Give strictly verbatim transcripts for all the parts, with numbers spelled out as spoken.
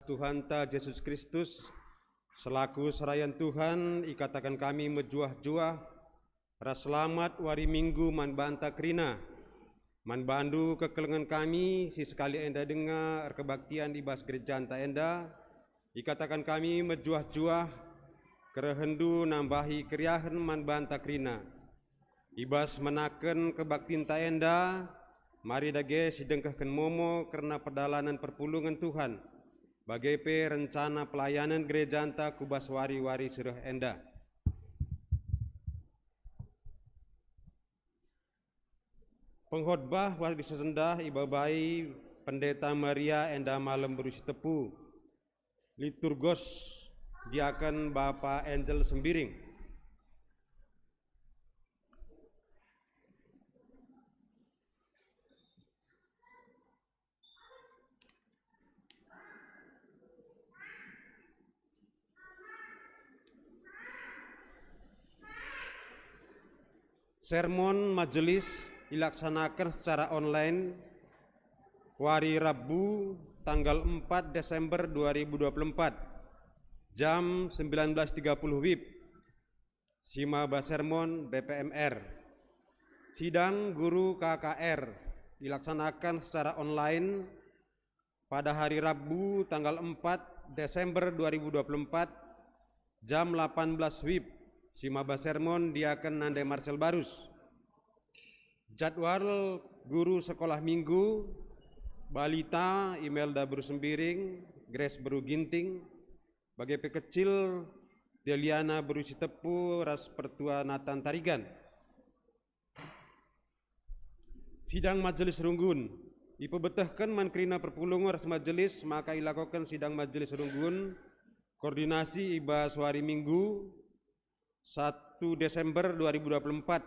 Tuhanta Jesus Kristus, selaku serayan Tuhan, ikataken kami mejuah-juah ras selamat wari Minggu man banta kerina. Man bandu kekelengen kami si sekali enda denga erkebaktian i bas gerejanta enda, ikataken kami mejuah-juah kerehenndu nambahi keriahen man banta kerina. I bas menaken kebaktinta enda, mari dage sidengkehken momo kerna perdalanen perpulungen Tuhan, bage pe rencana pelayanen gerejanta ku bas wari-wari si reh enda. Pengkhotbah wari si sendah ibabai Pendeta Maria enda malem beru si tepu. Liturgos diaken Bapa Angel Sembiring. Sermon majelis ilaksanaken secara online, wari Rabu, tanggal empat Desember dua ribu dua puluh empat, jam sembilan belas tiga puluh wib, si maba sermon B P M R. Sidang guru K K R ilaksanaken secara online pada hari Rabu, tanggal empat Desember dua ribu dua puluh empat, jam delapan belas wib, si maba sermon diaken Nande Marcel Barus. Jadwal guru sekolah minggu, balita, Imelda beru Sembiring, Grace beru Ginting, bage pe kecil, Deliana beru Sitepu ras pertua Nathan Tarigan. Sidang Majelis Runggun. Ipebetehken man kerina perpulungen ras majelis maka ilakoken sidang Majelis Runggun koordinasi i bas wari Minggu, satu Desember dua ribu dua puluh empat,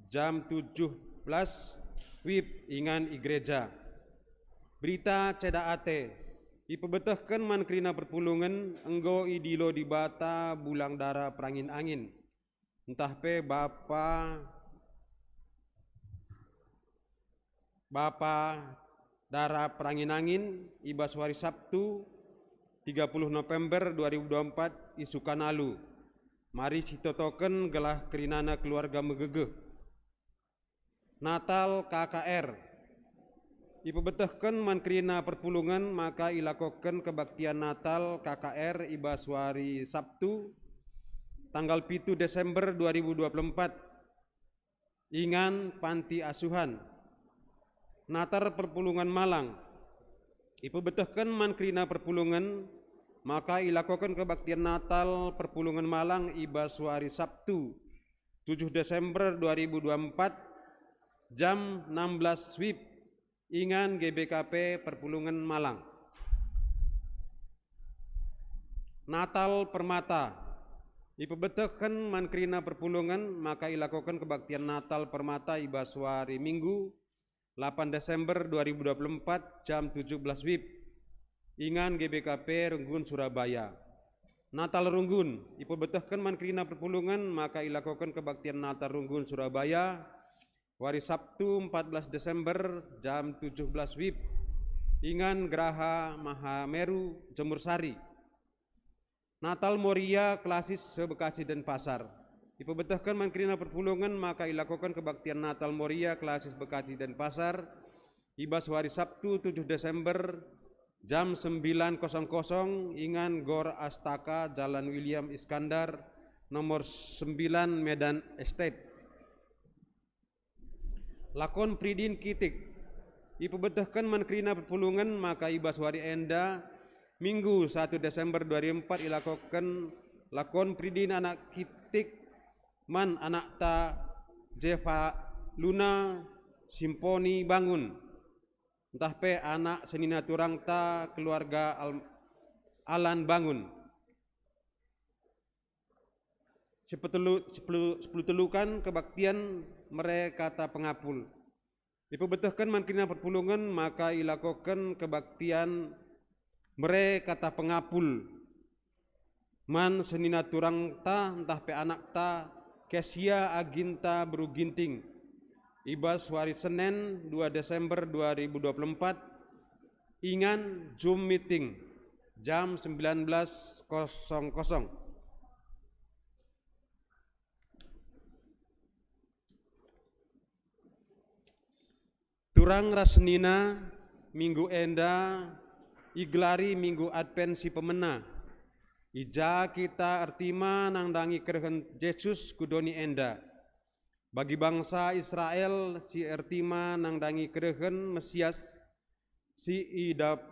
jam tujuh belas wib, ingan i gereja. Berita Ceda Ate. Ipebetehken man kerina perpulungen enggo idilo Dibata bulang dara perangin-angin, ntah pe bapa, bapa dara perangin-angin i bas wari Sabtu, tiga puluh November dua ribu dua puluh empat, i Sukanalu. Mari sitotoken gelah kerinana keluarga megegeh. Natal K K R. Ipebetehken man kerina perpulungen maka ilakoken kebaktian Natal K K R i bas wari Sabtu, tanggal pitu Desember dua ribu dua puluh empat, ingan panti asuhan. Natal perpulungen Malang. Ipebetehken man kerina perpulungen maka ilakoken kebaktian Natal perpulungen Malang i bas wari Sabtu, tujuh Desember dua ribu dua puluh empat, jam enam belas wib, ingan G B K P Perpulungen Malang. Natal Permata. Ipebetehken man kerina perpulungen maka ilakoken kebaktian Natal Permata i bas wari Minggu, delapan Desember dua ribu dua puluh empat, jam tujuh belas wib, ingan G B K P Runggun Surabaya. Natal Runggun. Ipebetehken man kerina perpulungen maka ilakoken kebaktian Natal Runggun Surabaya, wari Sabtu, empat belas Desember, jam tujuh belas wib, ingan Geraha Mahameru, Jemur Sari. Natal Moria, Klasis se-Bekasi Denpasar. Ipebetehken man kerina perpulungen maka ilakoken kebaktian Natal Moria, Klasis Bekasi Denpasar, i bas wari Sabtu, tujuh Desember, jam sembilan kosong kosong, ingan Gor Astaka, Jalan William Iskandar, nomor sembilan, Medan Estate. Lakon Peridin Kitik. Ipebetehken man kerina perpulungen maka i bas wari enda, Minggu, satu Desember dua ribu empat, ilakoken lakon Peridin anak Kitik man anakta Jevaluna Simponi Bangun, ntah pe anak senina turangta keluarga Al-, Alan Bangun. Sepetelu-, sepelu-, sepuluh telukan kebaktian mere kata pengapul. Ipebetehken man kerina perpulungen maka ilakoken kebaktian mere kata pengapul man senina turangta ntah pe anakta Kesia Aginta Beru Ginting, i bas wari Senen, dua Desember dua ribu dua puluh empat, ingan Zoom meeting. jam sembilan belas kosong kosong. Turang ras senina, minggu enda igelari Minggu Advent si Pemena. I ja kita ertima nandangi kerehen Jesus ku doni enda. Bagi bangsa Israel si ertima nandangi kerehen Mesias si idap-,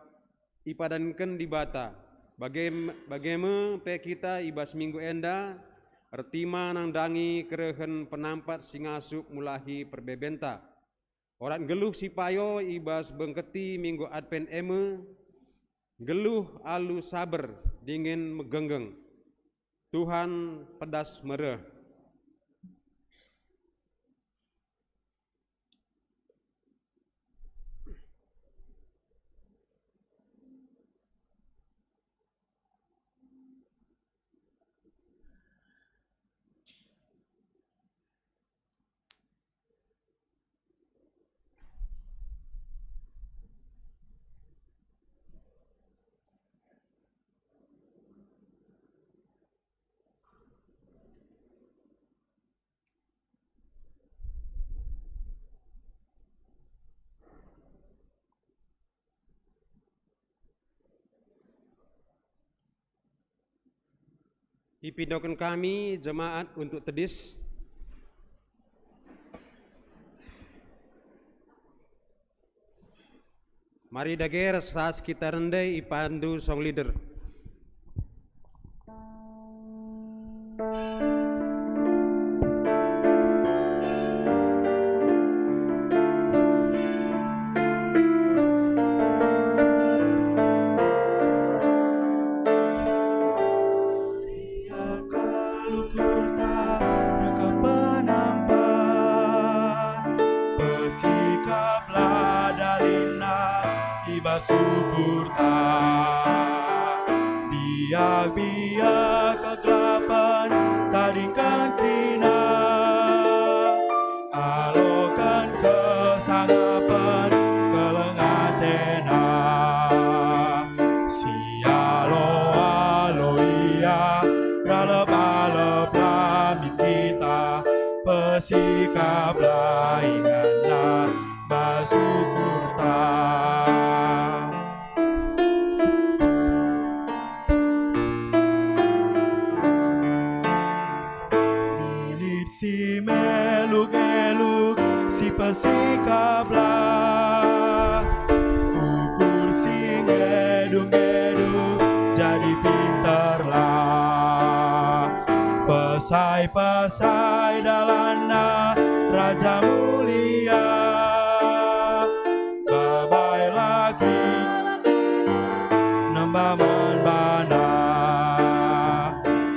ipadanken Dibata, bage, bage me pe kita i bas minggu enda ertima nandangi kerehen Penampat si ngasup mulahi perbebenta. Orat nggeluh si payo i bas bengketi Minggu Advent e me, nggeluh alu saber dingen megenggeng. Tuhan pedas mereh. Ipindoken kami jemaat untuk tedis. Mari dage ras kita rende ipandu song leader. Ia kalukurta reka penampat, pesikaplah dalinna i bas ukurta. Biak-biak kegelapen tadingken kerina, aloken kesangapen keleng atena. Sialo-alo ia, ralep-alep la min kita, pesikaplah inganna bas ukurta. Lit si meluk-eluk, sipesikaplah. Ukur si ngedung-ngedung, jadi pinterlah. Pesai-pesai dalanna Raja Mulia, babailah keri nembah man baNa.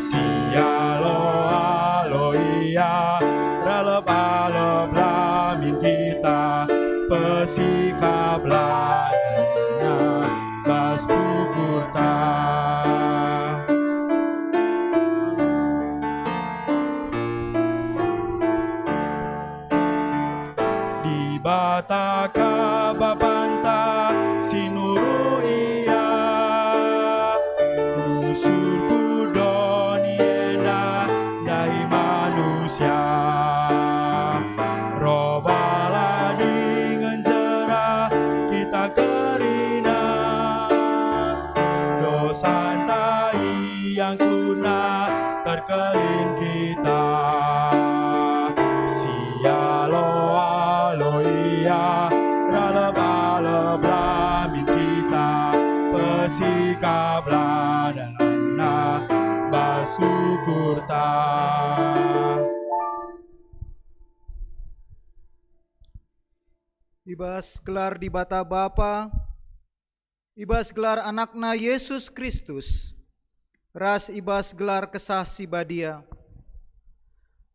Sialo-alo ia, ralep-alep la min kita, pesikaplah inganna bas ukurta. Dibata ka Bapanta si nuru ia, nusur ku doni enda ndahi manusia. Robalah dingen jera kita kerina, dosanta iangkutNa terkelin kita. Sialo-alo ia, ralep-alep la min kita, pesikaplah dalanna bas ukurta. I bas gelar Dibata Bapa, i bas gelar AnakNa Jesus Kristus, ras i bas gelar Kesah Si Badia.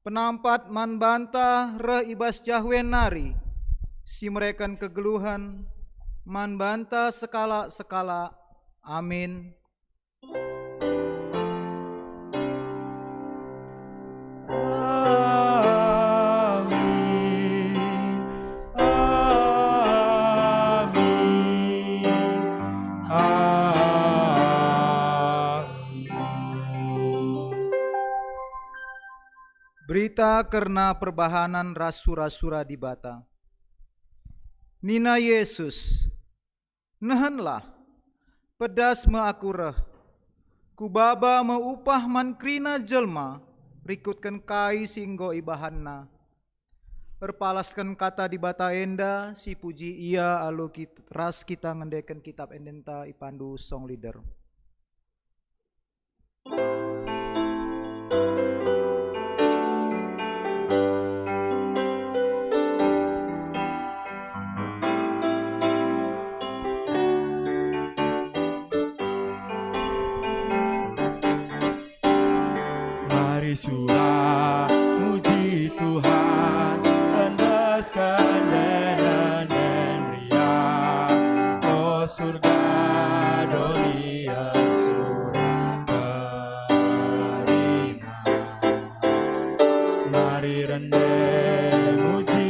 Penampat man banta reh i bas Jahwe nari, si mereken kegeluhen man banta sekalak-sekalak. Amin. Amin. Amin. Amin. Berita kerna perbahanen ras sura-sura Dibata. Nina Jesus, "Nehenlah, pedas me Aku reh. Kubaba me upah man kerina jelma rikutken kai si enggo ibahanna." Erpalasken kata Dibata enda, sipuji Ia alu kit-, ras kita ngendeken kitap endenta ipandu song leader. Mari sura muji Tuhan, endesken ende-enden ria, o surga doni ersura kerina. Mari rende muji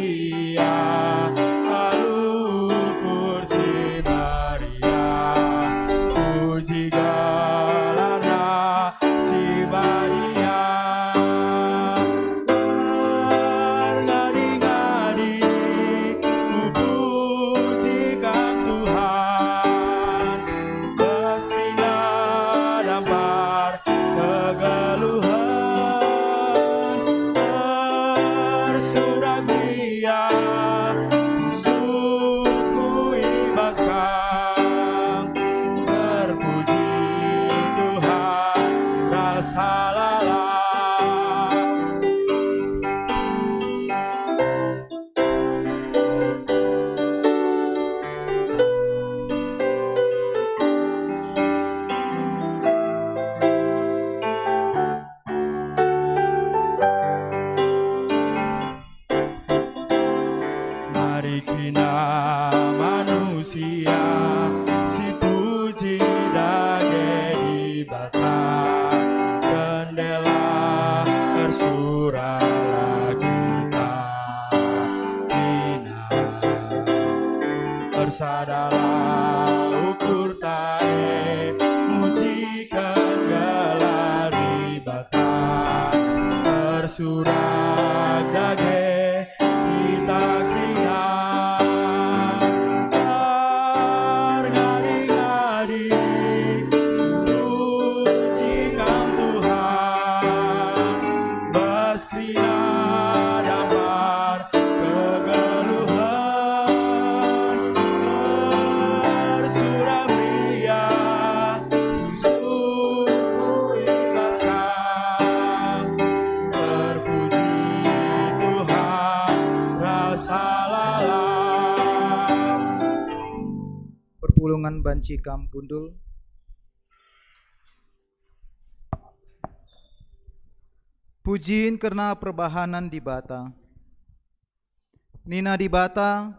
Ia alu ukur si meriah, puji gelarNa si badia. Erngadi-ngadi kupuji Kam Tuhan, bas kerina dampar kegeluhen. Ersurak meriah pusuhku i bas Kam. Terpuji Tuhan ras halala. Mari kerina manusia sipuji dage Dibata, rendelah ersuralah kita kerina. Ersadalah ukurta e, mujiken gelar Dibata. Ersurak dage kita kerina, erngadi-ngadi puji Kam Tuhan, bas kerina dampar kegeluhen. Ersurak meriah pusuhku i bas Kam. Terpuji Tuhan ras halala. Perpulungen banci kam kundul. Pujin kerna perbahanen Dibata. Nina Dibata,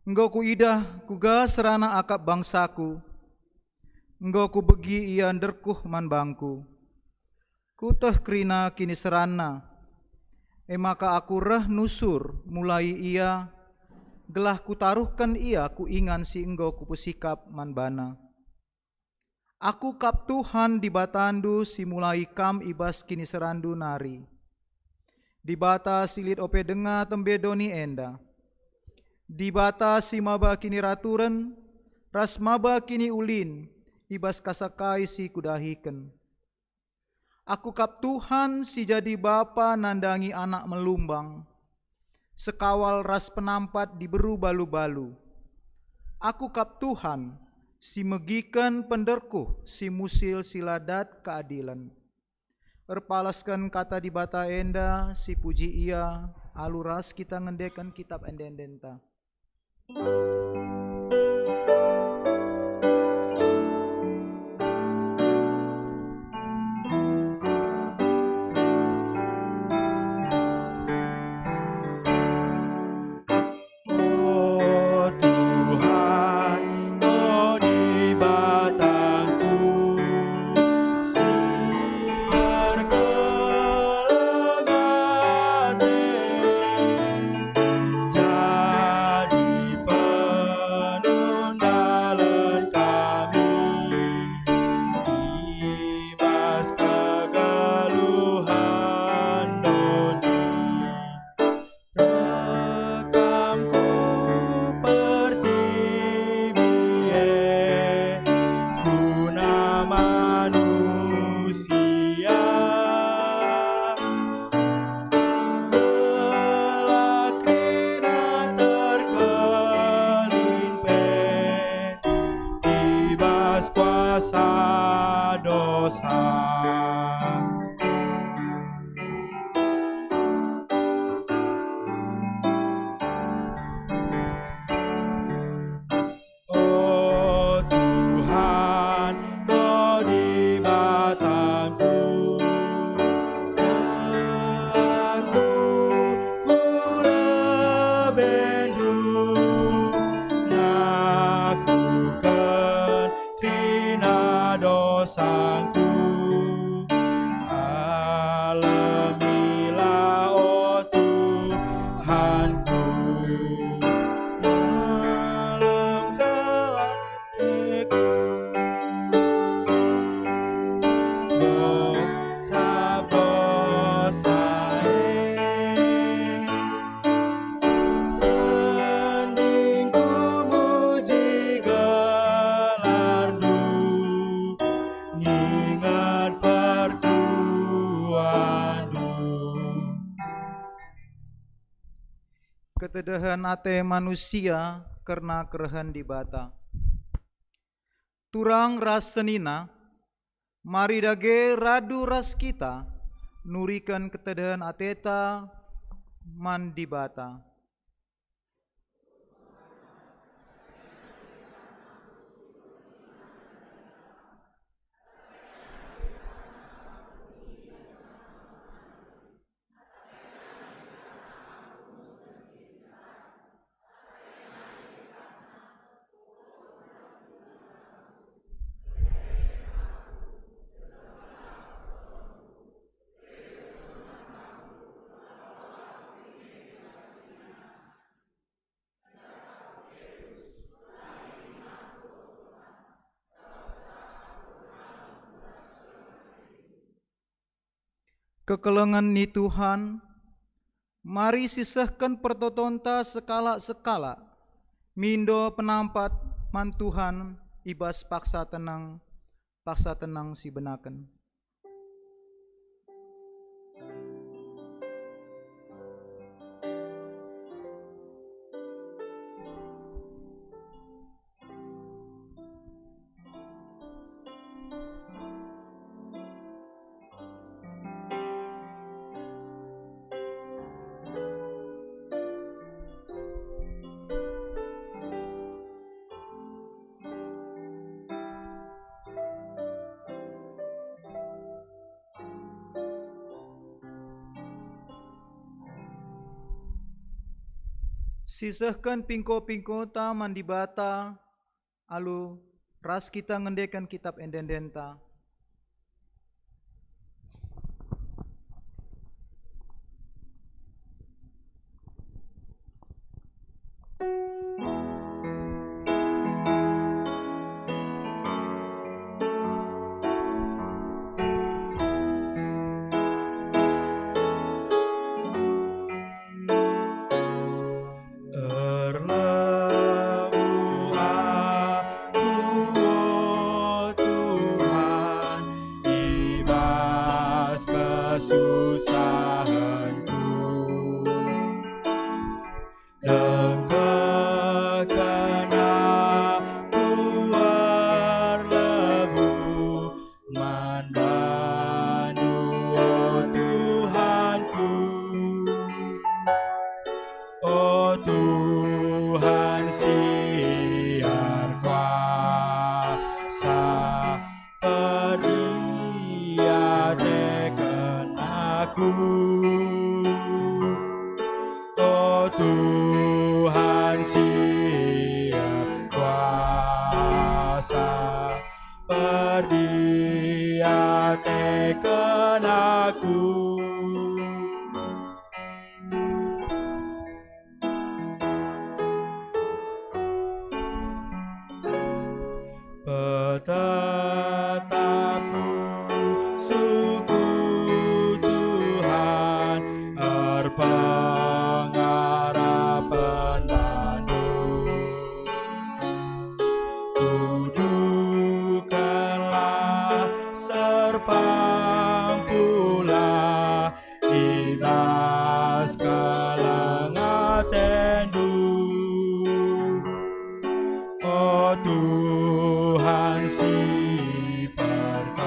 "Enggo Kuidah kuga serana akap bangsaKu, enggo Kubegi ia nderkuh man bangKu. Kueteh kerina kiniseranna, e maka Aku reh nusur mulai ia, gelah Kutaruhken ia ku ingan si enggo Kupesikap man bana." Aku kap Tuhan Dibatandu si mulai kam i bas kiniseranndu nari, Dibata si lit ope denga tembe doni enda, Dibata si maba kiniraturen ras maba kiniulin i bas kasa kai si Kudahiken. Aku kap Tuhan si jadi bapa nandangi anak melumbang, sekawal ras penampat diberu balu-balu. Aku kap Tuhan si megiken penderkuh si musil si la dat keadilen. Erpalasken kata Dibata enda, sipuji Ia, alu ras kita ngendeken kitap ende-endenta. O Tuhan, o Dibatangku, si erkeleng ate, jadi pe- Ketedehen ate manusia kerna kerehen Dibata. Turang ras senina, mari dage radu ras kita nuriken ketedehen ateta man Dibata. Kekelengen ni Tuhan, mari sisehken pertotonta sekalak-sekalak, mindo penampat man Tuhan i bas paksa tenang, paksa tenang si benaken. Sisehken pingko-pingkota man Dibata alu ras kita ngendeken kitap ende-endenta. Erlebuh aku, o Tuhan, i bas kesusahenku. Dengkehken aku erlebuh man bandu, o Tuhanku. O Tuhan si erkuasa, perdiateken aku. O Tuhan si erkuasa, perdiateken aku. Petetap pusuhku, Tuhan, erpengarapen bandu. Tuduhkenlah serpangkulah i bas keleng atendu, o Tuhan si perkeleng.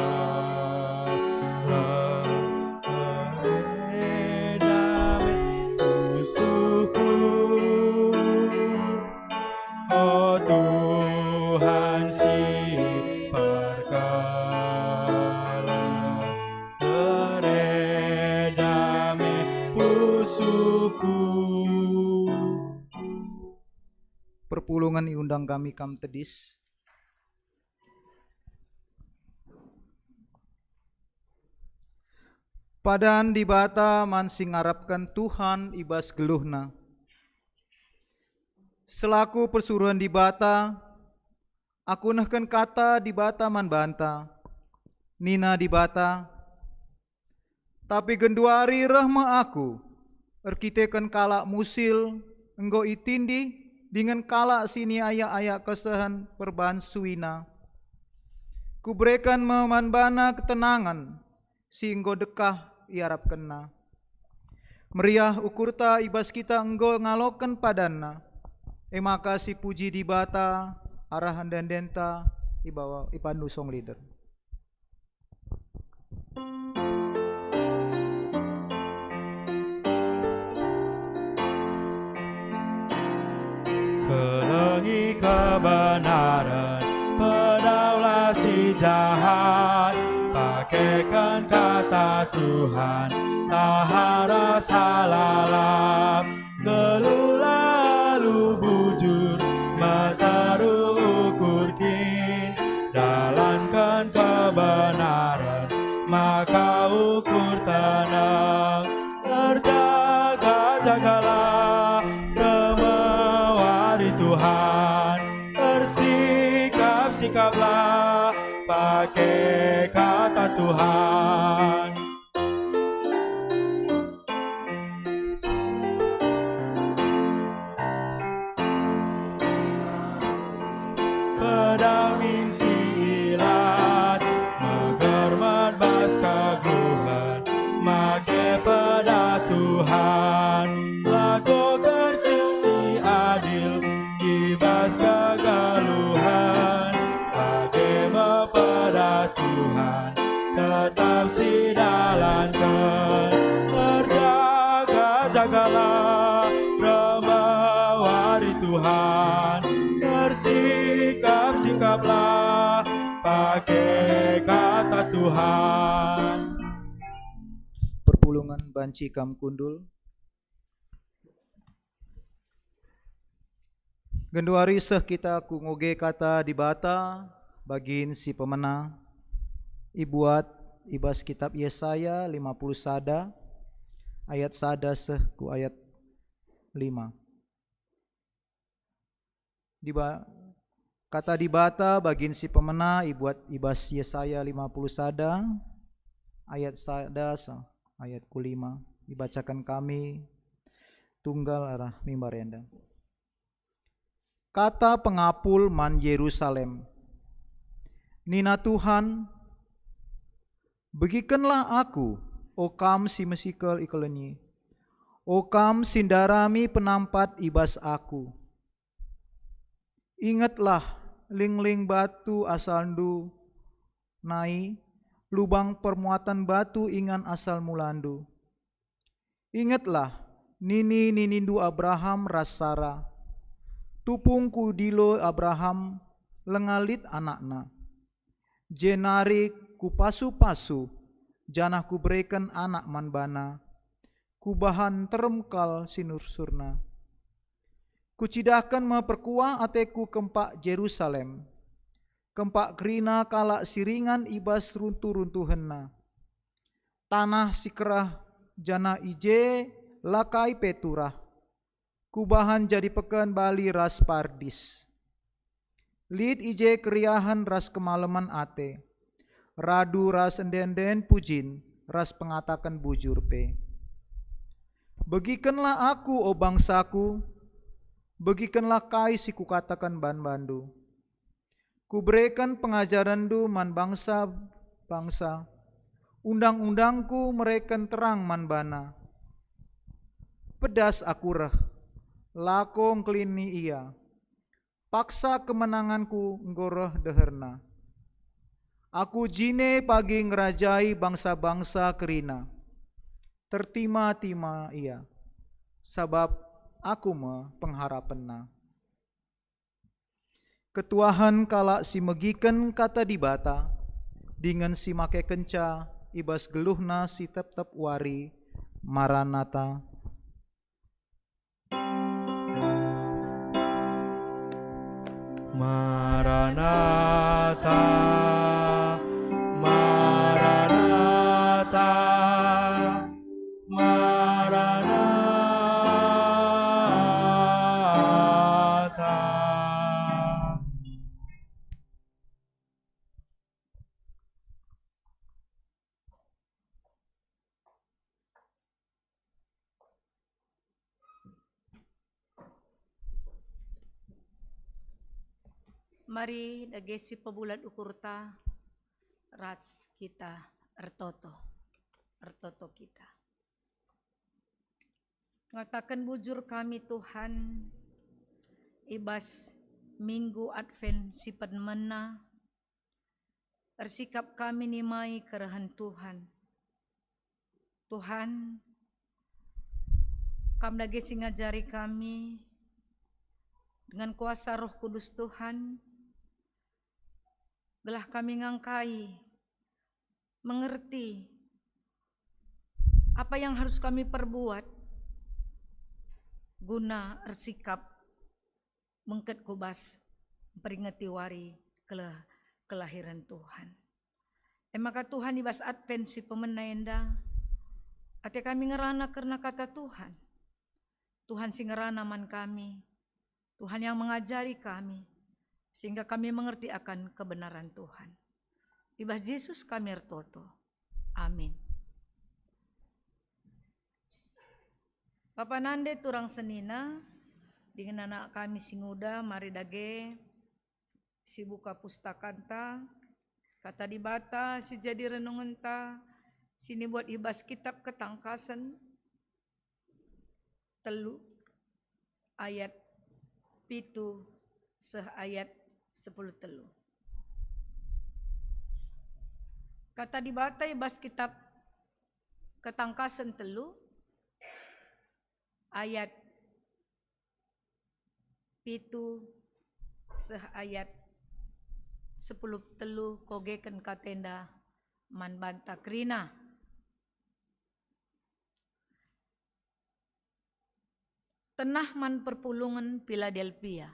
Bere dame pusuhku, o Tuhan si perkeleng, bere dame pusuhku. Perpulungen iundang kami kam tedis. Padan Dibata man si ngarapken Tuhan i bas geluhna. Selaku persuruhen Dibata, aku nehken kata Dibata man banta. Nina Dibata, "Tapi genduari reh me Aku, erkiteken kalak musil enggo itindih dingen kalak si niayak-ayak kesehen perban suina. Kubereken me man bana ketenangen si enggo dekah iarapkenna. Meriah ukurta i bas kita enggo ngaloken padanNa, e maka sipuji Dibata arah ende-endenta ibawa ipandu song leader. Kelengi kebenaren, pedaulah si jahat. Pakeken kata Tuhan, tahan rasa lalap. Geluhlah alu bujur, meteruk ukur kin. Dalanken kebenaren, maka ukur tenang. Erjaga-jagalah, reh me wari Tuhan. Ersikap-sikaplah, pake kata Tuhan. Pedang min si ilat, megermet bas kegeluhen, make peda Tuhan, lakoken si adil i bas kegeluhen, bage me peda Tuhan, tetap sidalanken. Erjaga-jagalah, reh me wari Tuhan. Ersikap-sikaplah, pake kata Tuhan. Perpulungen banci kam kundul. Genduari seh kita ku ngoge kata Dibata, bagin si pemena, ibuat i bas kitab Yesaya lima puluh sada, ayat sada seh ku ayat lima. Diba-, kata Dibata bagin si pemena ibuat i bas Yesaya lima puluh sada, ayat sada sa-, ayat ku lima, ibacaken kami tunggal arah mimbar enda. Kata pengapul man Yerusalem. Nina Tuhan, "Begikenlah Aku, o kam si mesikel i kelengi, o kam si ndarami penampat i bas Aku. Ingetlah, lingling batu asalndu nai, lubang permuatan batu ingan asal mulandu. Ingetlah, nini-ninindu Abraham ras Sara, 'Tupung kudilo Abraham langa lit anakna, jenari kupasu-pasu, janah kubereken anak man bana, kubahan nterem kal sinursurna. Kucidahken me perkuah ateKu kempak Jerusalem, kempak kerina kalak si ringan i bas runtu-runtuhenna. Tanah si kerah janah i je la kai pe turah. Kubahan jadi peken bali ras pardis. Lit i je keriahen ras kemalemen ate, radu ras ende-enden pujin ras pengataken bujur pe. Begikenlah Aku, o bangsaKu, begikenlah kai si Kukataken man bandu. Kubereken pengajarenndu man bangsa-bangsa, undang-undangKu mereken terang man bana. Pedas Aku reh, lako ngkelini ia. Paksa kemenanganKu enggo reh deherna. Aku jine pagi ngerajai bangsa-bangsa kerina. Tertima-tima ia, sabap Aku me pengharapenna." Ketuahen kalak si megiken kata Dibata, dingen si makekenca i bas geluhna si tep-tep wari. Maranata. Maranata, Maranata, Maranata. Mari dage si pebulat ukurta ras kita ertoto. Ertoto kita. Ngataken bujur kami, Tuhan, i bas Minggu Advent si pemena, ersikap kami nimai kerehen Tuhan. Tuhan, Kam dage si ngajari kami dengan kuasa Roh Kudus, Tuhan, gelah kami ngangkai, mengerti apa yang harus kami perbuat guna ersikap bengket ku bas mperingeti wari kele-, kelahiren Tuhan. E maka Tuhan, i bas Advent si pemena enda, ate kami ngerana kerna kata Tuhan. Tuhan si ngerana man kami, Tuhan yang mengajari kami, sehingga kami mengerti akan kebenaran Tuhan. I bas Jesus kami ertoto. Amin. Bapa nande turang senina, dingen anak kami si nguda, mari dage sibuka pustakanta, Kata Dibata si jadi renungenta, si nibuat i bas kitab Ketangkasen telu ayat pitu seh ayat sepuluh telu. Kata Dibata i bas kitab Ketangkasen telu ayat pitu seh ayat sepuluh telu kogeken kata enda man banta kerina. Tenah man perpulungen Piladelpia.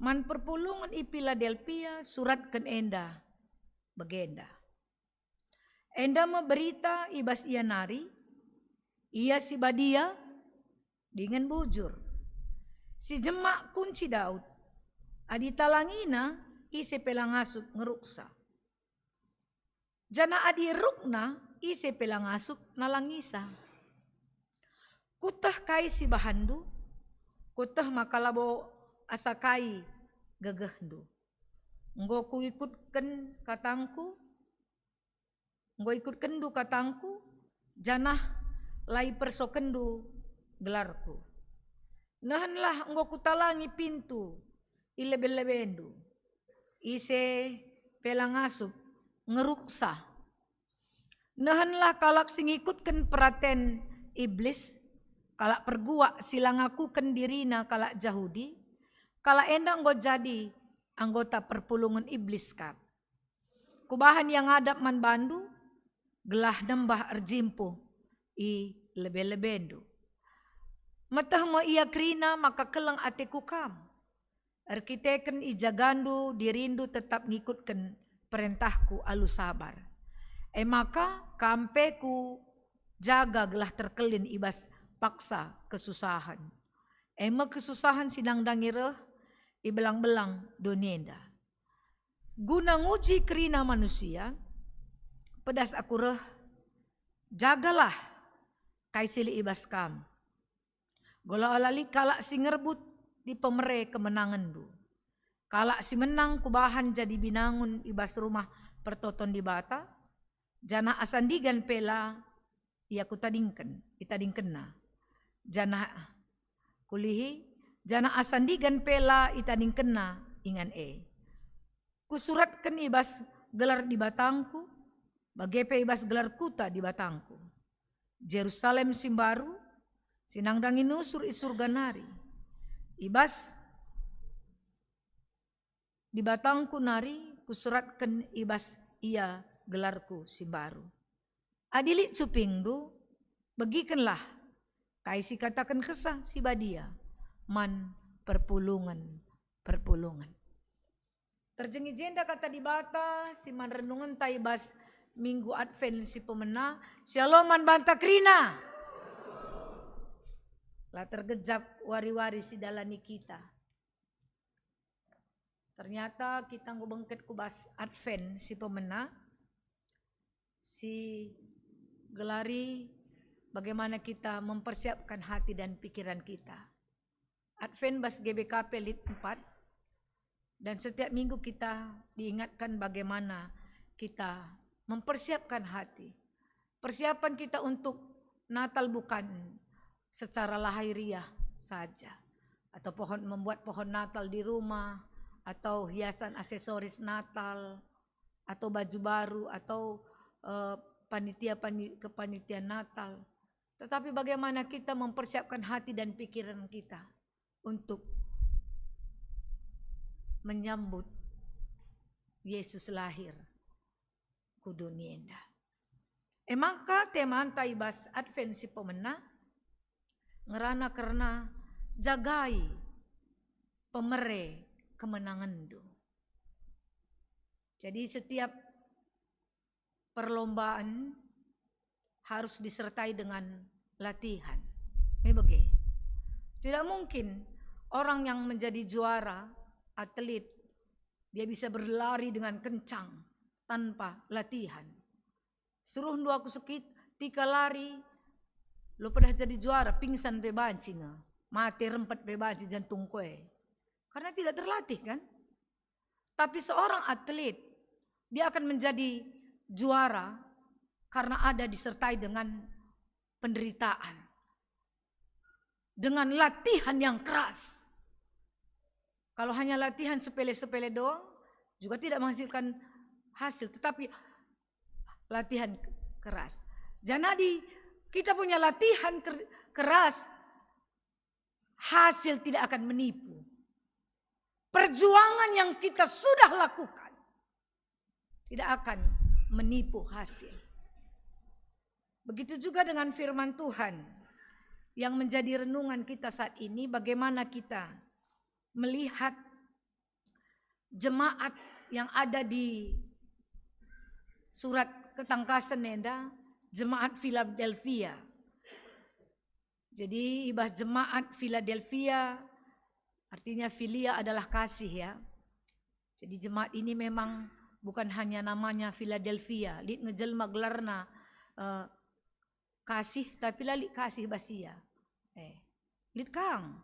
Man perpulungen i Piladelpia suratken enda bagenda. Enda me berita i bas ia nari, ia si badia dingen bujur, si jemak kunci Daud. Adi talangina, ise pe la ngasup ngeruksa. Janah adi erukna, ise pe la ngasup nalangisa. Kueteh kai si bahanndu, kueteh maka labo asa kai gegehndu. Enggo kuikutken katangku, enggo ikutkenndu katangku, janah la ipersokenndu gelarku. Nehenlah enggo kutalangi pintu i lebe-lebendu. Ise pe la ngasup ngeruksa. Nehenlah kalak si ngikutken peraten Iblis, kalak perguak si la ngakuken dirina kalak Jahudi, kalak enda enggo jadi anggota perpulungen Iblis kap. Kubahan ia ngadap man bandu, gelah nembah erjimpuh i lebe-lebendu. Meteh me ia kerina maka keleng ateku kam, erkiteken ijagandu dirindu tetap ngikutken perentahku alu sabar. E maka kam pe kujaga gelah terkelin i bas paksa kesusahen. E me kesusahen si nandangi reh i belang-belang doni enda. Guna nguji kerina manusia, pedas aku reh, jagalah kai si lit i bas kam. Gelah ola lit kalak si ngerebut i pemere kemenangenndu. Kalak si menang kubahan jadi binangun i bas rumah pertoton Dibata, janah asa ndigan pe la ia kutadingken, itadingkenna. Janah kulihi, janah asa ndigan pe la itadingkenna ingan e. Kusuratken i bas gelar Dibatangku, bage pe i bas gelar kuta Dibatangku, Jerusalem si mbaru, si nandangi nusur i Surga nari. I bas Dibatangku nari kusuratken i bas ia gelarku si mbaru. Adi lit cupingndu, begikenlah kai si kataken Kesah Si Badia man perpulungen-perpulungen. Terjeng i jenda kata Dibata si man renungenta i bas Minggu Advent si pemena, Shalom man banta kerina. La tergejap wari-wari si dalani kita. Ternyata kita enggo bengket ku bas Advent si pemena, si gelari bagaimana kita mempersiapkan hati dan pikiran kita. Advent bas G B K P lit empat, dan setiap minggu kita diingatkan bagaimana kita mempersiapkan hati. Persiapan kita untuk Natal bukan secara lahiriah saja, atau pohon, membuat pohon Natal di rumah, atau hiasan aksesoris Natal, atau baju baru, atau, eh, panitia pani-, kepanitiaan Natal. Tetapi bagaimana kita mempersiapkan hati dan pikiran kita untuk menyambut Yesus lahir ku doni enda? E maka temanta i bas Advent si pemena ngerana kerna jagai pemere kemenangenndu. Jadi setiap perlombaan harus disertai dengan latihan. Me bage. Tidak mungkin orang yang menjadi juara, atlet, dia bisa berlari dengan kencang tanpa latihan. Suruhndu aku sekit, tika lari, lo pedah jadi juara, pingsan pe banci nge, mate rempet pe banci jantungku e. Karena tidak terlatih, kan? Tapi seorang atlet, dia akan menjadi juara karena ada disertai dengan penderitaan, dengan latihan yang keras. Kalau hanya latihan sepele-sepele doang, juga tidak menghasilkan hasil, tetapi latihan keras. Jadi, kita punya latihan ker-, keras, hasil tidak akan menipu. Perjuangan yang kita sudah lakukan tidak akan menipu hasil. Begitu juga dengan firman Tuhan yang menjadi renungan kita saat ini, bagaimana kita melihat jemaat yang ada di surat ketangkasen enda, jemaat Philadelphia. Jadi, i bas jemaat Philadelphia, artinya filia adalah kasih, ya. Jadi, jemaat ini memang bukan hanya namanya Philadelphia, lit nge jelma gelarna, eh, kasih, tapi la lit kasih bas ia. Eh, lit kang.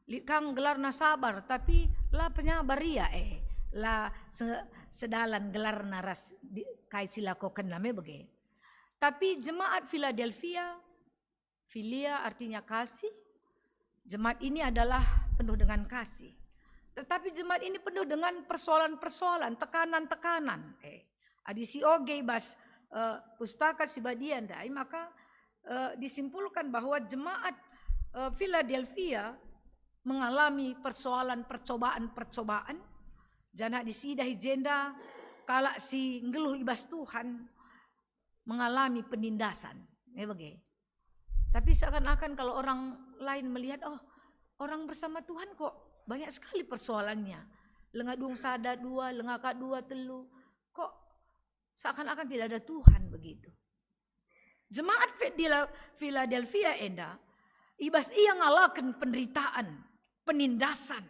Lit kang gelarna sabar, tapi la penyabar ia, eh, la se-, sedalan gelarna ras di, kai si lakokenna, me bage. Tapi jemaat Philadelphia, filia artinya kasih. Jemaat ini adalah penuh dengan kasih. Tetapi jemaat ini penuh dengan persoalan-persoalan, tekanan-tekanan. Eh, adi sioge i bas, eh, Pustaka Si Badia ndai, maka, eh, disimpulkan bahwa jemaat, eh, Philadelphia mengalami persoalan, percobaan-percobaan. Janah adi siidah i jenda kalak si nggeluh i bas Tuhan mengalami penindasan. Eh, bage. Tapi seakan-akan kalau orang lain melihat, "Oh, orang bersama Tuhan kok banyak sekali persoalannya. Lenga dung sada dua, lenga ka dua telu. Kok seakan-akan tidak ada Tuhan," begitu. Jemaat Fidila-, Philadelphia enda, i bas ia ngalaken penderitaan, penindasan.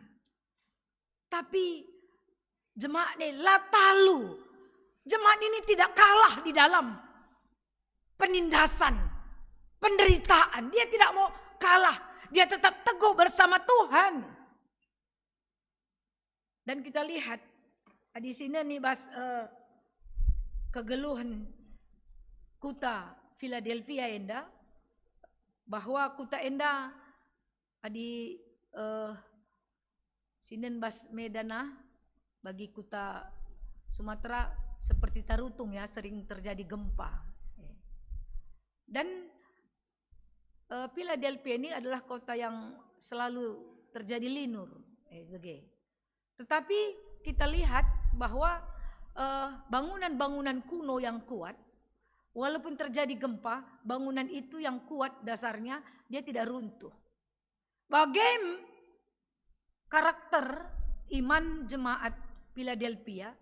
Tapi jemaat ini la talu. Jemaat ini tidak kalah di dalam penindasan, penderitaan. Dia tidak mau kalah. Dia tetap teguh bersama Tuhan. Dan kita lihat, di sini nih bas, eh, kegeluhen kuta Philadelphia enda, bahwa kuta enda adi, eh, sinen bas Medan ah, bagi kuta Sumatera seperti Tarutung ya, sering terjadi gempa. Eh. Dan, eh, Philadelphia ini adalah kota yang selalu terjadi linur. Eh, bage. Tetapi kita lihat bahwa, eh, bangunan-bangunan kuno yang kuat, walaupun terjadi gempa, bangunan itu yang kuat dasarnya, dia tidak runtuh. Bagem karakter iman jemaat Philadelphia,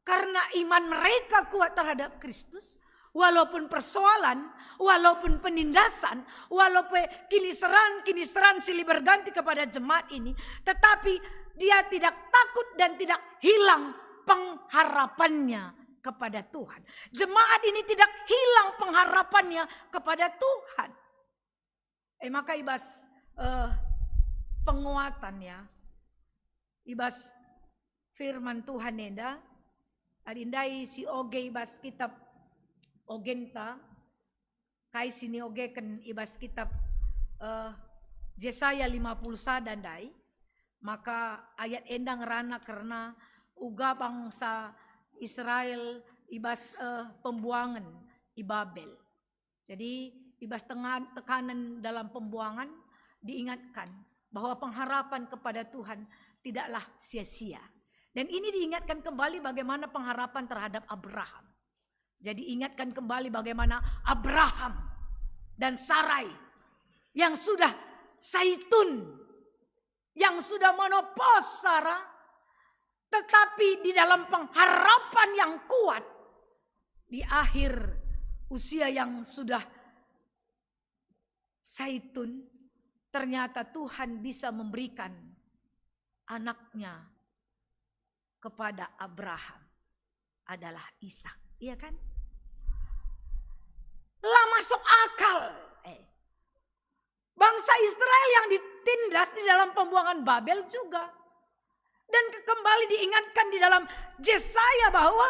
karena iman mereka kuat terhadap Kristus, walaupun persoalan, walaupun penindasan, walaupun kiniseran-kiniseran silih berganti kepada jemaat ini, tetapi dia tidak takut dan tidak hilang pengharapannya kepada Tuhan. Jemaat ini tidak hilang pengharapannya kepada Tuhan. Eh, maka i bas, eh, penguatan ya, i bas firman Tuhan enda, adi ndai sioge i bas kitab ogenta, kai si niogeken i bas kitab, eh, Jesaya lima puluh sada ndai, maka ayat enda ngerana kerna uga bangsa Israel i bas, eh, pembuangen i Babel. Jadi, i bas tenga-, tekanen dalam pembuangan diingatkan bahwa pengharapan kepada Tuhan tidaklah sia-sia. Dan ini diingatkan kembali bagaimana pengharapan terhadap Abraham. Jadi, ingatkan kembali bagaimana Abraham dan Sarai yang sudah saitun, yang sudah menopos Sara, tetapi di dalam pengharapan yang kuat, di akhir usia yang sudah saitun, ternyata Tuhan bisa memberikan anaknya kepada Abraham adalah Ishak, iya kan? La masuk akal. Eh. Bangsa Israel yang ditindas di dalam pembuangan Babel juga. Dan ke-, kembali diingatkan di dalam Jesaya bahwa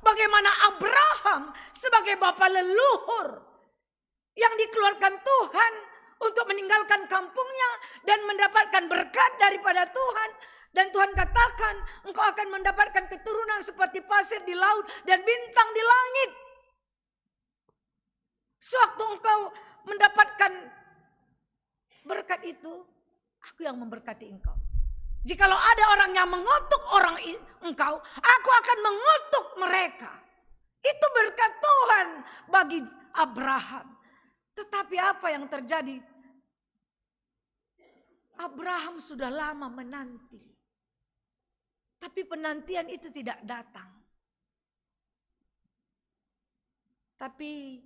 bagaimana Abraham sebagai bapa leluhur yang dikeluarkan Tuhan untuk meninggalkan kampungnya dan mendapatkan berkat daripada Tuhan. Dan Tuhan katakan, "Engkau akan mendapatkan keturunan seperti pasir di laut dan bintang di langit." Sewaktu engkau mendapatkan berkat itu, aku yang memberkati engkau. Jikalau ada orang yang mengutuk orang i-, engkau, aku akan mengutuk mereka. Itu berkat Tuhan bagi Abraham. Tetapi apa yang terjadi? Abraham sudah lama menanti. Tapi penantian itu tidak datang. Tapi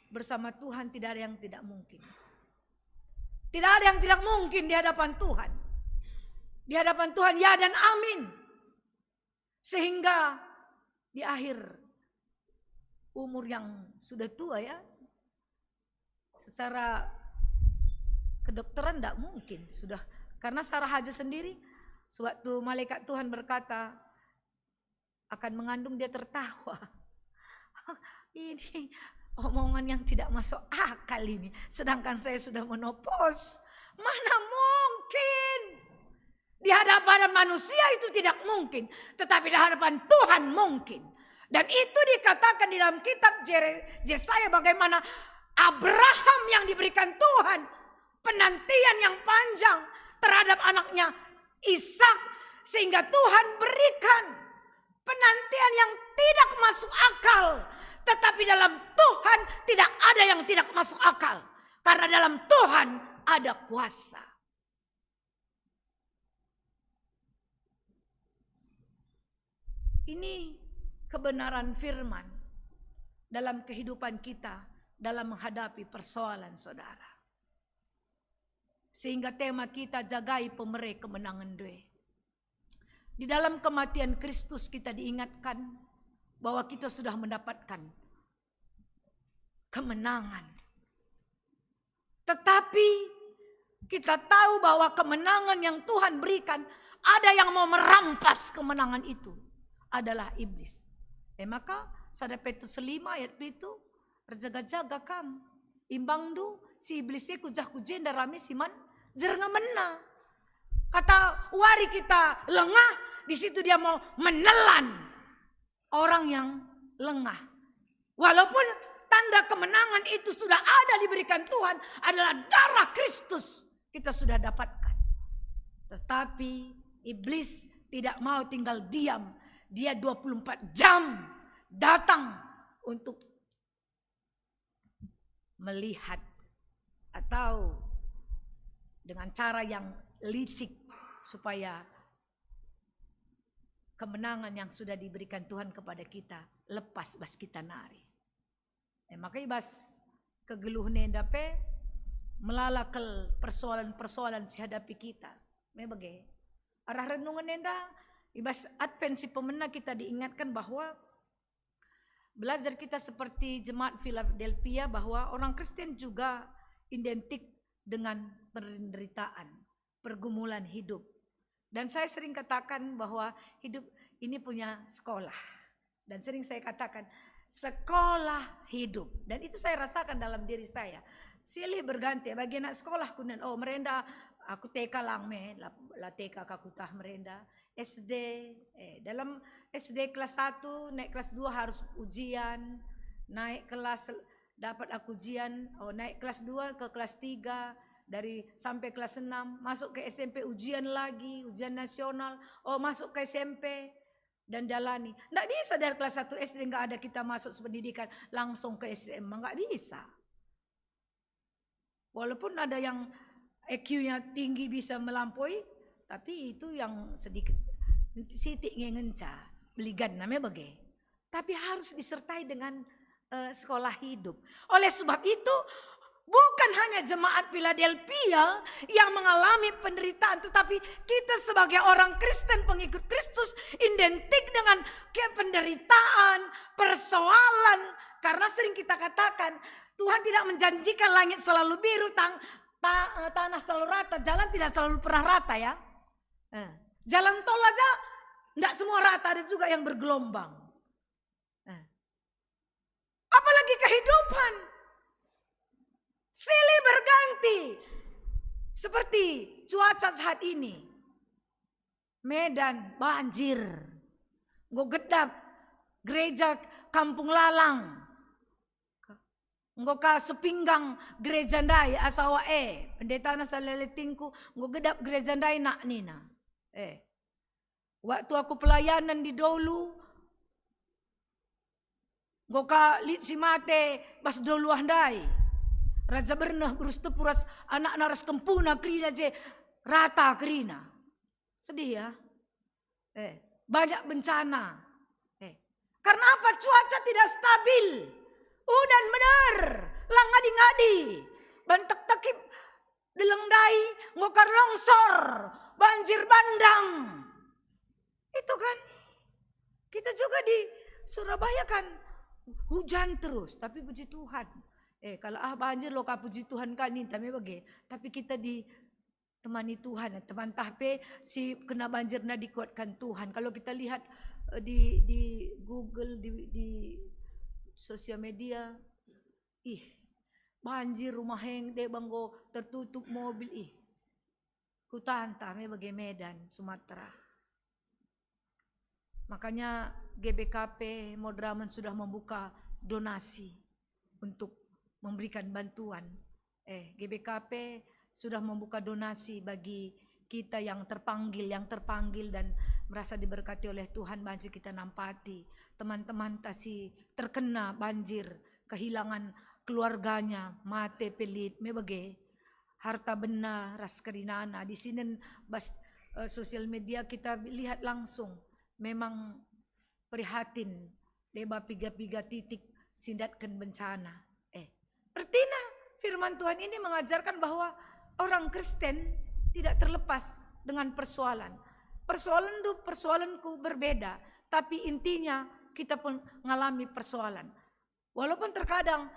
bersama Tuhan tidak ada yang tidak mungkin. Tidak ada yang tidak mungkin di hadapan Tuhan. Di hadapan Tuhan, ya dan amin. Sehingga di akhir umur yang sudah tua, ya, secara kedokteran ndak mungkin sudah, karena Sarah aja sendiri, sewaktu malaikat Tuhan berkata akan mengandung, dia tertawa. Ini omongan yang tidak masuk akal ini, sedangkan saya sudah menopos. Mana mungkin? Di hadapan manusia itu tidak mungkin, tetapi di hadapan Tuhan mungkin. Dan itu dikatakan di dalam kitab Jere-, Jesaya bagaimana Abraham yang diberikan Tuhan penantian yang panjang terhadap anaknya Ishak, sehingga Tuhan berikan penantian yang tidak masuk akal. Tetapi dalam Tuhan tidak ada yang tidak masuk akal, karena dalam Tuhan ada kuasa. Ini kebenaran firman dalam kehidupan kita dalam menghadapi persoalan, saudara. Sehingga tema kita, jagai pemere kemenangan due. Di dalam kematian Kristus kita diingatkan bahwa kita sudah mendapatkan kemenangan. Tetapi kita tahu bahwa kemenangan yang Tuhan berikan, ada yang mau merampas kemenangan itu adalah iblis. Eh, maka sada Petrus lima ayat pitu, "Erjaga-jaga kam, imbangndu si iblis e ku jah ku jenda rame si man jerngemenna." Kata wari kita lengah, di situ dia mau menelan orang yang lengah. Walaupun tanda kemenangan itu sudah ada diberikan Tuhan, adalah darah Kristus kita sudah dapatkan. Tetapi iblis tidak mau tinggal diam. Dia dua puluh empat jam datang untuk melihat atau dengan cara yang licik supaya kemenangan yang sudah diberikan Tuhan kepada kita lepas bas kita nari. Eh, maka i bas kegeluhen enda pe melala kal persoalan-persoalan si hadapi kita. Me bage. Arah renungen enda, i bas Advent si pemena kita diingatkan bahwa belajar kita seperti jemaat Philadelphia bahwa orang Kristen juga identik dengan penderitaan, pergumulan hidup. Dan saya sering katakan bahwa hidup ini punya sekolah. Dan sering saya katakan, "Sekolah hidup." Dan itu saya rasakan dalam diri saya. Silih berganti, bagi anak sekolah kunen, oh, merenda, aku T K lang me, la, la T K ka kutah merenda. S D, eh, dalam S D kelas satu, naik kelas dua harus ujian, naik kelas, dapat aku ujian, oh, naik kelas dua ke kelas tiga, dari sampai kelas enam, masuk ke S M P ujian lagi, ujian nasional, oh, masuk ke S M P dan jalani. Ndak bisa dari kelas satu S D nggak ada kita masuk pendidikan, langsung ke S M A, nggak bisa. Walaupun ada yang I Q-nya tinggi bisa melampaui, tapi itu yang sedikit, sitik nge ngenca, beligan namanya bage. Tapi harus disertai dengan, eh, sekolah hidup. Oleh sebab itu, bukan hanya jemaat Philadelphia yang mengalami penderitaan, tetapi kita sebagai orang Kristen, pengikut Kristus, identik dengan ke-, penderitaan, persoalan. Karena sering kita katakan, Tuhan tidak menjanjikan langit selalu biru, tang-, ta-, eh, tanah selalu rata, jalan tidak selalu pernah rata, ya. Eh, jalan tol aja ndak semua rata, ada juga yang bergelombang. Eh. Apalagi kehidupan. Silih berganti. Seperti cuaca saat ini. Medan banjir. Enggo gedap gereja Kampung Lalang. Enggo ka sepinggang gereja ndai asa awak e, pendetana saleletingku, enggo gedap gereja ndai nak nina. Eh. Waktu aku pelayanan di Dolu, enggo ka lit si mate bas Dolu ah ndai. Raja Berneh, Berus Tepu ras anakna ras kempuna kerina je rata kerina. Sedih ya. Eh, banyak bencana. Eh, karena apa? Cuaca tidak stabil. Udan meder, lang ngadi-ngadi. Bantek tekip deleng ndai, ngokar longsor, banjir bandang. Itu kan. Kita juga di Surabaya kan hujan terus, tapi puji Tuhan. Eh, kalau ah banjir lo ka puji Tuhan kan ninta me bage. Tapi kita ditemani Tuhan, teman tah pe si kena banjir na dikuatkan Tuhan. Kalau kita lihat, eh, di, di Google, di, di sosial media, ih, banjir rumah eng deba enggo tertutup mobil, ih. Kutanta me bage Medan, Sumatera. Makanya G B K P Madramen sudah membuka donasi untuk memberikan bantuan. Eh, G B K P sudah membuka donasi bagi kita yang terpanggil, yang terpanggil dan merasa diberkati oleh Tuhan, banci kita nampati teman-teman ta si terkena banjir, kehilangan keluarganya, mate pe lit, me bage, harta benda ras kerinana. Di sinen bas, eh, sosial media kita lihat langsung, memang prihatin, deba piga-piga titik si ndatken bencana. Eh, ertina firman Tuhan ini mengajarkan bahwa orang Kristen tidak terlepas dengan persoalan. Persoalanndu, persoalanku berbeda, tapi intinya kita pun ngalami persoalan. Walaupun terkadang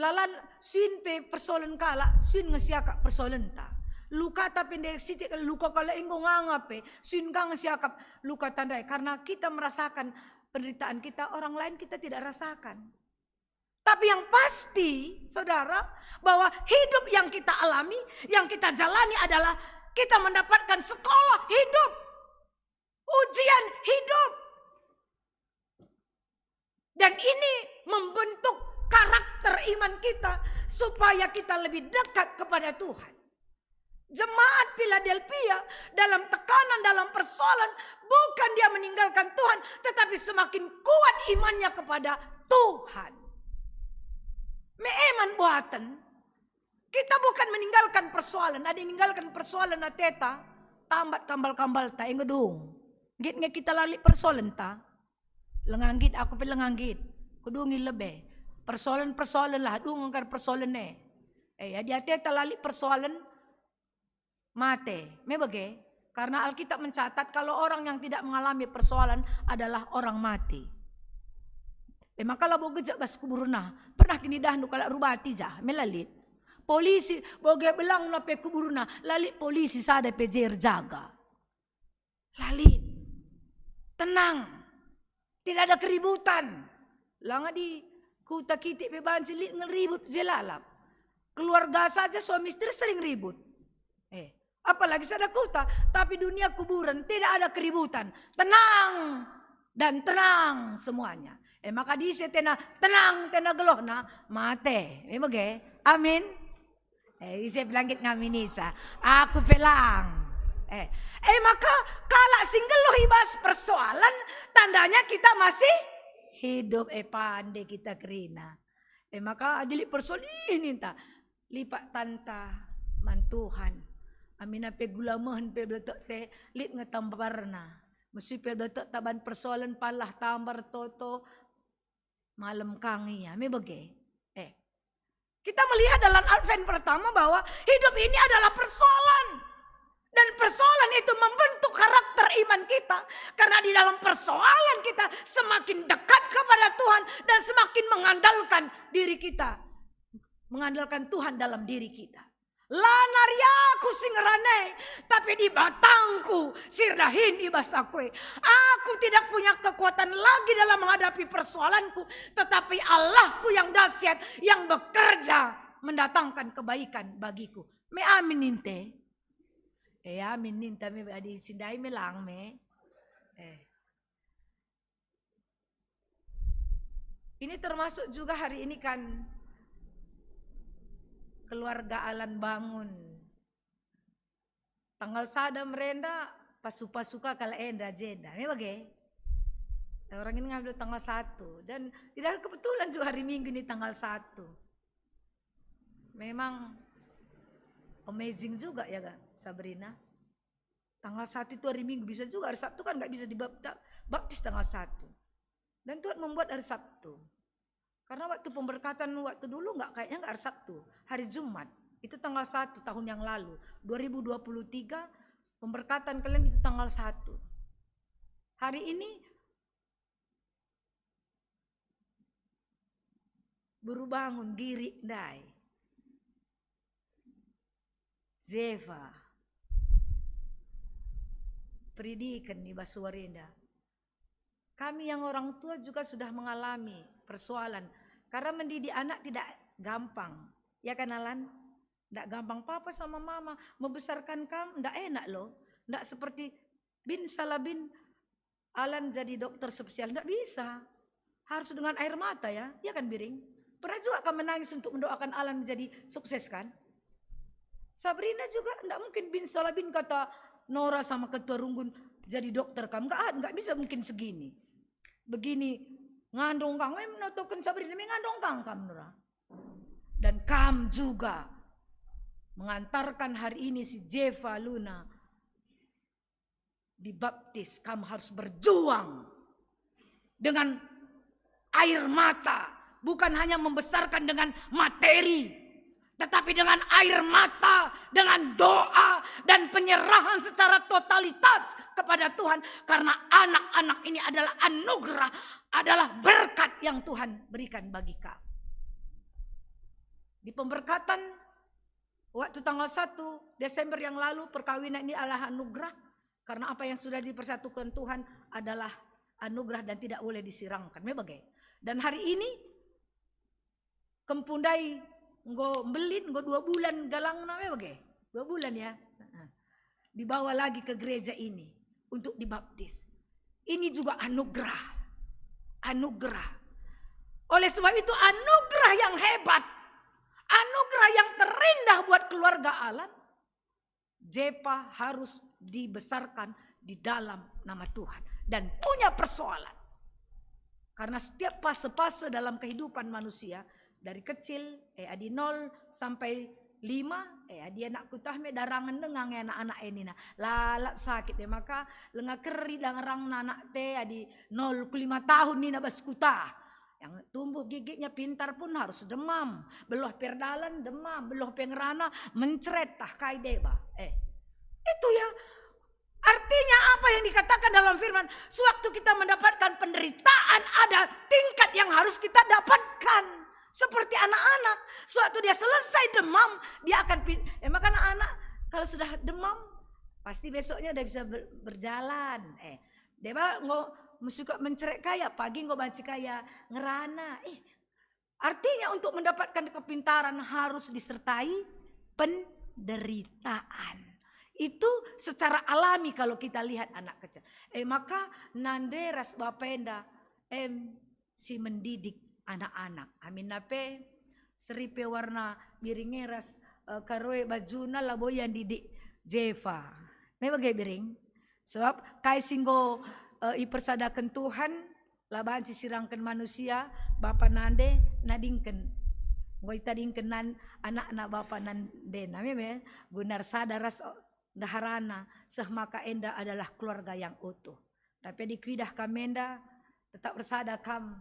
lalan suin pe persoalen kalak, suin nge siakap persoalenta. Lukata pe ndai sitik, luka kalak enggo nganga pe, suin ka nge siakap lukata ndai. Karena kita merasakan penderitaan kita, orang lain kita tidak rasakan. Tapi yang pasti, saudara, bahwa hidup yang kita alami, yang kita jalani adalah kita mendapatkan sekolah hidup, ujian hidup. Dan ini membentuk karakter iman kita supaya kita lebih dekat kepada Tuhan. Jemaat Philadelphia dalam tekanan, dalam persoalan, bukan dia meninggalkan Tuhan, tetapi semakin kuat imannya kepada Tuhan. Me eman buaten. Kita bukan meninggalkan persoalan, ada yang ninggalkan persoalan ateta, tambat kambal-kambalta, enggo dung. Nggit nge kita lali persoalanta. Lenga nggit, aku pe lenga nggit. Kudungi lebe. Persoalan-persoalan lah, dung engkar persoalan e. Eh, adi ateta lali persoalan, mate. Me bage? Karena Alkitab mencatat kalau orang yang tidak mengalami persoalan adalah orang mati. E maka labo gejek bas kuburna. Pernah kinidahndu kalak rubati jah, me la lit. Polisi, boge belangna pe kuburna, la lit polisi sada pe je erjaga. La lit. Tenang. Tidak ada keributan. Langa di kuta kitik pe banci lit nge ribut je lalap. Keluarga saja suami istri sering ribut. Eh, apalagi sada kota, tapi dunia kuburan tidak ada keributan. Tenang dan tenang semuanya. Eh, maka diise tena tenang, tena gelohna, mate. Memang ge? Amin. Eh, ise pelangit ngamin isa. Aku pelang. Eh, eh, maka kalak si nggeluh i bas persoalan, tandanya kita masih hidup. Eh, pande kita kerina. Eh, maka adi lit persoalan ninta, lipat tanta man Tuhan. Amina pe gula mehen pe beletek te, lit nge tambarna. Mesui pe beletek taban persoalan palah tambar toto, malem kang ia, me bage. Eh. Kita melihat dalam Advent pertama bahwa hidup ini adalah persoalan. Dan persoalan itu membentuk karakter iman kita. Karena di dalam persoalan kita semakin dekat kepada Tuhan dan semakin mengandalkan diri kita. Mengandalkan Tuhan dalam diri kita. La nari aku si ngerana e, tapi Dibatangku si erdahin i bas aku e. Aku tidak punya kekuatan lagi dalam menghadapi persoalanku, tetapi Allahku yang dahsyat, yang bekerja mendatangkan kebaikan bagiku. Me amin ninte. Eh, amin ninta me adi si ndai me lang me. Eh. Ini termasuk juga hari ini kan keluarga Alan bangun. Tanggal sada merenda, pasu-pasu ka kalak enda jenda. Me bage? Orang ini ngambil tanggal satu. Dan tidak kebetulan juga hari Minggu ini tanggal satu. Memang amazing juga ya, Kak Sabrina. Tanggal satu itu hari Minggu, bisa juga hari Sabtu kan nggak bisa dibapta-, baptis tanggal satu. Dan Tuhan membuat hari Sabtu. Karena waktu pemberkatan waktu dulu nggak, kayaknya nggak hari Sabtu, hari Jumat. Itu tanggal satu tahun yang lalu, dua ribu dua puluh tiga, pemberkatan kalian itu tanggal satu. Hari ini Buru bangun, girik ndai. Zefa. Peridiken i bas wari enda. Kami yang orang tua juga sudah mengalami persoalan. Karena mendidik anak tidak gampang. Ya kan, Alan? Ndak gampang papa sama mama. Membesarkan kam ndak enak loh. Ndak seperti bin salah bin Alan jadi dokter spesial, ndak bisa. Harus dengan air mata ya, ya kan Biring? Pernah juga kam menangis untuk mendoakan Alan menjadi sukses kan? Sabrina juga ndak mungkin bin salah bin kata Nora sama ketua runggun jadi dokter kam. Nggak, nggak bisa mungkin segini. Begini ngandung kang, eh, menotoken Sabrina, me ngandung kang kam Nora. Dan kam juga mengantarkan hari ini si Jefa Luna dibaptis, kamu harus berjuang dengan air mata, bukan hanya membesarkan dengan materi, tetapi dengan air mata, dengan doa, dan penyerahan secara totalitas kepada Tuhan. Karena anak-anak ini adalah anugerah, adalah berkat yang Tuhan berikan bagi kamu. Di pemberkatan waktu tanggal satu Desember yang lalu, perkawinan ini adalah anugerah, karena apa yang sudah dipersatukan Tuhan adalah anugerah dan tidak boleh disirangkan. Me bage. Dan hari ini, kempu ndai enggo mbelin, enggo dua bulan galangna, me bage. Dua bulan ya. Heeh. Dibawa lagi ke gereja ini untuk dibaptis. Ini juga anugerah. Anugerah. Oleh sebab itu, anugerah yang hebat, anugerah yang terindah buat keluarga Alan, Jepa harus dibesarkan di dalam nama Tuhan dan punya persoalan. Karena setiap fase-fase dalam kehidupan manusia, dari kecil, eh, adi nol sampai lima, eh, adi anakku tah me darangen denga nge anak-anak e nina, lalap sakit e, maka lenga keri dangerangna anak te adi nol ku lima tahun nina bas kuta. Yang tumbuh gigiknya pintar pun harus demam. Beloh perdalan demam, beloh pengerana mencret tah kai deba. Eh, itu ya. Artinya apa yang dikatakan dalam firman? Sewaktu kita mendapatkan penderitaan, ada tingkat yang harus kita dapatkan. Seperti anak-anak, sewaktu dia selesai demam, dia akan pin-, eh, maka anak-anak kalau sudah demam, pasti besoknya udah bisa ber-, berjalan. Eh, deba enggo mesuka mencret kaya, pagi enggo banci kaya ngerana. Eh, Artinya, untuk mendapatkan kepintaran harus disertai penderitaan. Itu secara alami kalau kita lihat anak kecil. Eh, maka nande ras bapa enda, em, si mendidik anak-anak. Aminna pe, seri pe warna biring e ras, eh, karoe bajuna labo ia ndidik Jefa. Me bage biring. Sebab kai si enggo, eh, ipersadaken Tuhan, la banci sirangken manusia, bapa nande nadingken. Enggo itadingken nan-, anakna bapa nandena. Me, me, guna ersada ras, o, ndeharana, seh maka enda adalah keluarga yang utuh. Tapi adi kuidah kam enda, tetap ersada kam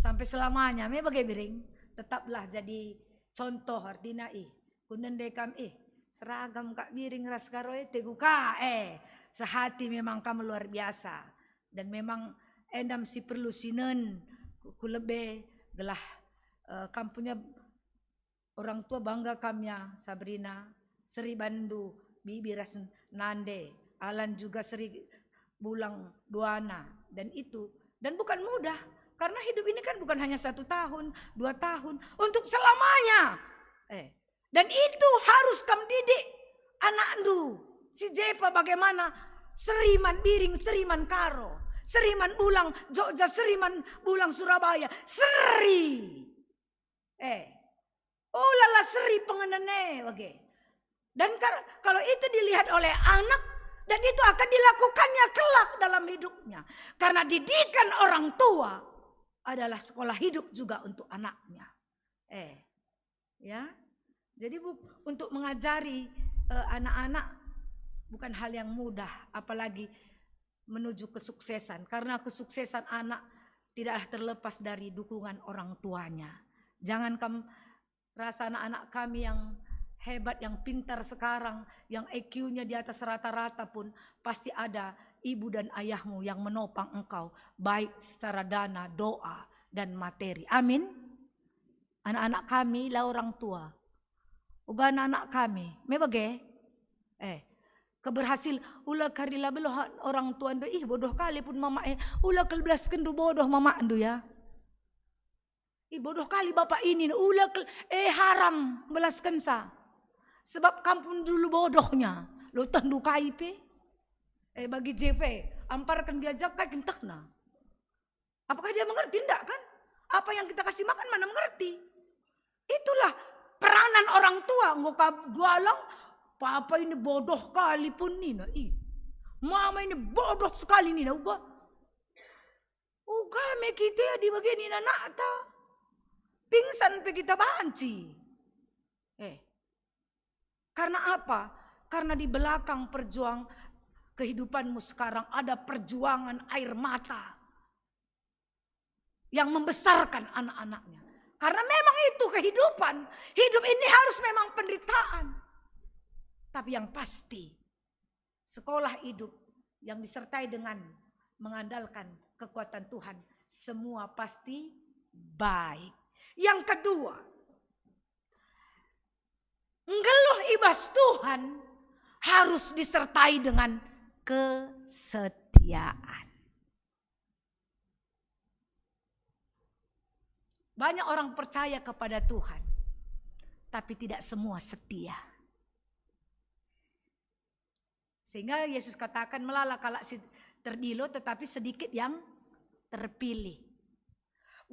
sampai selamanya. Me bage biring, tetaplah jadi contoh, artina, ih, kunende kam, ih, seragam kak biring ras karoe, tegu ka, eh, sehati memang kam luar biasa. Dan memang endam si perlu sinen ku, ku lebe gelah, eh, kam punya orang tua bangga kam ya, Sabrina, seri banndu, bibi ras nande, Alan juga seri bulang duana, dan itu, dan bukan mudah, karena hidup ini kan bukan hanya satu tahun, dua tahun, untuk selamanya. Eh, dan itu harus kam didik anakndu, si Jepa bagaimana seri man biring, seri man karo, seri man bulang Jogja, seri man bulang Surabaya, seri. Eh, ulala seri pengenen e bage. Dan kar-, kalau itu dilihat oleh anak, dan itu akan dilakukannya kelak dalam hidupnya. Karena didikan orang tua adalah sekolah hidup juga untuk anaknya. Eh, ya. Jadi bu-, untuk mengajari, eh, anak-anak bukan hal yang mudah, apalagi menuju kesuksesan, karena kesuksesan anak tidaklah terlepas dari dukungan orang tuanya. Jangan kam rasa anak-anak kami yang hebat, yang pintar sekarang, yang I Q-nya di atas rata-rata pun, pasti ada ibu dan ayahmu yang menopang engkau, baik secara dana, doa, dan materi. Amin. Anak-anak kami la orang tua. Uga anak-anak kami, me bage? Eh, keberhasil, ula kari la beloh orang tuandu, ih, bodoh kali pun mama e, ula kal belaskenndu bodoh mamakndu ya. Ih, bodoh kali bapak ini, ula kal, eh, haram belaskensa. Sebab kam pun dulu bodohnya, lo tehndu kai pe. Eh, bagi J V, amparken diajar kai kentehna. Apakah dia mengerti? Ndak kan? Apa yang kita kasih makan mana mengerti? Itulah peranan orang tua. Enggo ka dualang, "Papa ini bodoh kali pun," nina. Ih, "Mama ini bodoh sekali," nina. Uga, uga me kita di bage nina nakta. Pingsan pe kita banci. Eh, karena apa? Karena di belakang perjuang kehidupanmu sekarang ada perjuangan air mata yang membesarkan anak-anaknya. Karena memang itu kehidupan. Hidup ini harus memang penderitaan. Tapi yang pasti, sekolah hidup yang disertai dengan mengandalkan kekuatan Tuhan, semua pasti baik. Yang kedua, nggeluh i bas Tuhan harus disertai dengan kesetiaan. Banyak orang percaya kepada Tuhan, tapi tidak semua setia. Sehingga Yesus katakan, "Melala kalak si terdilo, tetapi sedikit yang terpilih."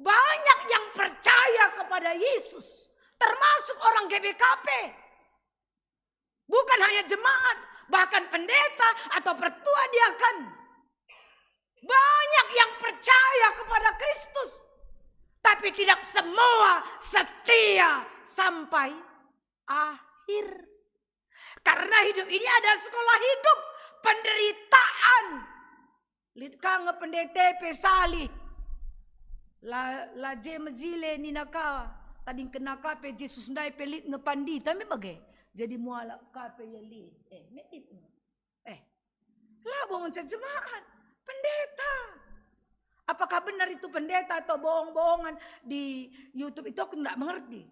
Banyak yang percaya kepada Yesus, termasuk orang G B K P. Bukan hanya jemaat, bahkan pendeta atau pertua diaken. Banyak yang percaya kepada Kristus, tapi tidak semua setia sampai akhir. Karena hidup ini ada sekolah hidup, penderitaan. Lit ka nge pendeta pe salih. La, la je mejile nina ka, tadingkenna ka pe Jesus ndai pe lit nge pandita me bage. Jadi mualap ka pe ia lit. Eh, me lit nge. Eh, labo ngenca jemaat, pendeta. Apakah benar itu pendeta atau bohong-bohongan di YouTube itu, aku nggak mengerti.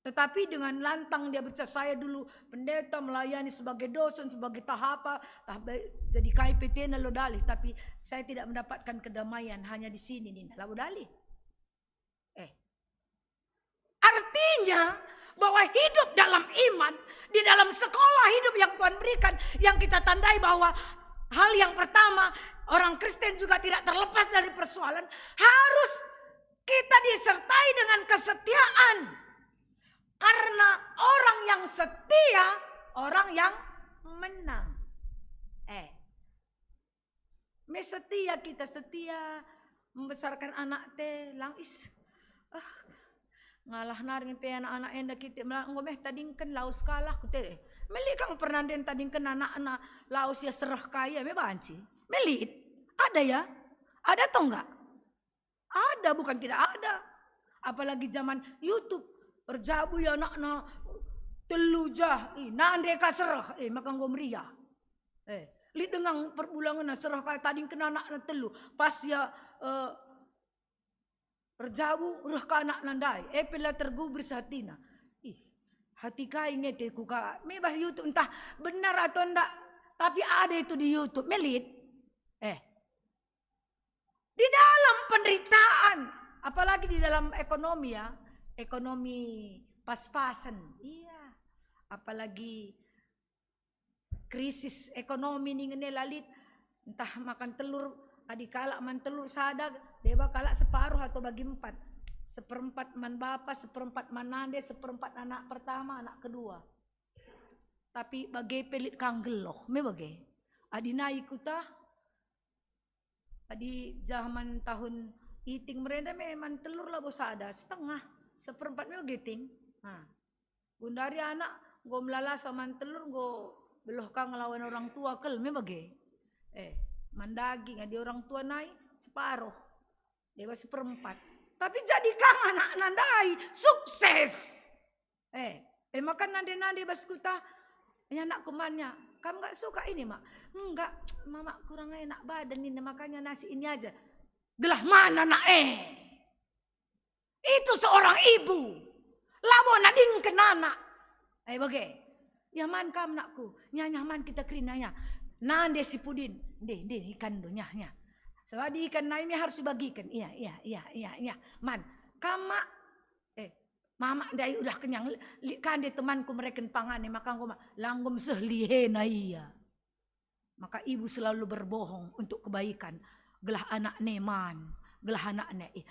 Tetapi dengan lantang dia berkata, "Saya dulu pendeta melayani sebagai dosen, sebagai tahapa, tah be-, jadi K I P T na lo dalih, tapi saya tidak mendapatkan kedamaian hanya di sini," nina, labo dalih. Eh. Artinya bahwa hidup dalam iman, di dalam sekolah hidup yang Tuhan berikan, yang kita tandai bahwa hal yang pertama, orang Kristen juga tidak terlepas dari persoalan, harus kita disertai dengan kesetiaan. Karena orang yang setia, orang yang menang. Eh, me setia kita, setia membesarkan anak te, lang is. Ah, ngalah nari pe anak-anak enda kita, mela-, enggo meh tadingken lawes kalak ku te. Melit kang pernah nden tadingken anakna lawes ia sereh kai, me banci. Melit. Ada ya? Ada atau enggak? Ada, bukan tidak ada. Apalagi zaman YouTube, erjabu ia anakna telu jah, ih, nande ka sereh, eh, maka enggo meriah. Eh, lit denga perbulangenna sereh ka tadingken anakna telu, pas ia, eh, erjabu reh ka anakna ndai, eh, pe la tergubris hatina. Ih, hati kai nge te ku ka, me bas YouTube, entah benar atau ndak, tapi ada itu di YouTube, melit. Eh, di dalam penderitaan, apalagi di dalam ekonomi ya, ekonomi pas-pasen, iya, apalagi krisis ekonomi ningen e la lit, entah makan telur, adi kalak man telur sada, deba kalak separuh atau bagi empat, seperempat man bapa, seperempat man nande, seperempat anak pertama, anak kedua. Tapi bage pe lit kang geloh, me bage. Adi nai kuta, adi jaman tahun iting merenda me man telur labo sada, setengah, seperempat me bage ting. Nah, gundari anak enggo melala sa man telur, enggo beloh ka ngelawan orang tua kel me bage. Eh, man daging adi orang tua nai separuh, deba seperempat. Tapi jadi kang anakna ndai sukses. Eh, eh, maka nande-nande bas kuta, ya anakku mannya, "Kam nggak suka ini, Mak?" "Enggak, Mama kurang enak badan ini, makanya nasi ini aja." Gelah mana nak eh? Itu seorang ibu. Labo nadingken anak. Eh, bage. Ya man kam, nakku. Nya, nya man kita kerina, ya. Nande si pudin. Ndeh, ndeh, ikan do, nya, nya. Sebab ikan nai me harus dibagiken. Iya, iya, iya, iya, iya. Man, kam, Mak. Eh, Mama ndai udah kenyang, li-, lit kande temanku mereken pangan e, maka enggo ma-, la enggo meseh lihena ia. Maka ibu selalu berbohong untuk kebaikan, gelah anak neman, gelah anak ne. Ih,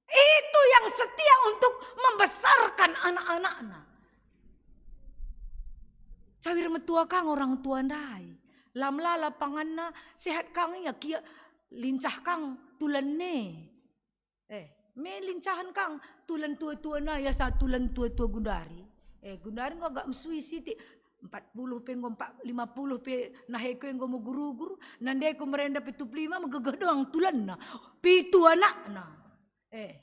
itu yang setia untuk membesarkan anak-anakna. Cawir metua kang orang tua ndai. Lam lala panganna, sehat kang ia, kia lincah kang tulan ne. Eh, me lincahen kang tulan tua-tua nai, asa tulan tua-tua gundari. Eh, gundari enggo agak mesui sitik, empat puluh pe enggo, empat, lima puluh pe naheku enggo megurugur, nandeku merenda pitu puluh lima megegeh doang tulanna. Pitu anakna. Eh,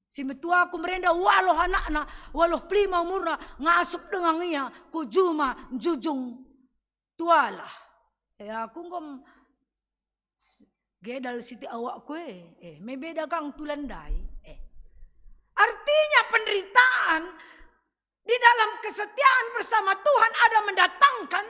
si metuaku merenda waluh anakna, waluh puluh lima umurna, ngasup denga ia ku juma njujung tualah. Eh, aku enggo m-, s-, gedal sitik awakku e. Eh, me beda kang tulan ndai. Eh. Artinya penderitaan di dalam kesetiaan bersama Tuhan ada mendatangkan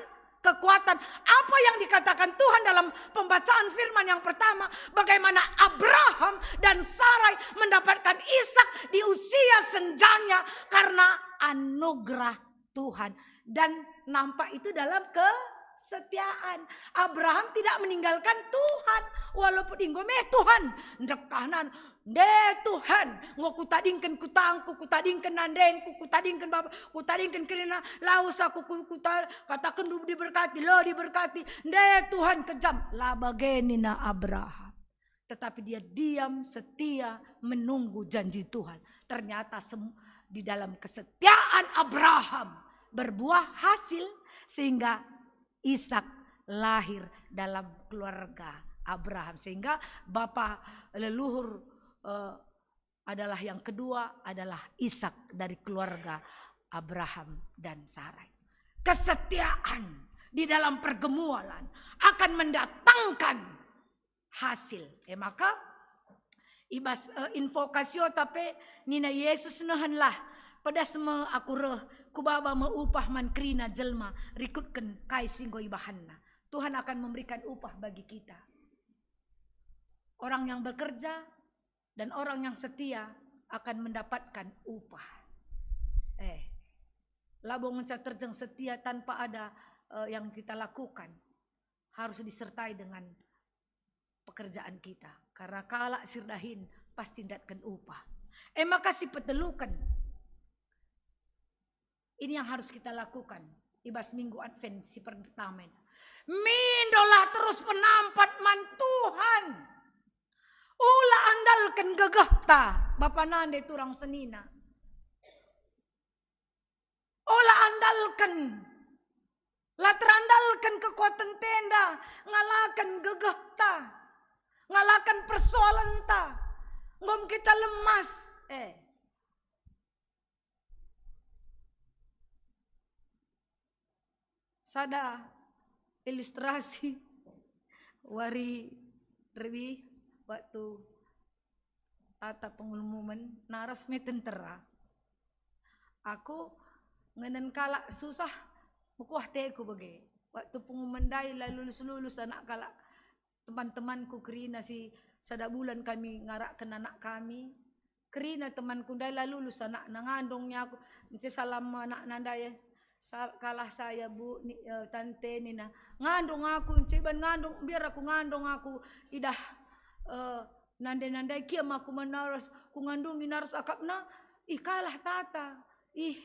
kekuatan. Apa yang dikatakan Tuhan dalam pembacaan firman yang pertama, bagaimana Abraham dan Sarai mendapatkan Ishak di usia senjanya karena anugerah Tuhan. Dan nampak itu dalam kesetiaan. Abraham tidak meninggalkan Tuhan. Walaupun enggo me Tuhan ndekahna, "Nde Tuhan, enggo kutadingken kutangku, kutadingken nandengku, kutadingken bapa, kutadingken kerina, lawes aku ku, kuta-, kataken diberkati, lo diberkati. Nde Tuhan, kejam." La bage nina Abraham. Tetapi dia diam, setia, menunggu janji Tuhan. Ternyata sem-, di dalam kesetiaan Abraham berbuah hasil, sehingga Ishak lahir dalam keluarga Abraham. Sehingga bapa leluhur, eh, adalah yang kedua adalah Ishak dari keluarga Abraham dan Sarai. Kesetiaan di dalam pergumulan akan mendatangkan hasil. E maka, i bas, eh, invokasiota pe nina Jesus, "Nehenlah, pedas me aku reh, kubaba me upah man kerina jelma rikutken kai si enggo ibahanna." Tuhan akan memberikan upah bagi kita. Orang yang bekerja dan orang yang setia akan mendapatkan upah. Eh, labo ngenca terjeng setia tanpa ada, eh, yang kita lakukan. Harus disertai dengan pekerjaan kita. Karena kalak si erdahin pasti ndatken upah. E maka si peteluken. Ini yang harus kita lakukan i bas Minggu Advent si pertama ini. Mindolah terus penampat man Tuhan. Ula andalken gegehta, bapa nande turang senina. Ola andalken, la terandalken kekuaten enda, ngalaken gegehta, ngalaken persoalenta, nggom kita lemas. Eh. Sada ilustrasi wari rebi waktu tata pengumuman naras me tentera. Aku ngenen kalak susah mekuah teku bage. Waktu pengumuman ndai la lulus-lulus anak kalak teman-temanku kerina si sada bulan kami ngarakken anak kami. Kerina temanku ndai la lulus anakna, ngandung nge aku, nce salam anakna ndai, eh, sal-, kalah saya, Bu, ni, eh, tante, nina. Ngandung aku, nce iban ngandung, biar aku ngandung aku, idah, eh, nande-nande kiam aku menaras, ku ngandungi naras akapna, ih, kalah tata, ih,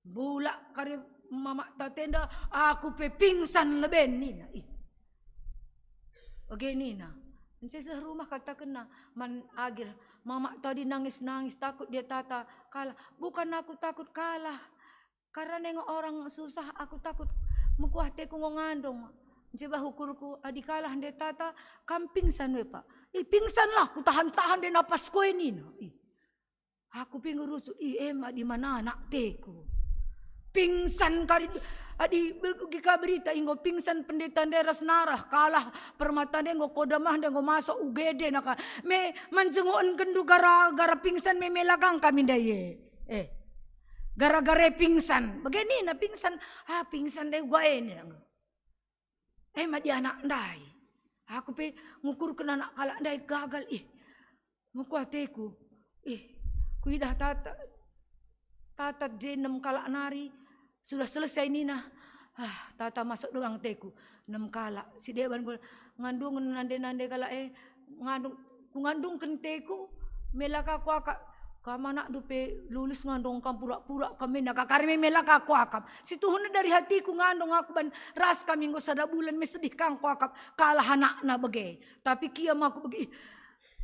Bulak kari mamak tata enda, aku pe pingsan leben nina. Ih. Oke nina. Nce seh rumah katakenna man Agil, mamak tadi nangis-nangis, takut dia tata kalah. Bukan aku takut kalah. Karena nengok orang susah, aku takut mekuah teku enggo ngandung. Nce bah ukurku, adi kalah nde tata, kam pingsan we, Pak. Ih, pingsanlah, kutahan-tahan deh napasku e nina. Ih. Aku pe ngerucut, "Ih, em adi man anak teku." Pingsan kari, adi be-, gika berita enggo pingsan pendeta ndai ras narah, kalah permata ndai enggo kodamah ndai enggo masuk U G D naka. Me manjenguken kendu gara-gara pingsan me mela kang kami ndai e. Eh. Gara-gara pingsan. Bage nina pingsan, ah, pingsan ndai uga e nina. Eh, madi anak ndai. Aku pe ngukurken anak kalak ndai gagal, ih. Mekuah teku, ih, kuidah tata, tata je enem kalak nari, sudah selesai nina. Ah, tata masuk doang teku, enem kalak. Si deban ngandungen nande-nande kalak, eh, ngandung, kungandungken teku, mela ka kuakap, kam anakndu pe lulus ngandung kam pura-pura kam mena kakari me mela ka kuakap. Si tuhuna dari hatiku ngandung aku ban ras kami enggo sada bulan me sedih kang kuakap kalah anakna bage. Tapi kiam aku bage, ih,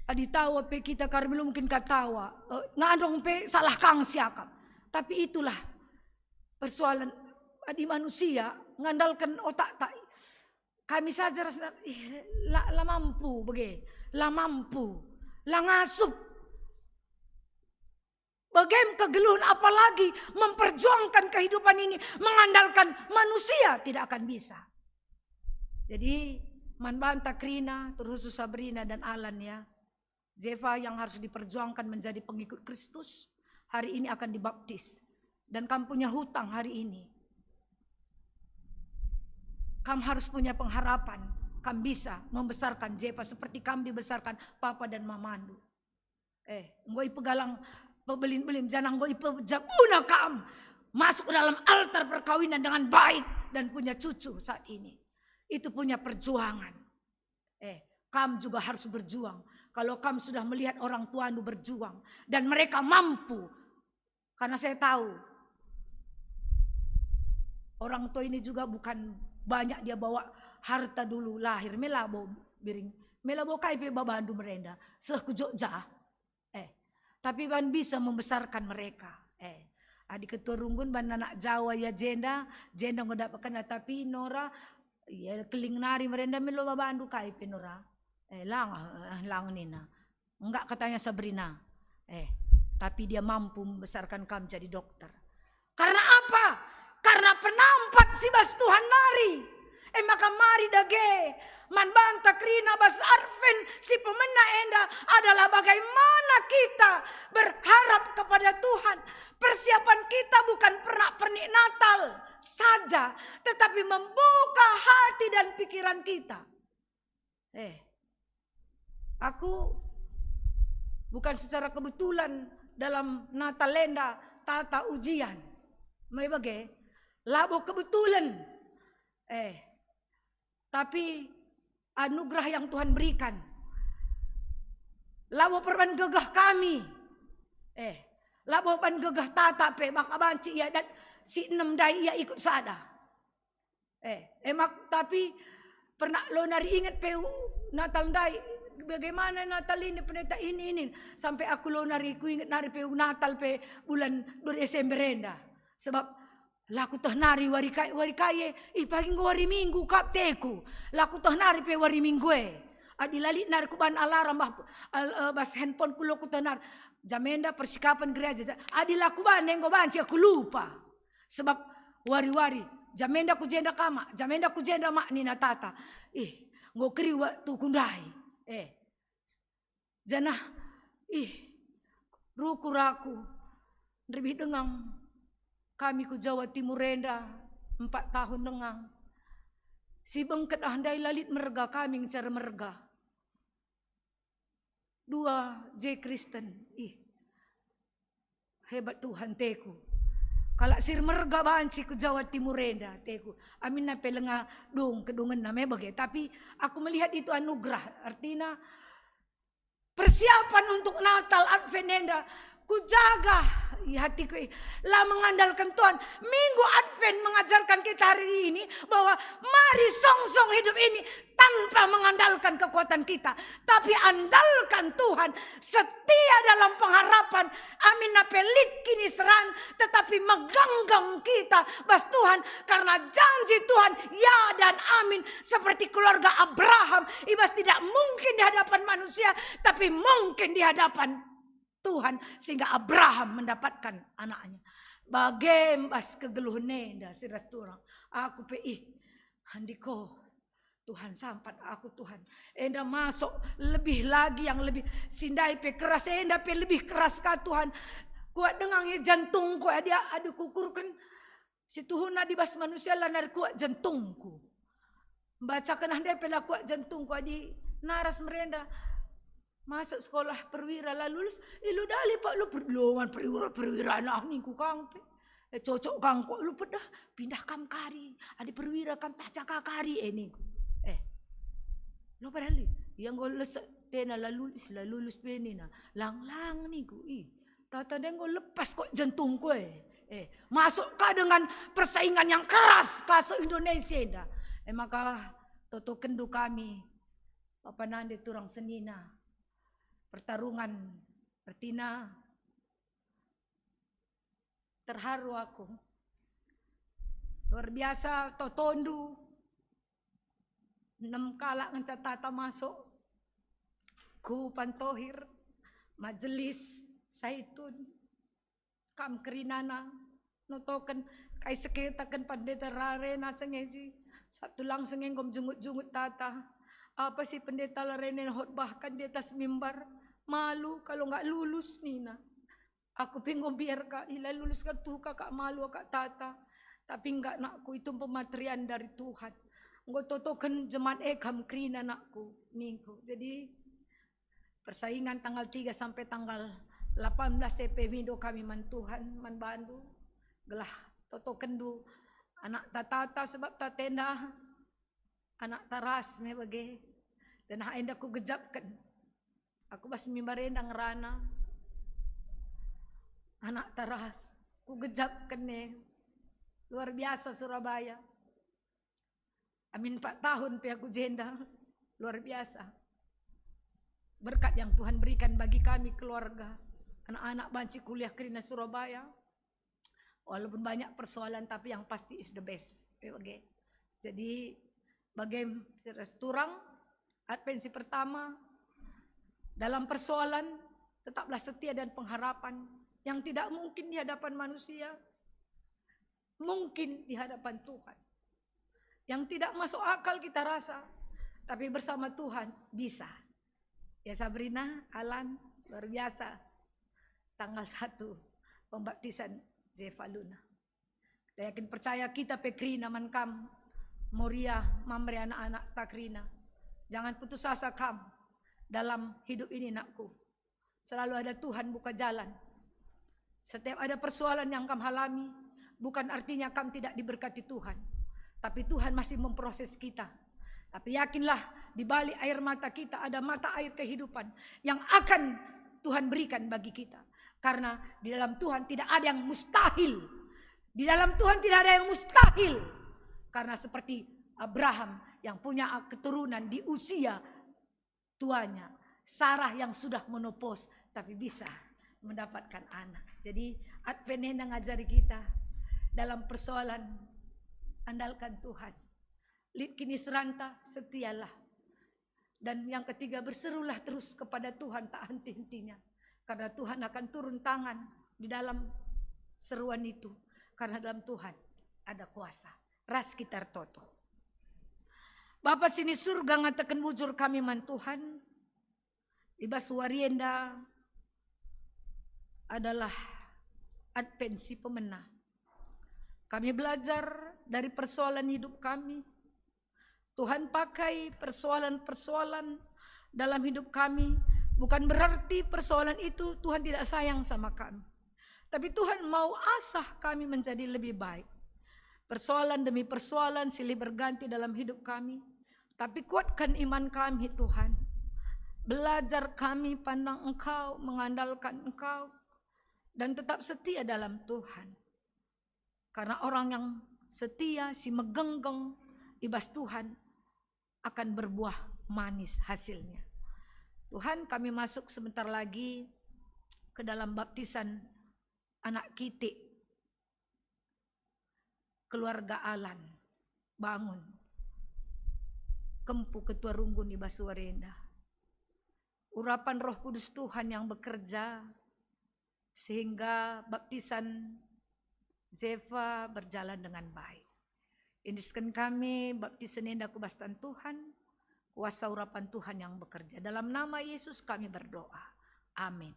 adi tawa pe kita kari belum mungkin katawa. Eh, ngandung pe salah kang siakap. Tapi itulah persoalan adi manusia ngandalken otak tak. Kami saja ras, ih, la, la mampu bage, la mampu, la ngasup. Bagem kegeluhen apalagi memperjuangkan kehidupan ini mengandalkan manusia tidak akan bisa. Jadi, man banta kerina, terkhusus Sabrina dan Alan ya. Jefa yang harus diperjuangkan menjadi pengikut Kristus, hari ini akan dibaptis. Dan kam punya hutang hari ini. Kam harus punya pengharapan, kam bisa membesarkan Jefa seperti kam dibesarkan papa dan mamandu. Eh, enggo ipegalang pebelin-belin, janah enggo ipejabuna kam masuk dalam altar perkawinan dengan baik dan punya cucu saat ini. Itu punya perjuangan. Eh, kam juga harus berjuang. Kalau kam sudah melihat orang tuandu berjuang dan mereka mampu, karena saya tahu orang tua ini juga bukan banyak dia bawa harta dulu lahir, me labo biring, me labo kai pe babandu merenda, seh ku Jogja. Eh, tapi ban bisa membesarkan mereka. Eh, adi ketua runggun ban anak Jawa ya jenda, jenda enggo dapetkenna, tapi Nora, ya keling nari merenda melo babandu kai pe Nora. Eh, lang, eh, lang nina. Enggak katanya Sabrina. Eh, tapi dia mampu membesarkan kam jadi dokter. Karena apa? Karena penampat si bas Tuhan nari. E maka mari dage, man banta kerina bas Advent si pemena enda adalah bagaimana kita berharap kepada Tuhan. Persiapan kita bukan pernak-pernik Natal saja, tetapi membuka hati dan pikiran kita. Eh, aku bukan secara kebetulan dalam Natal enda tata ujian. Me bage, labo kebetulan. Eh, tapi anugerah yang Tuhan berikan. Labo perban gegeh kami. Eh, labo ban gegeh tata pe, maka banci ia dat si enem ndai ia ikut sada. Eh, emak, tapi pernah lo nari inget pe u Natal ndai, bagaimana Natal ini, pendeta ini, ini. Sampai aku lo nari ku inget nari pe u Natal pe bulan dua Desember enda. Sebab la kuteh nari wari kai, wari kai e, ih, pagi enggo wari Minggu kap teku. La kuteh nari pe wari Minggu e. Adi la lit nari kuban alarm bah, al-, eh, bas handphone ku lo kuteh nari. Jam enda persikapen gereja, ja-, adi la kuban enggo banci aku lupa. Sebab wari-wari, jam enda ku jenda kama, jam enda ku jenda mak nina tata. Ih, enggo keriwak tuku ndai. Eh, janah, ih, rukur aku, nderbih denga kami ku Jawa Timur enda, empat tahun denga. Si bengket ah ndai la lit merga kami ngenca merga. Dua je Kristen, ih, hebat Tuhan teku. Kalak si merga banci ku Jawa Timur enda teku. Aminna pe lenga dung kedungenna me bage. Tapi aku melihat itu anugerah. Artina, persiapan untuk Natal Advent enda kujaga i hatiku, eh, la mengandalkan Tuhan. Minggu Advent mengajarkan kita hari ini bahwa mari songsong hidup ini tanpa mengandalkan kekuatan kita, tapi andalkan Tuhan, setia dalam pengharapan. Aminna pe lit kiniseran, tetapi meganggeng kita bas Tuhan, karena janji Tuhan ya dan amin. Seperti keluarga Abraham, i bas tidak mungkin di hadapan manusia, tapi mungkin di hadapan Tuhan, sehingga Abraham mendapatkan anaknya. Bage bas kegeluhen enda si ras turang. Aku pe, ih, andiko, Tuhan, sampat aku, Tuhan. Enda masuk lebih lagi, yang lebih si ndai pe keras, enda pe lebih keras ka, Tuhan. Kuat denga nge jantungku, adi, adi kukurken. Si tuhuna di bas manusia la nari kuat jantungku. Mbacaken ah ndai pe la kuat jantungku, adi naras merenda. Masuk sekolah perwira la lulus, ilu dali pak lu per-, longan perwira, perwira nah ningku kang pe. Eh, cocok kang kok lu pedah, pindah kam kari. Adi perwira kam tah caka kari, eh, ningku. Eh. Lo padahal ia enggo lesek tena la lulus, la lulus pe nina. Lang-lang ningku, ih. Tata ndai enggo lepas kok jantungku, eh. Eh, masuk ka dengan persaingan yang keras ka se-Indonesia enda. Eh, maka totokenndu kami, Bapa nande turang senina, pertarungan ertina terharu aku. Luar biasa totondu. Enem kalak ngenca tata masuk ku Pantohir, Majelis Saitun. Kam kerinana notoken kai sekitaken Pendeta Larena sengesi. Satu lang senge enggo mejungut-jungut tata. Apa si Pendeta Larena hotbahkan di atas mimbar? Malu kalau nggak lulus nina. Aku pe enggo mbiar ka, ila lulus ka tuhu ka kak malu kak tata. Tapi enggak, nakku, itu pematerian dari Tuhan. Enggo totoken jemaat e kam kerina, nakku, ningku. Jadi persaingan tanggal tiga sampai tanggal delapan belas e pe mindo kami man Tuhan, man bandu. Gelah totokenndu anak tatata sebab tatenda anak taras me bage. Janah enda kugejapken. Aku bas mimbar enda ngerana. Anak taras. Kugejapken e. Luar biasa Surabaya. Amin empat tahun pe aku jenda. Luar biasa. Berkat yang Tuhan berikan bagi kami keluarga. Anak-anak banci kuliah kerina Surabaya. Walaupun banyak persoalan, tapi yang pasti is the best. Oke. Jadi, bagi turang, Advent si pertama, dalam persoalan, tetaplah setia dan pengharapan yang tidak mungkin di hadapan manusia, mungkin di hadapan Tuhan. Yang tidak masuk akal kita rasa, tapi bersama Tuhan bisa. Ya, Sabrina, Alan, luar biasa. Tanggal satu pembaptisan Jeva Luna. Kita yakin percaya kita pe kerina man kam, Moria, Mamre, anak-anak ta kerina. Jangan putus asa kam dalam hidup ini, nakku. Selalu ada Tuhan buka jalan. Setiap ada persoalan yang kam alami, bukan artinya kam tidak diberkati Tuhan, tapi Tuhan masih memproses kita. Tapi yakinlah, di balik air mata kita ada mata air kehidupan yang akan Tuhan berikan bagi kita. Karena di dalam Tuhan tidak ada yang mustahil. Di dalam Tuhan tidak ada yang mustahil. Karena seperti Abraham yang punya keturunan di usia tuanya, Sarah yang sudah menopause tapi bisa mendapatkan anak. Jadi, Advent enda ngajari kita dalam persoalan, andalkan Tuhan. Lit kiniseranta, setialah. Dan yang ketiga, berserulah terus kepada Tuhan tak henti-hentinya. Karena Tuhan akan turun tangan di dalam seruan itu. Karena dalam Tuhan ada kuasa. Ras kita ertoto. Bapa sini surga, ngataken bujur kami man Tuhan, i bas wari enda adalah Advent si pemena. Kami belajar dari persoalan hidup kami. Tuhan pakai persoalan-persoalan dalam hidup kami, bukan berarti persoalan itu Tuhan tidak sayang sama kami. Tapi Tuhan mau asah kami menjadi lebih baik. Persoalan demi persoalan silih berganti dalam hidup kami. Tapi kuatkan iman kami, Tuhan. Belajar kami pandang Engkau, mengandalkan Engkau, dan tetap setia dalam Tuhan. Karena orang yang setia, si megenggeng i bas Tuhan, akan berbuah manis hasilnya. Tuhan, kami masuk sebentar lagi ke dalam baptisan anak kitik keluarga Alan. Bangun. Kempu ketua runggun i bas wari enda. Urapan Roh Kudus Tuhan yang bekerja, sehingga baptisan Zeva berjalan dengan baik. Endesken kami baptisan enda ku bas tangan Tuhan, kuasa urapan Tuhan yang bekerja. Dalam nama Yesus kami berdoa. Amin.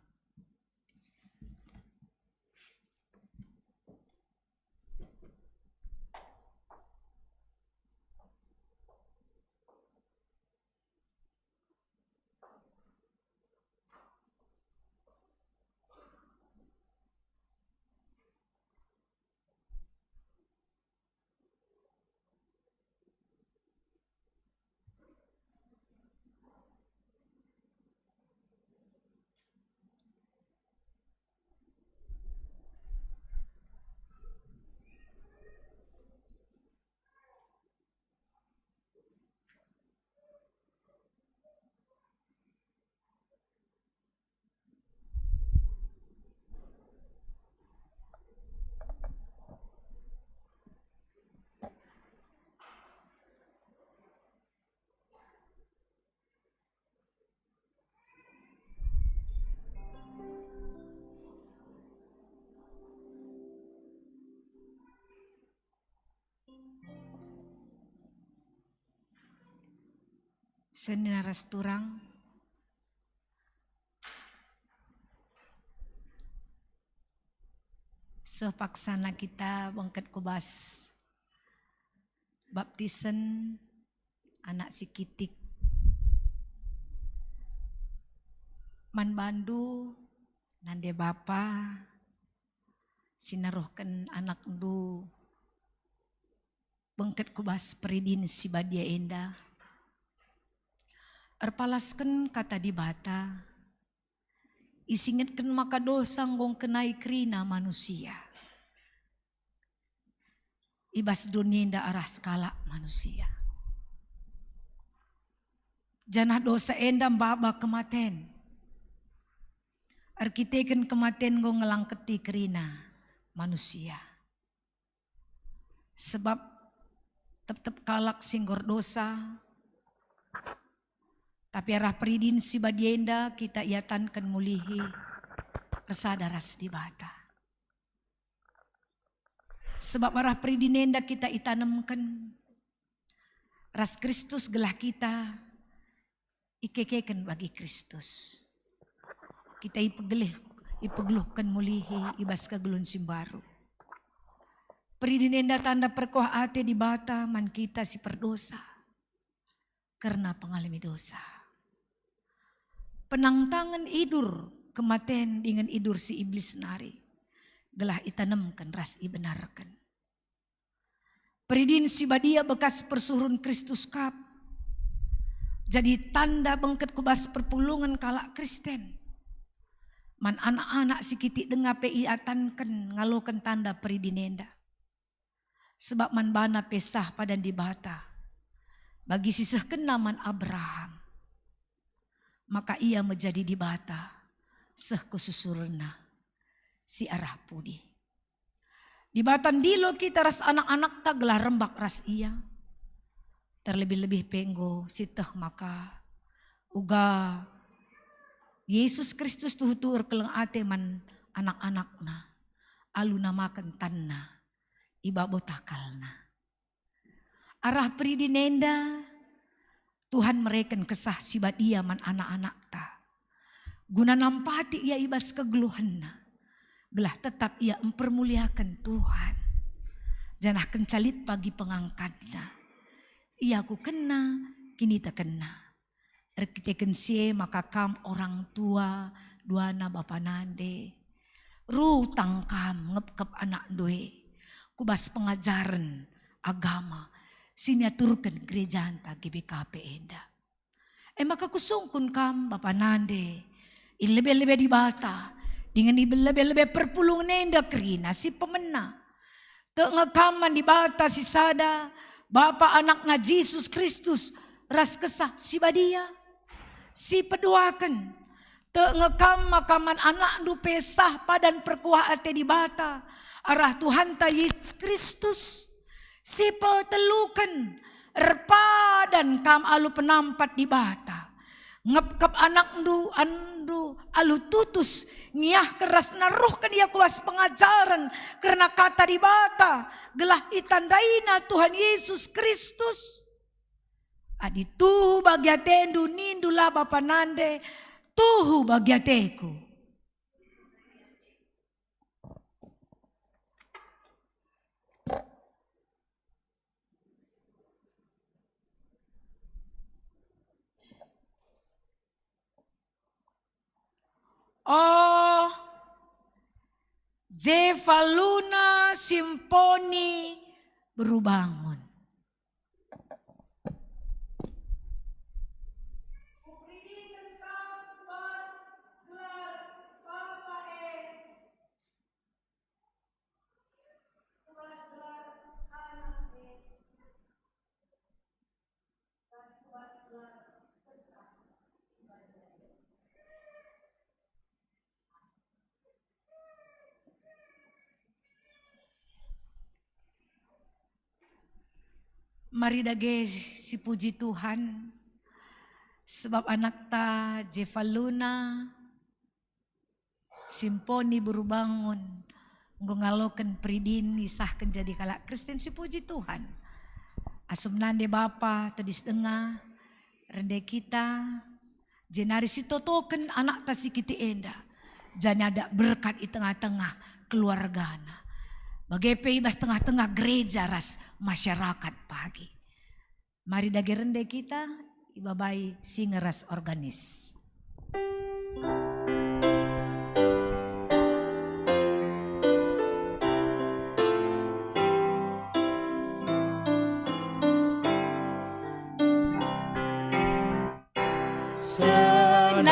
Senina ras turang. Seh paksana kita bengket ku bas baptisen anak si kitik. Man bandu, nande bapa, si neruhken anakndu bengket ku bas peridin si badia enda. Erpalasken Kata Dibata, isingetken maka dosa enggo ngkenai kerina manusia i bas doni enda arah sekalak manusia. Janah dosa enda maba kematen. Erkiteken kematen enggo ngelangketi kerina manusia. Sebab tep-tep kalak si enggo erdosa, tapi arah peridin si badia enda kita iatanken mulihi ersada ras Dibata. Sebab arah peridin enda kita itanemken ras Kristus gelah kita ikekeken bagi Kristus. Kita ipegelih, ipegeluhken mulihi i bas kegeluhen si mbaru. Peridin enda tanda perkuah ate Dibata man kita si perdosa kerna pengalemi dosa. Penangtangen idur kematen dingen idur si Iblis nari. gelah itanemken ras ibenarken. Peridin si badia bekas persuhuren Kristus kap. Jadi tanda bengket ku bas perpulungen kalak Kristen. Man anak-anak si kitik denga pe iatanken ngaloken tanda peridin enda. Sebab man bana pe sah padan Dibata bagi si sehkenna man Abraham. Maka ia me jadi Dibata seh ku susurenna si arah pudi. Dibata ndilo kita ras anak-anakta gelah rembak ras Ia. Terlebih-lebih pe enggo sieteh maka uga Jesus Kristus tuhu-tuhu erkeleng ate man anak-anakNa alu namaken tanNa i babo takalNa. Arah peridin enda, Tuhan mereken Kesah Si Badia man anak-anakta, guna nampati ia i bas kegeluhenna, gelah tetap ia mpermuliaken Tuhan, janah kenca lit pagi pengangkatna, iakukenna kinitekenna. Erkiteken si e maka kam orang tua, duana bapa nande, rutang kam ngepkep anakndu e ku bas pengajaren agama si niaturken gerejanta G B K P enda. E maka kusungkun kam bapa nande, i lebe-lebe Dibata dingen i lebe-lebe perpulungen enda kerina si pemena. Tek nge kam man Dibata si sada, Bapa, Anakna Jesus Kristus, ras Kesah Si Badia, si peduaken. Tek nge kam maka man anakndu pe sah padan perkuah ate Dibata, arah Tuhanta Jesus Kristus, si peteluken, erpadan kam alu penampat Dibata. Ngepkep anakndu, andu alu tutus, ngiahken ras naruhken ia ku bas pengajaren kerna Kata Dibata, gelah itandaina Tuhan Yesus Kristus. Adi tuhu bagi atendu, nindu la bapa nande, tuhu bagi ateku. Oh, Jefaluna Simponi Berubangun. Mari dage sipuji Tuhan, sebab anakta Jefaluna, Simponi Berubangun enggo ngaloken peridin, isahken jadi kalak Kristen. Sipuji Tuhan. Asum nande bapa tedis denga, rende kita, jenari sitotoken anakta si kitik enda, janah ada berkat i tengah-tengah keluargana, bage pe i bas tengah-tengah gereja ras masyarakat pagi. Mari dage rende kita ibabai singe ras organis. Senang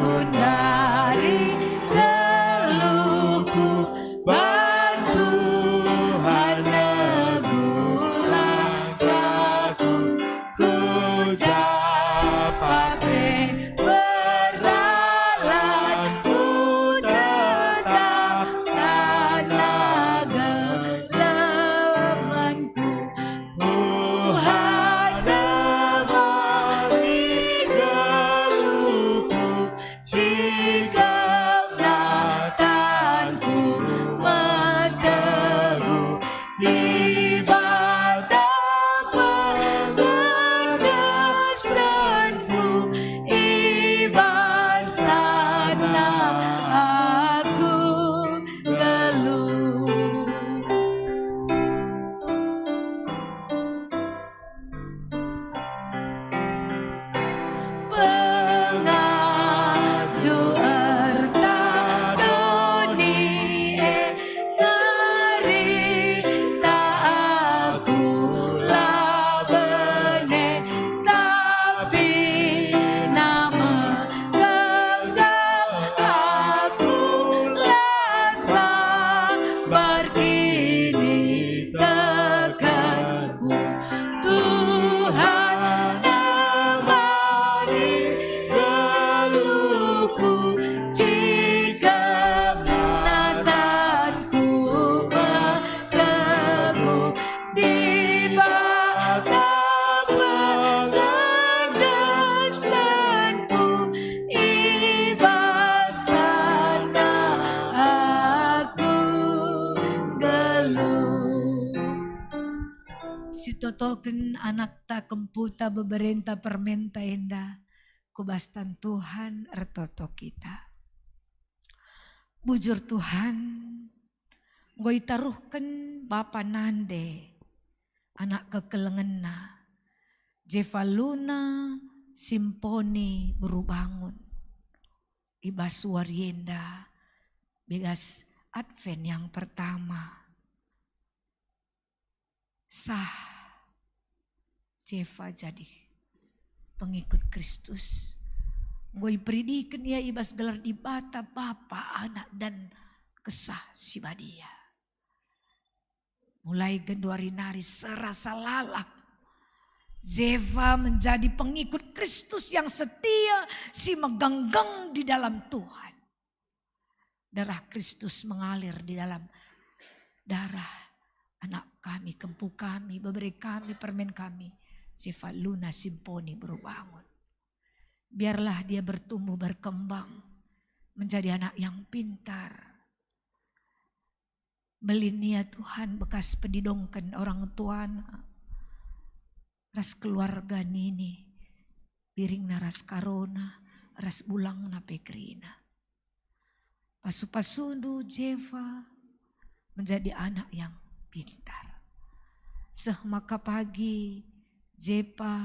gundari geluhku, ban Tuhan negulah aku, ku ja pake berdalan, ku tetap tanah gelemenku. Tuhan nemani geluhku, jikemna tanku metegu. Dibata pengendesenku, i bas tanah aku nggeluh. Pengaju erta doni Totoken anakta, kemputa, beberenta, permenta enda, ku bas tan Tuhan ertoto kita. Bujur Tuhan, enggo itaruhken bapa nande anak kekelengenna, Jefaluna Simponi Berubangun, i bas wari enda, bas Advent yang pertama. Sah Jefa jadi pengikut Kristus. Enggo iperidiken ia i bas gelar Dibata, Bapa, Anak, dan Kesah Si Badia. Mulai genduari nari serasa lalap, Jefa menjadi pengikut Kristus yang setia, si megenggeng di dalam Tuhan. Darah Kristus mengalir di dalam darah anak kami, kempu kami, bebere kami, permen kami, Jefaluna Simponi Berubangun. Biarlah dia bertumbuh, berkembang, menjadi anak yang pintar. Mbelin ia, Tuhan, bekas pedidongken orang tuana ras keluarga nini, Biringna ras Karona ras Bulangna pe kerina. Pasu-pasundu Jefa menjadi anak yang pintar. Seh maka pagi Jefa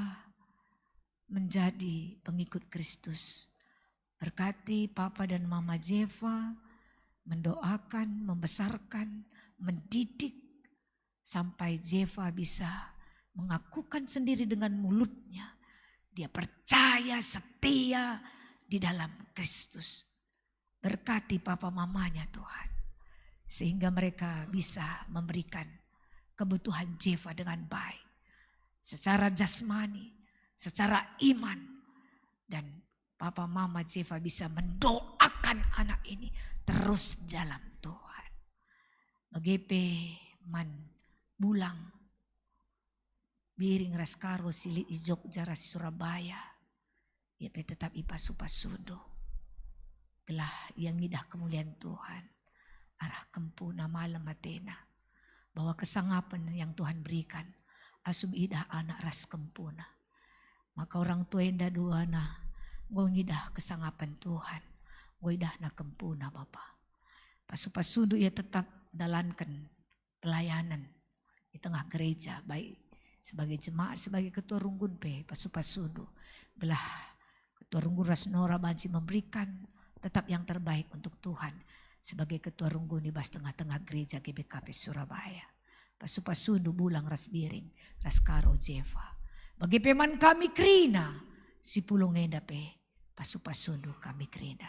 menjadi pengikut Kristus. Berkati papa dan mama Jefa, mendoakan, membesarkan, mendidik, sampai Jefa bisa mengakukan sendiri dengan mulutnya, dia percaya setia di dalam Kristus. Berkati papa mamanya, Tuhan, sehingga mereka bisa memberikan kebutuhan Jefa dengan baik, secara jasmani, secara iman, dan papa mama Jefa bisa mendoakan anak ini terus dalam Tuhan. Bage pe man Bulang, Biring ras Karo si lit i Jogja ras i Surabaya, ia pe tetap ipasu-pasundu, gelah ia ngidah kemulian Tuhan arah kempuna, malem atena bahwa kesangapen yang Tuhan berikan asum idah anak ras kempuna. Maka orang tua enda duana enggo ngidah kesangapen Tuhan, enggo idahna kempuna, Bapa. Pasu-pasundu ia tetap dalanken pelayanan di tengah gereja, baik sebagai jemaat, sebagai ketua runggun pe, pasu-pasundu, gelah ketua runggun ras Nora banci memberikan tetap yang terbaik untuk Tuhan sebagai ketua runggun i bas tengah-tengah gereja G B K P Surabaya. Pasu-pasundu Bulang ras Biring ras Karo, Jefa. Bage pe man kami kerina si pulung enda pe, pasu-pasundu kami kerina.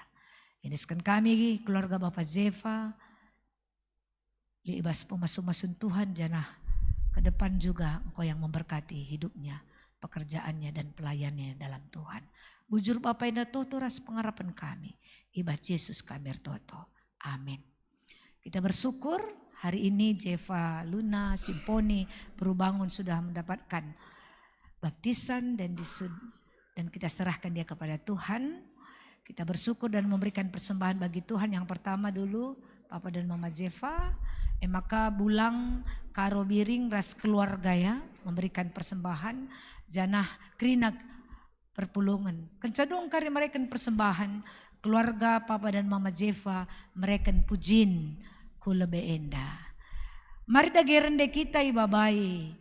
Iendesken kami keluarga Bapa Jefa, lit i bas pemasu-masun Tuhan, janah ke depan juga Engkau yang memberkati hidupnya, pekerjaannya, dan pelayannya dalam Tuhan. Bujur Bapa enda toto ras pengarapen kami, i bas Jesus kami ertoto. Amin. Kita bersyukur hari ini Jefa Luna Simponi Berubangun sudah mendapatkan baptisan dan disud-, dan kita serahkan dia kepada Tuhan. Kita bersyukur dan memberikan persembahan bagi Tuhan. Yang pertama dulu, Papa dan Mama Jefa, e maka Bulang, Karo, Biring ras keluarga, ya, memberikan persembahan, janah kerina perpulungen. Kenca dung kari mereken persembahan, keluarga Papa dan Mama Jefa mereken pujin ku lebe enda. Mari dage rende kita ibabai.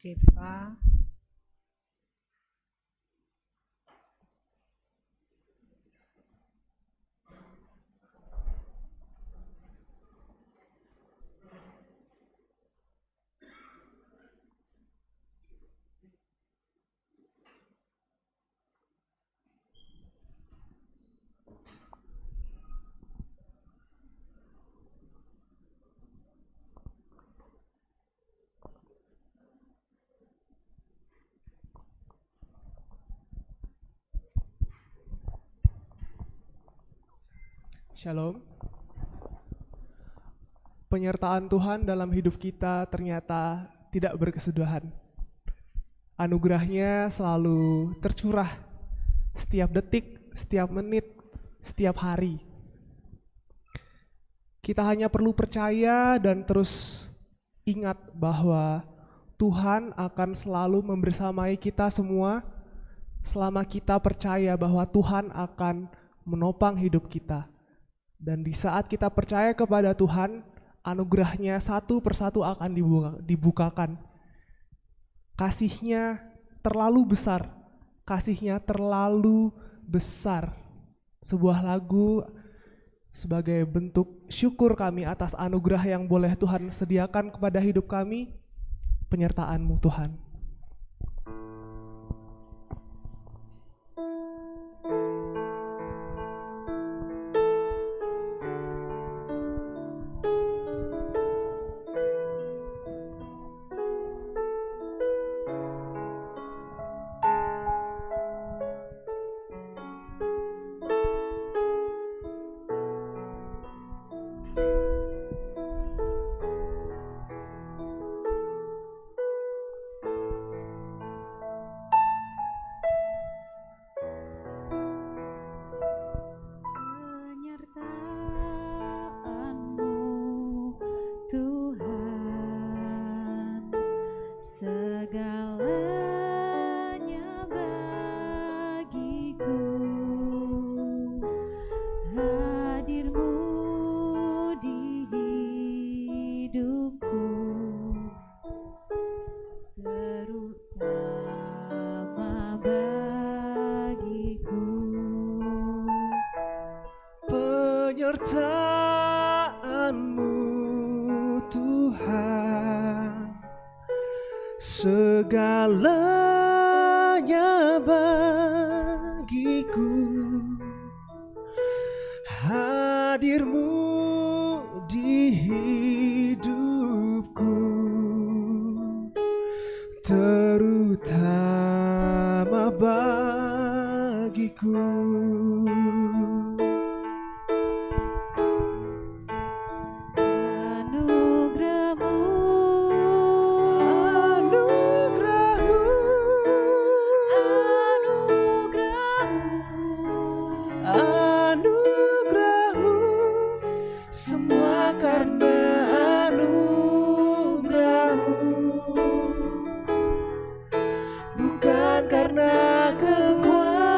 Cefa. Shalom. Penyertaan Tuhan dalam hidup kita ternyata tidak berkesudahan. Anugerahnya selalu tercurah setiap detik, setiap menit, setiap hari. Kita hanya perlu percaya dan terus ingat bahwa Tuhan akan selalu membersamai kita semua selama kita percaya bahwa Tuhan akan menopang hidup kita. Dan di saat kita percaya kepada Tuhan, anugerahnya satu persatu akan dibuka-, dibukakan. Kasihnya terlalu besar, kasihnya terlalu besar. Sebuah lagu sebagai bentuk syukur kami atas anugerah yang boleh Tuhan sediakan kepada hidup kami, penyertaan-Mu, Tuhan. Penyertaan-Mu, Tuhan, segalanya bagiku, hadir-Mu di hidupku, terutama bagiku. Penyertaan-Mu, Tuhan, segalanya bagiku, hadir-Mu di hidupku, terutama bagiku. Anugerah-Mu, anugerah-Mu, anugerah-Mu, anugerah-Mu, semua karena anugerah-Mu, bukan karena kekuatanku.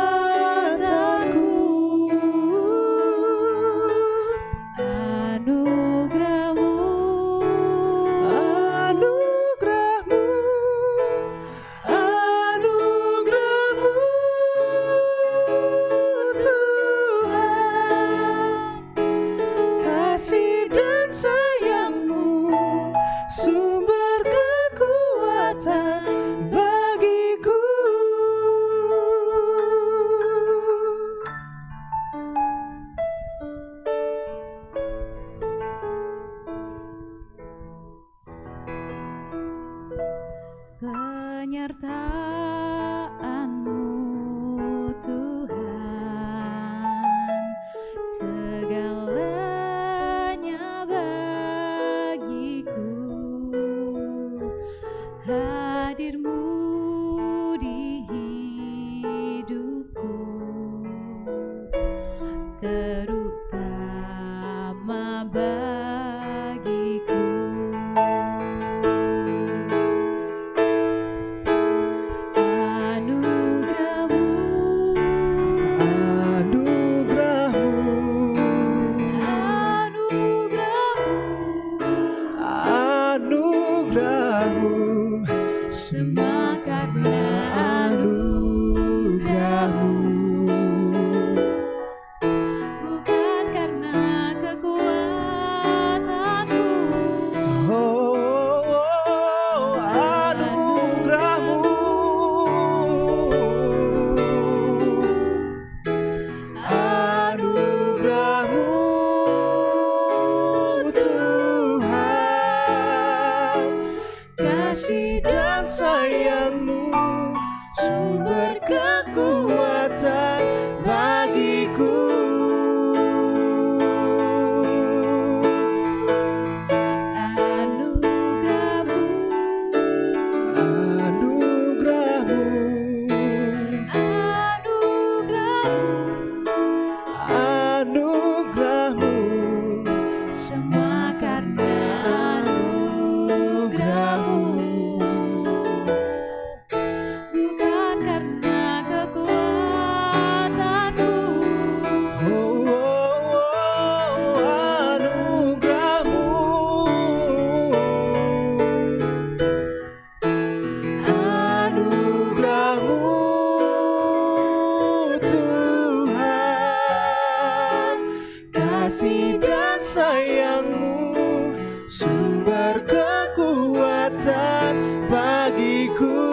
Kasih dan sayang-Mu sumber kekuatan bagiku.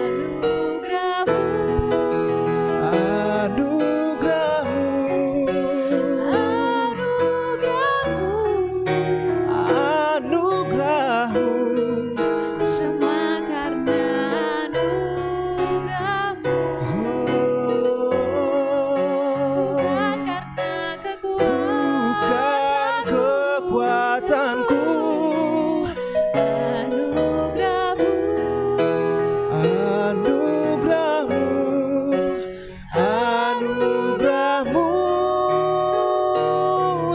Anugerah-Mu, anugerah-Mu, anugerah-Mu, anugerah-Mu, semua karena anugerah-Mu. Bukan karena kekuatan, bukan kekuatanku. Anugerah-Mu, anugerah-Mu, anugerah-Mu,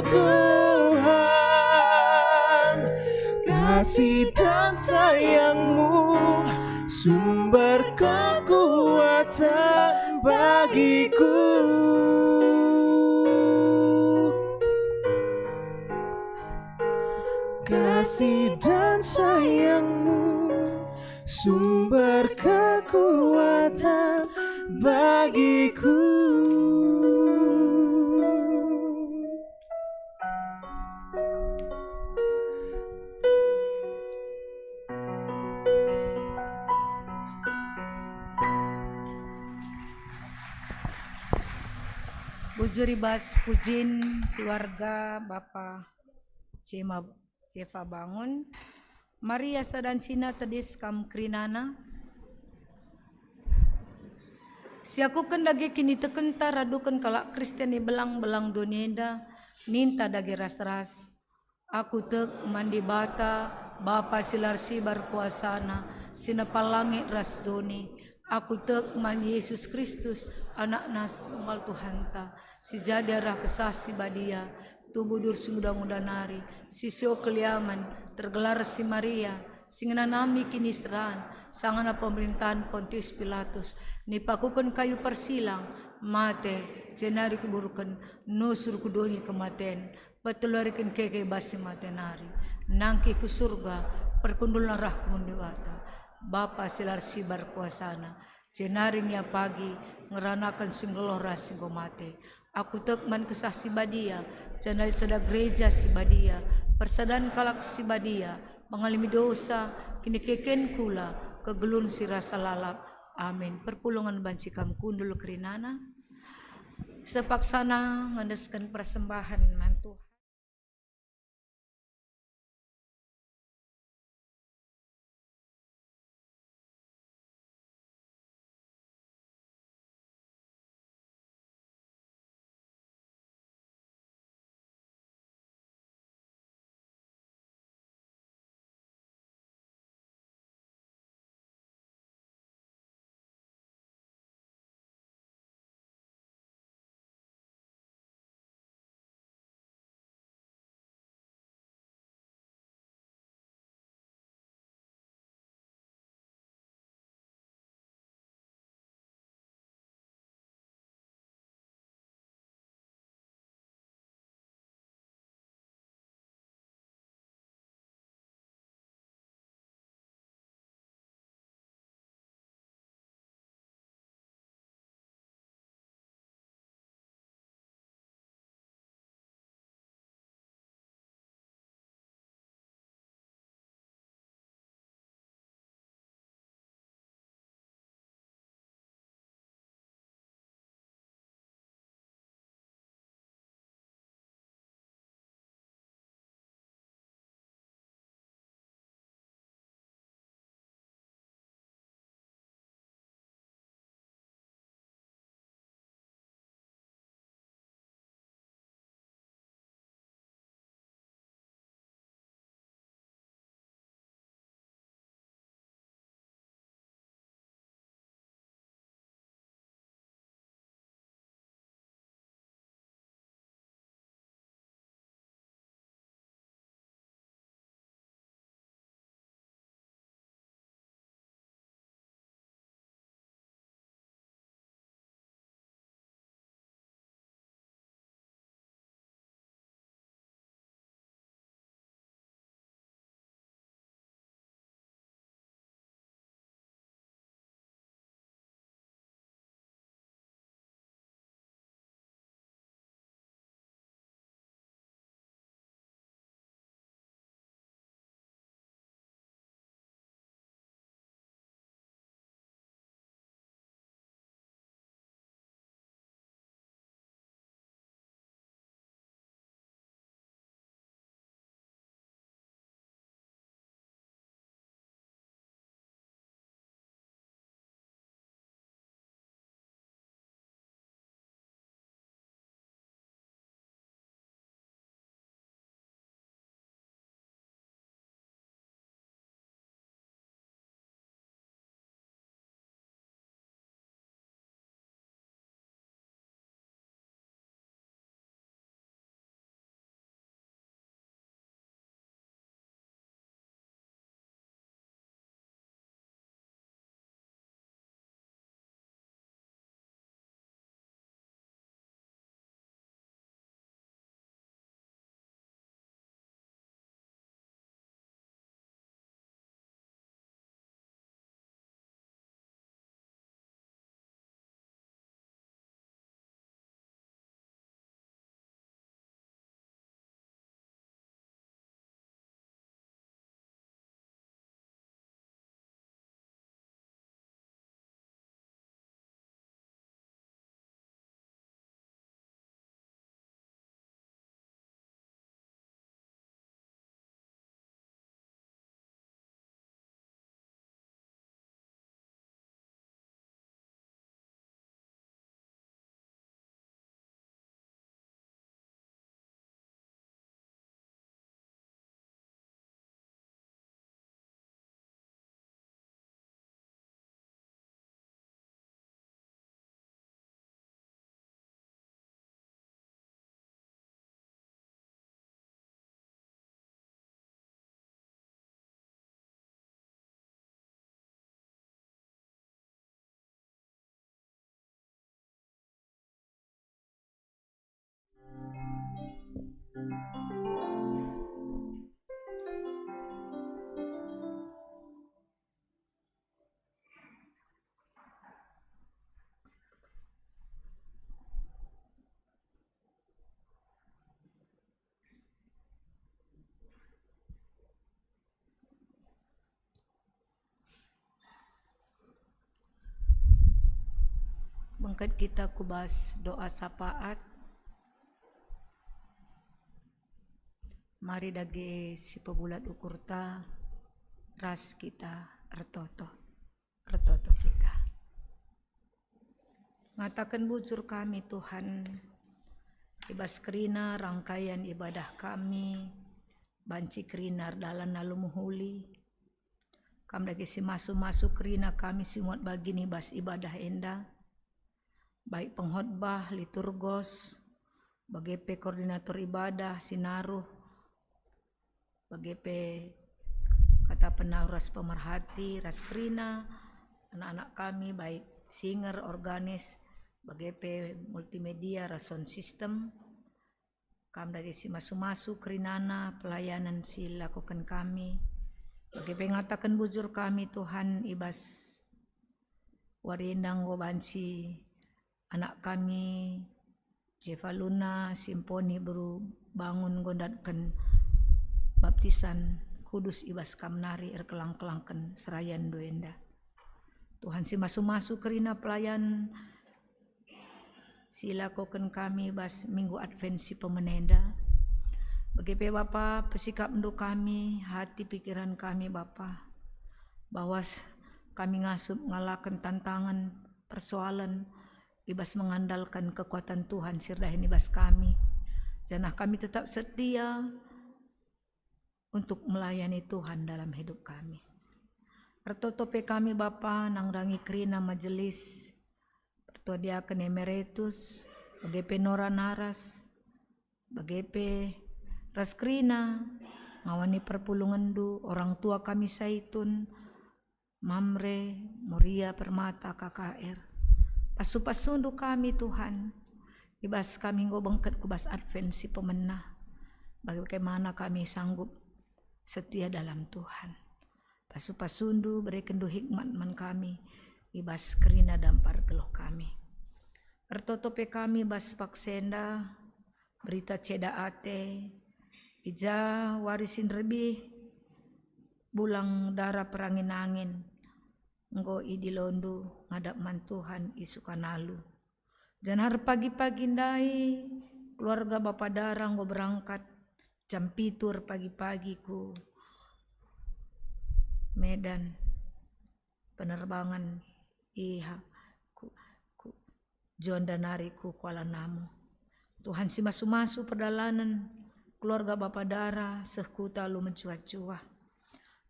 Tuhan. Kasih dan sayang-Mu sumber kekuatan bagiku. Kasih dan sayang-Mu sumber kekuatan bagiku. Bujur i bas pujin keluarga Bapa Cema, Cefa Bangun. Maria sada encina tedis kam kerinana. Siakuken dage kinitekenta raduken kalak Kristen i belang-belang doni enda, ninta dage ras-ras. Aku tek man Dibata, Bapa si la ersibar kuasana, si nepa langit ras doni. Aku tek man Jesus Kristus, Anakna Tunggal Tuhanta, si jadi arah Kesah Si Badia, tubuh si nguda-nguda nari, si sio keliamen, tergelar si Maria, si ngenanami kiniseran, sangana pemerintahen Pontius Pilatus, nipakuken kayu persilang, mate, jenari kuburken, nusur ku doni kematen, peteluariken keke bas si mate nari, nangkih ku Surga, perkundulna rah ku Dibata, Bapa si la ersibar kuasana, jenari ngia pagi ngeranaken si nggeluh ras si enggo mate. Aku tek man Kesah Si Badia, jenari sada gereja si badia, persadan kalak si badia, pengalemi dosa, kinikeken kula, kegeluhen si rasa lalap. Amin. Perpulungen banci kam kundul kerinana. Sepaksana ngendesken persembahen man Tuhan. Bengket kita ku bas doa sapaat. Mari dage sipebulat ukurta ras kita ertoto. Ertoto kita. Ngataken bujur kami, Tuhan, i bas kerina rangkaian ibadah kami, banci kerina erdalan alu mehuli. Kam dage si masu-masu kerina kami si muat bagin i bas ibadah enda, baik pengkhotbah, liturgos, bage pe koordinator ibadah, sinaruh, bage pe kata penaruh ras pemerhati, ras kerina anak-anak kami, baik singer, organis, bage pe multimedia ras sound system. Kam dage si masu-masu kerinana pelayanan si lakoken kami. Bage pe ngataken bujur kami, Tuhan, i bas wari enda enggo banci anak kami, Jevaluna Simponi beru Bangun, enggo ndatken baptisan kudus i bas kam nari erkelang-kelangken serayanNdu enda. Tuhan si masu-masu kerina pelayan si lakoken kami bas Minggu Advent si pemena enda. Bage pe Bapa, pesikapNdu kami, hati pikiran kami Bapa, bahwa s-, kami ngasup ngalaken tantangen persoalen i bas mengandalken kekuatan Tuhan si erdahin i bas kami, janah kami tetap setia untuk melayani Tuhan dalam hidup kami. Ertoto pe kami Bapa nandangi kerina majelis, pertua diaken emeritus, bage pe nora naras, bage pe ras kerina ngawani perpulungenNdu, orang tua kami Saitun, Mamre, Moria, Permata, K K R. Pasu-pasundu kami, Tuhan, i bas kami enggo bengket ku bas Advent si pemena, bagaimana kami sanggup setia dalam Tuhan. Pasu-pasundu berekenNdu hikmat man kami i bas kerina dampar geluh kami. Ertoto pe kami bas paksa enda, berita ceda ate, i ja wari si nderbih bulang dara perangin-angin enggo idilondu ngadap man Tuhan i Sukanalu. Janah erpagi-pagi ndai keluarga bapa dara enggo berangkat jam pitu erpagi-pagi ku Medan penerbangan i ha-, ku, ku, Juanda nari ku Kuala Namu. Tuhan si masu-masu perdalanen keluarga bapa dara seh kuta alu mejuah-juah.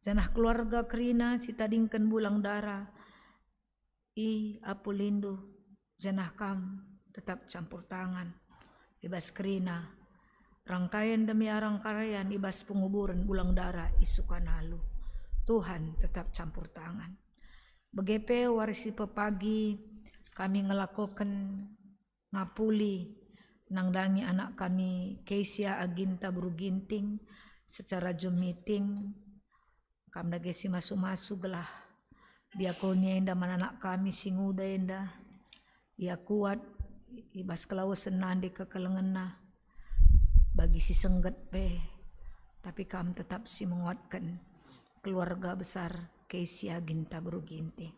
Janah keluarga kerina si tadingken bulang dara i apulindu, janah kam tetap campur tangan i bas kerina rangkaian demi arangkaian i bas penguburen bulang dara i Sukanalu. Tuhan tetap campur tangan. Bage pe wari si pepagi kami ngelakoken ngapuli nandangi anak kami Kesia Aginta Beru Ginting secara Zoom meeting. Kam dage si masu-masu gelah diakoni enda man anak kami si nguda enda. Ia kuat i bas kelawesen nande kekelengenna bagi si sengget pe, tapi kam tetap si menguatken keluarga besar Kesia Aginta Beru Ginting.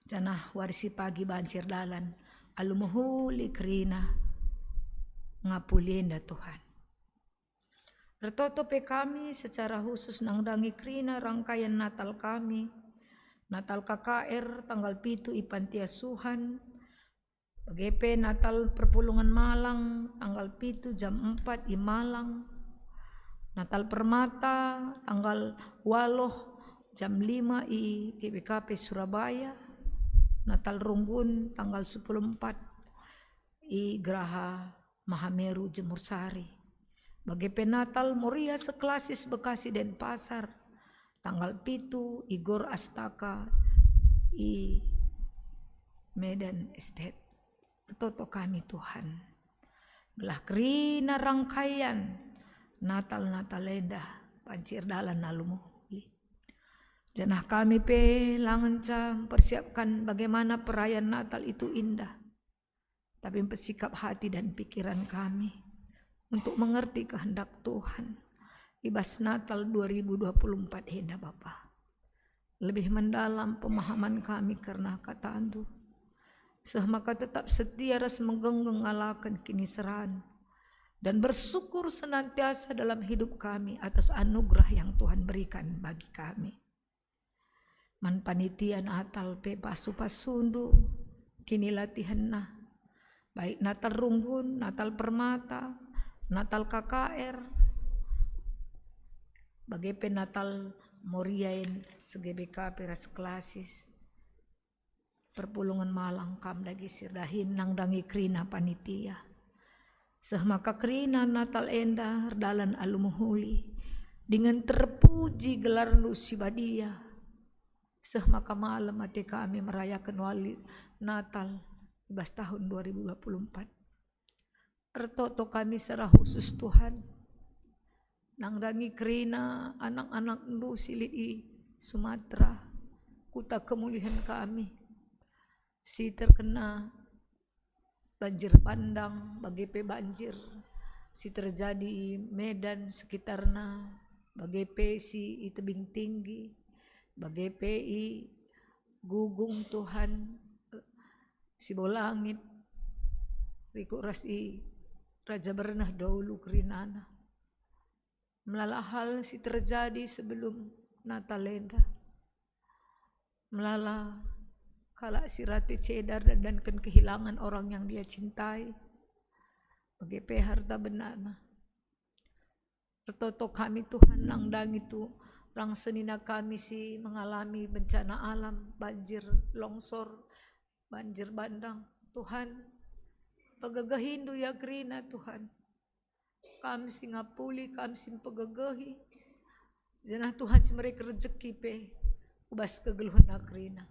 Janah wari si pagi banci erdalan alu mehuli kerina ngapuli enda, Tuhan. Ertoto pe kami secara khusus nandangi kerina rangkaian Natal kami, Natal K K R tanggal pitu i Panti Asuhan, bage pe Natal Perpulungen Malang tanggal pitu jam empat i Malang, Natal Permata tanggal waluh jam lima i G B K P Surabaya, Natal Runggun tanggal sepuluh empat i Geraha Mahameru Jemur Sari. Bage pe Natal Moria seklasis Bekasi Denpasar, tanggal pitu i Gor Astaka i Medan Estate. Ertoto kami, Tuhan. Gelah kerina rangkaian Natal-Natal enda banci erdalan alu mehuli. Janah kami pe la ngenca mempersiapkan bagaimana perayaan Natal itu indah, tapi mpesikap hati dan pikiran kami untuk mengerti kehendak Tuhan i bas Natal dua ribu dua puluh empat enda, Bapa. Lebih mendalam pemahaman kami kerna kataNdu, seh maka tetap setia ras megenggeng ngalaken kiniseran, dan bersyukur senantiasa dalam hidup kami atas anugerah yang Tuhan berikan bagi kami. Man panitia Natal pe pasu-pasundu, kinilatihenna, baik Natal Runggun, Natal Permata, Natal K K R, bage pe Natal Moria en se-G B K P ras Klasis. Perpulungen Malang kam dage si erdahin nandangi kerina panitia. Seh maka kerina Natal enda erdalan alu mehuli, dingen terpuji gelarNdu si badia. Seh maka malem ate kami merayaken wali Natal i bas tahun dua ribu dua puluh empat. Ertoto kami secara khusus, Tuhan, nandangi kerina anak-anakNdu si lit i Sumatera, kuta kemulihen kami, si terkena banjir bandang, bage pe banjir si terjadi i Medan sekitarna, bage pe si i Tebing Tinggi, bage pe i Gugung, Tuhan, Sibolangit, rikut ras i Raja Berneh dolu kerinana. Melala hal si terjadi sebelum Natal enda. Melala kalak si rate cedar dan, dan kehilangan orang yang dia cintai. Bage pe harta bendana. Ertoto kami, Tuhan, nandangi tu rang senina kami si mengalami bencana alam, banjir, longsor, banjir bandang. Tuhan, pegegehiNdu ia kerina, Tuhan. Kam si ngapuli, Kam si mpegegehi. Janah Tuhan si mereken rejeki pe ku bas kegeluhenna kerina.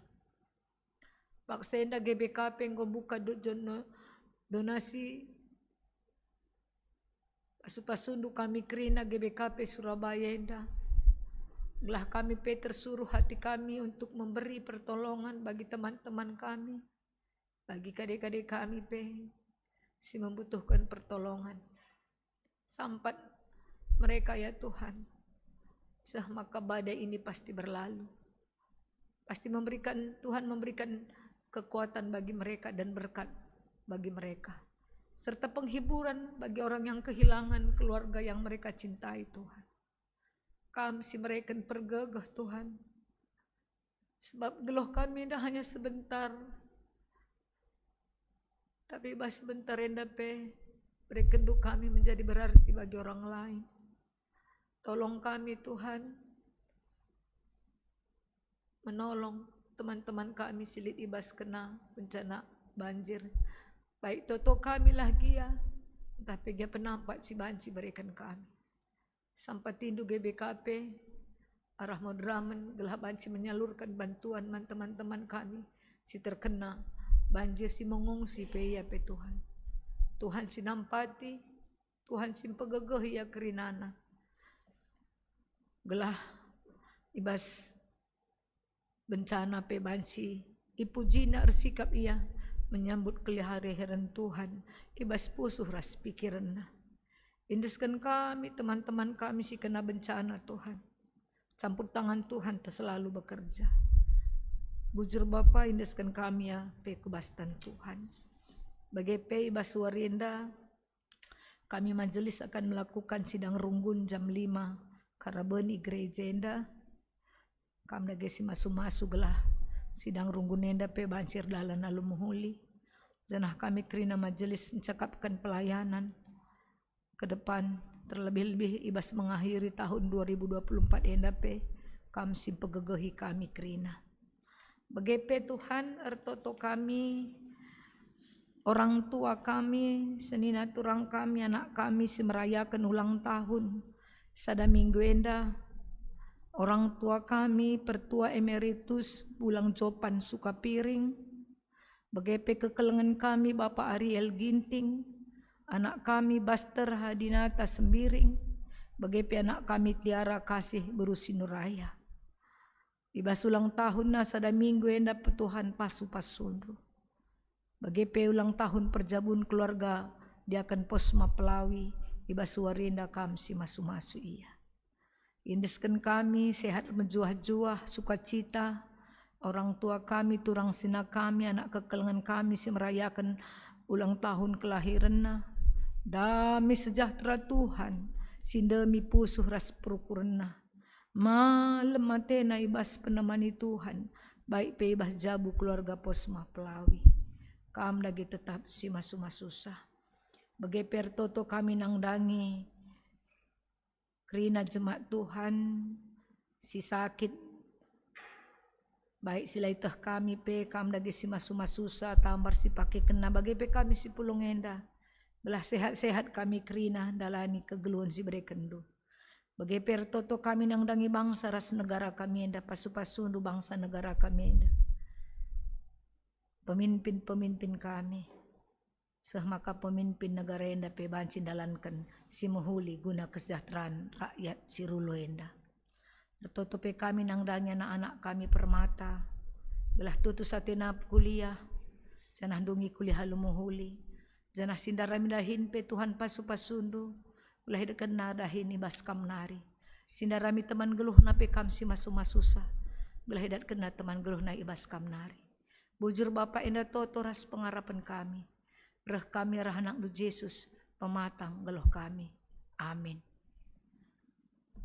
Paksa enda G B K P enggo mbuka do-, jono-, donasi pasu-pasundu kami kerina G B K P Surabaya enda. Gelah kami pe tersuruh hati kami untuk memberi pertolongan bagi teman-teman kami, bagi kade-kade kami pe si membutuhkan pertolongan. Sampat mereka, ya Tuhan, seh maka badai ini pasti berlalu. Pasti memberikan, Tuhan memberikan kekuatan bagi mereka dan berkat bagi mereka, serta penghiburan bagi orang yang kehilangan keluarga yang mereka cintai, Tuhan. Kam si mereken pergegeh, Tuhan. Sebab geluh kami enda hanya sebentar, tapi bas sebentar enda pe berekenNdu kami menjadi berarti bagi orang lain. Tolong kami, Tuhan, menolong teman-teman kami si lit i bas kena bencana banjir. Baik toto kami lah gia, ntah pe gia penampat si banci bereken kami. Sampatindu G B K P arah moderamen gelah banci menyalurkan bantuan man teman-teman kami si terkena banjir, si mengungsi pe ia pe, Tuhan. Tuhan si nampati, Tuhan si mpegegehi ia kerinana. Gelah i bas bencana pe banci ipujina ersikap ia menyambut kelihari-haren Tuhan i bas pusuh ras pikirenna. Endesken kami, teman-teman kami si kena bencana, Tuhan. Campur tangan Tuhan terselalu bekerja. Bujur Bapa, endesken kami ia pe ku bas tan Tuhan. Bage pe i bas wari enda, kami majelis akan melakukan sidang runggun jam lima karaben i gereja enda. Kam dage si masu-masu gelah sidang runggun enda pe banci erdalan alu mehuli. Janah kami kerina majelis encakapken pelayanan ke depan, terlebih-lebih i bas mengakhiri tahun dua ribu dua puluh empat enda pe, Kam si mpegegehi kami kerina. Bage pe Tuhan, ertoto kami, orang tua kami, senina turang kami, anak kami si merayaken ulang tahun sada minggu enda, orang tua kami, Pertua Emeritus Bulang Jopan Sukapiring, bage pe kekelengen kami, Bapa Ariel Ginting, anak kami Baster Hadinata Sembiring, bage pe anak kami Tiara Kasih Beru Sinuraya. I bas ulang tahunna sada minggu enda pe Tuhan pasu-pasundu. Bage pe ulang tahun perjabun keluarga Diaken Posma Pelawi, i bas wari enda kam simasu-masu ia. Iendesken kami sehat mejuah-juah, sukacita, orang tua kami, turang sina kami, anak kekelengen kami si merayaken ulang tahun kelahirenna. Dame sejahtera Tuhan, si ndemi pusuh ras perukurenna. Malem atena i bas penemani Tuhan, baik pe i bas jabu keluarga Posma Pelawi. Kam dage tetap simasu-masusa. Bage pe ertoto kami nandangi kerina jemaat Tuhan si sakit, baik si la ieteh kami pe, kam dage simasu-masusa, tambar si pakekenna, bage pe kami si pulung enda, gelah sehat-sehat kami kerina ndalani kegeluhen si iberekenndu. Bage pe ertoto kami nandangi bangsa ras negara kami enda, pasu-pasundu bangsa negara kami enda, pemimpin-pemimpin kami, seh maka pemimpin negara enda pe banci ndalanken si mehuli guna kesejahteraan rakyat si rulu enda. Ertoto pe kami nandangi anak-anak kami Permata, gelah tutus atena kuliah, janah ndungi kuliah alu mehuli, janah si ndarami dahin pe Tuhan pasu-pasundu, gelah idatkenna dahin i bas kam nari. Si ndarami teman geluhna pe kam simasu-masusa, gelah idatkenna teman geluhna i bas kam nari. Bujur Bapa enda toto ras pengarapen kami. Reh kami arah AnakNdu Jesus, pematang geluh kami. Amin.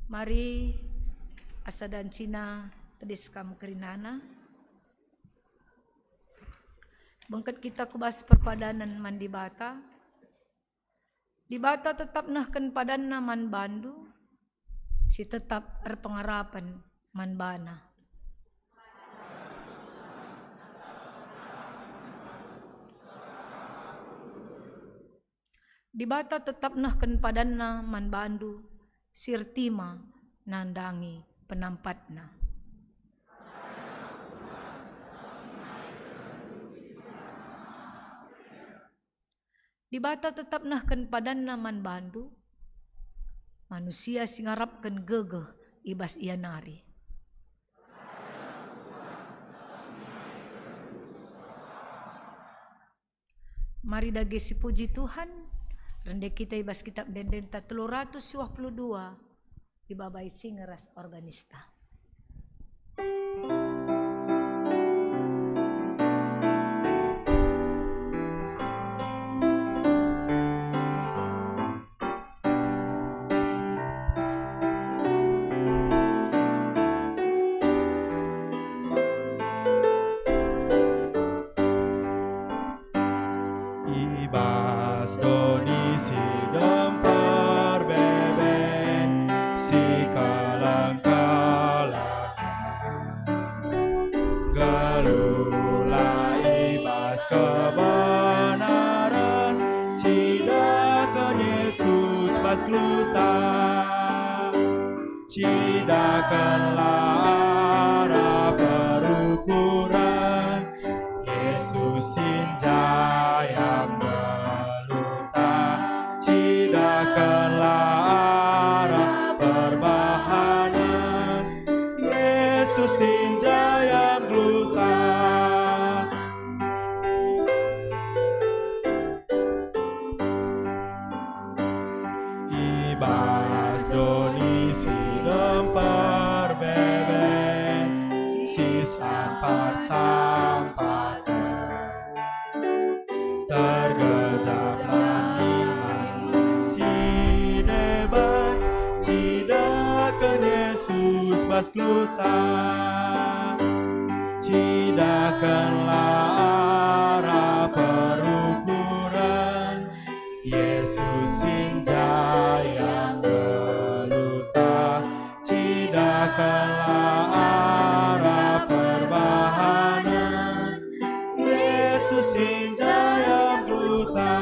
Mari, asa dancina tedis kam kerinana. Bengket kita ku bas perpadanen man Dibata. Dibata tetap nehken padanNa man bandu, si tetap erpengarapen man baNa. Dibata tetap nehken padanNa man bandu, si ertima nandangi penampatNa. Dibata tetap nehken padanNa man bandu, manusia si ngarapken gegeh i bas Ia nari. Mari dage sipuji Tuhan, rende kita i bas Kitab Ende-endenta telu ratus siwah puluh dua, ibabai singe ras organista. I bas doni si dem perbeben, si keleng-kelengen, geluhlah i bas kebenaren, cidaken Yesus bas geluhta. Cidakenlah arah perukuren, Yesus si njayang geluhta. Cidakenlah arah perbahanen, Yesus si njayang geluhta. I bas doni si dem perbeben, si sampat-sampaten, tergejaplah iman si deban, cidaken Yesus bas geluhta. Cidakenlah arah perukuren, Yesus si njayang geluhta. Cidakenlah arah perbahanen, Yesus si njayang geluhta.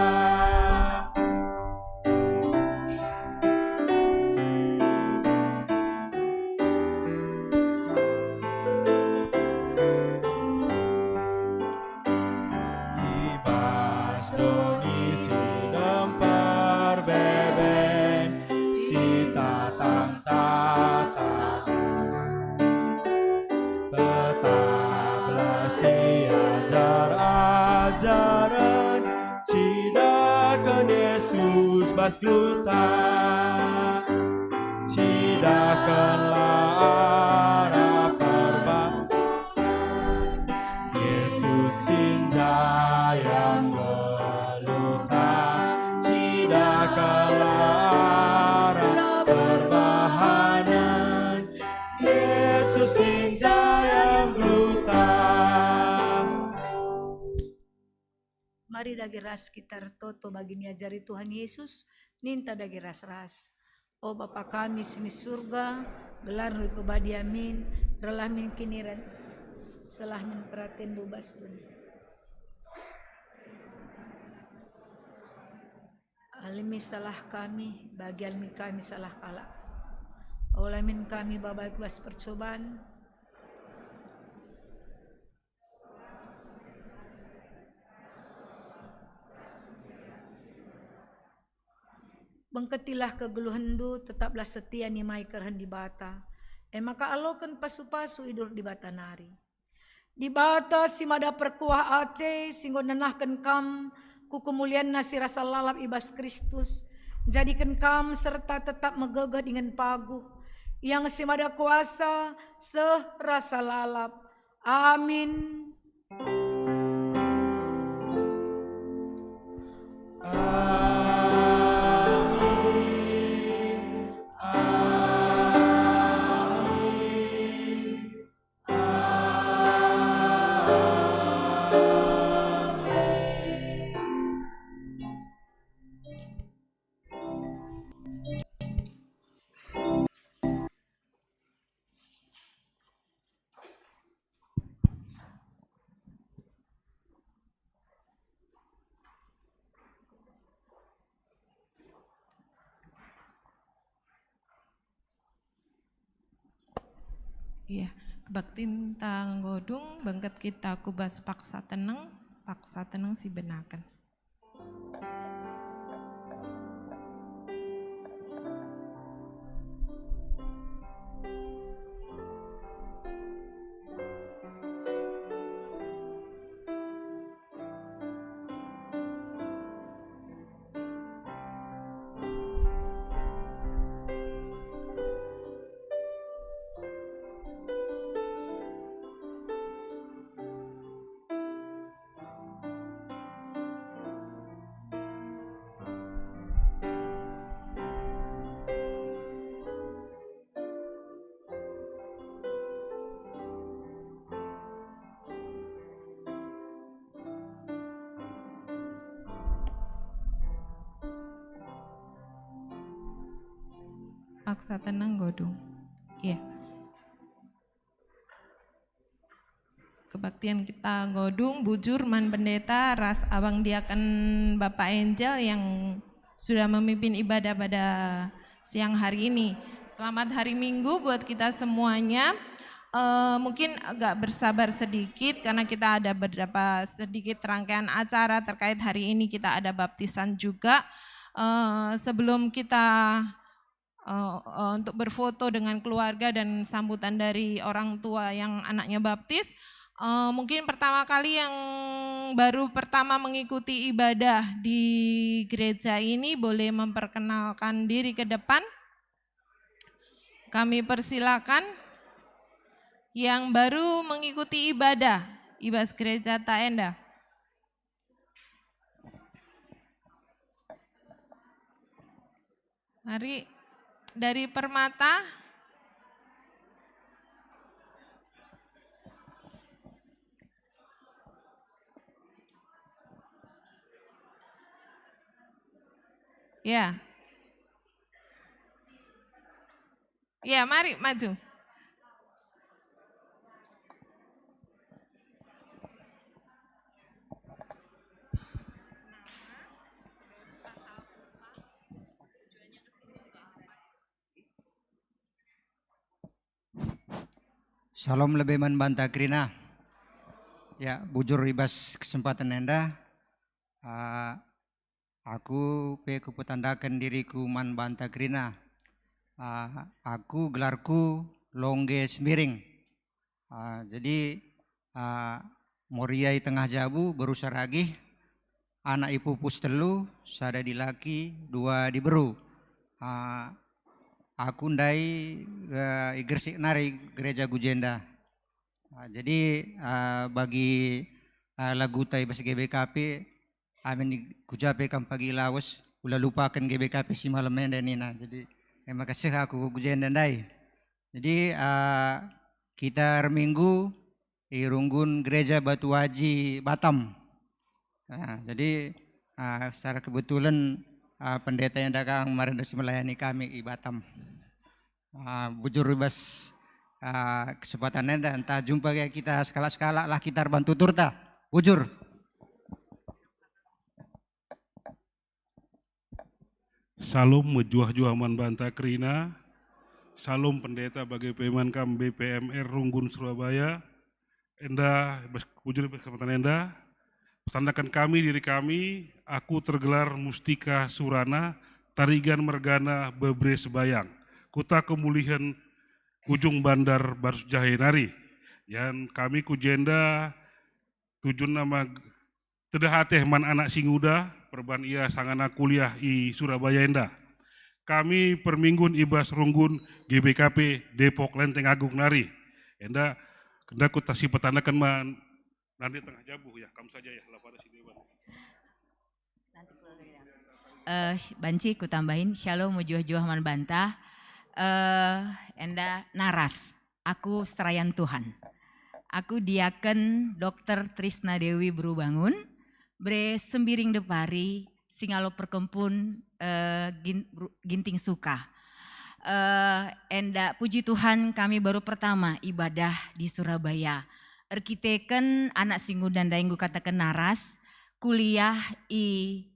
Si ajar-ajaren, cidaken Yesus bas geluhta. Cidakenlah arah perbahanen, Yesus si njayam geluhta. Cidakenlah arah perbahanen, Yesus si njayam geluhta. Mari dage ras kita ertoto bagi niajari Tuhan Yesus, ninta dage ras-ras. O Bapa kami si i surga, gelarNdu ipebadi amin, rehlah min kiniran, sehlah min peratenNdu bas doni. Alemi salah kami, bagi alemi kami salah kalak. Ola min kami babai ku bas percoban, bengketilah kegeluhenNdu, tetaplah setia nimai kerehen Dibata. E maka aloken pasu-pasu i duhur Dibata nari. Dibata si mada perkuah ate, si enggo nenahken kam ku kemulianNa si rasa lalap i bas Kristus, njadiken kam serta tetap megegeh dingen paguh. Ia nge si mada kuasa, seh rasa lalap. Amin. Iya, kebaktinta nggo dung, bengket kita ku bas paksa teneng, paksa teneng sibenaken. Paksa teneng nggo dung. Iya. Kebaktian kita nggo dung bujur man pendeta ras abang diaken Bapak Angel yang sudah memimpin ibadah pada siang hari ini. Selamat hari Minggu buat kita semuanya. Eh, mungkin agak bersabar sedikit karena kita ada beberapa sedikit rangkaian acara terkait hari ini, kita ada baptisan juga. Eh, sebelum kita eh, eh, untuk berfoto dengan keluarga dan sambutan dari orang tua yang anaknya baptis. Eh, mungkin pertama kali yang baru pertama mengikuti ibadah di gereja ini boleh memperkenalkan diri ke depan. Kami persilakan yang baru mengikuti ibadah i bas gereja ta enda. Mari, dari Permata. Ya. Ya, mari maju. Shalom lebe man banta kerina. Ya, bujur i bas kesempatan enda, ah, aku pe kupetandaken diriku man banta kerina. Ah, aku gelarku Longge Semiring. Ah, jadi, ah, Moria i tengah jabu, beru saragih, anak ipupus telu, sada dilaki, dua diberu. Ah, aku ndai, eh, i Gersik nari gereja ku jenda. Ah, jadi, ah, bagi, ah, laguta i bas G B K P, amin i-, ku ja pe kam pagi lawes, ula lupaken G B K P si malem enda nina. Jadi, eh, maka seh aku ku jenda ndai. Jadi, ah, kita erminggu i runggun Gereja Batu Aji Batam. Nah, jadi, ah, secara kebetulan, ah, pendeta enda kang kemarin si melayani kami i Batam. Ah, bujur i bas, ah, kesempatan enda, ntah jumpa ya kita sekalak-sekalak lah kita erban tuturta. Bujur. Shalom, mejuah-juah man banta kerina. Shalom, pendeta, bage pe man kam B P M R Runggun Surabaya. Enda, bas, bujur bas kesempatan enda, petandaken kami diri kami, aku tergelar Mustika Surana, Tarigan mergana, Bebre Sebayang, Kuta Kemulihen, Ujung Bandar, Barus Jahe nari. Yan kami ku jenda tujunna mag-, tedeh ateh man anak si nguda, perban ia sangana kuliah i Surabaya enda. Kami perminggun i bas runggun G B K P Depok Lenteng Agung nari. Enda, enda kuta si petandaken man nande tengah jabu ya, kam saja ya, la pada si dewan. Eh, banci kutambahin, Shalom, mejuah-juah man banta. Eh, enda naras. Aku serayan Tuhan. Aku diaken Dokter Trisna Dewi Berubangun, bere Sembiring Depari, Singalo Perkempun, eh, Gin-, Bru-, Ginting Suka. Eh, enda, puji Tuhan, kami baru pertama ibadah di Surabaya. Erkiteken anak si nguda ndai enggo kataken naras, kuliah i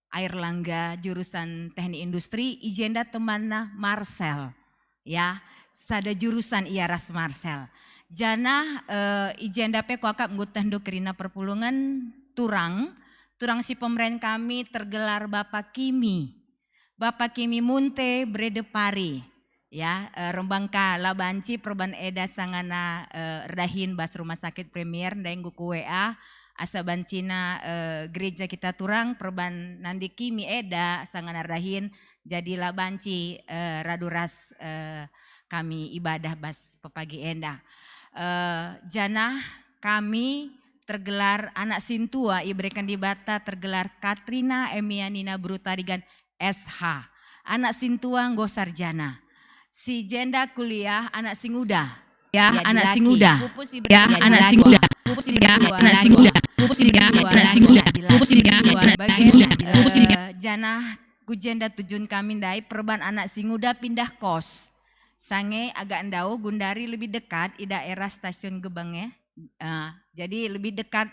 Airlangga, jurusan Teknik Industri, i jenda temanna Marcel. Ya, sada jurusan ia ras Marcel. Janah, eh, i jenda pe kuakap enggo tehndu kerina perpulungen turang, turang si pemeren kami tergelar Bapa Kimi. Bapa Kimi Munte, bere Depari. Ya, eh, rembangka la banci perban eda sangana, eh, erdahin bas Rumah Sakit Premier, ndai enggo ku W A, asa bancina, eh, gereja kita turang perban nande Kimi eda sangana erdahin, jadi la banci, eh, radu ras, eh, kami ibadah bas pepagi enda. Eh, janah kami tergelar anak sintua ibereken Dibata tergelar Katrina Emianina Beru Tarigan S H. Anak sintua enggo sarjana. Si jenda kuliah anak singuda. Ya, anak singuda. Ya, anak singuda. Pupus si ya, anak singuda. Pupus si ya, anak singuda. Pupus si ya, anak singuda. Pupus si ya, anak singuda. Pupus si ya. Janah ku jenda tujun kami ndai perban anak singuda pindah kos. Sange agak ndauh gundari lebih dekat i daerah stasiun Gebang, ya. Ah, jadi lebih dekat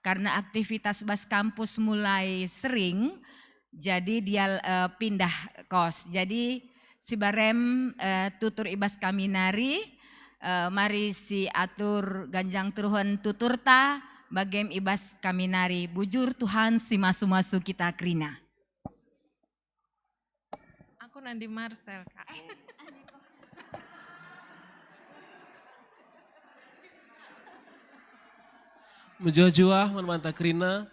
karena aktivitas bas kampus mulai sering, jadi dia, eh, pindah kos. Jadi si barem, eh, tutur i bas kami nari, eh, mari si atur ganjang turuhen tuturta, bagem i bas kami nari. Bujur Tuhan si masu-masu kita kerina. Aku nandi Marcel, Kak. Mejuah-juah man banta kerina.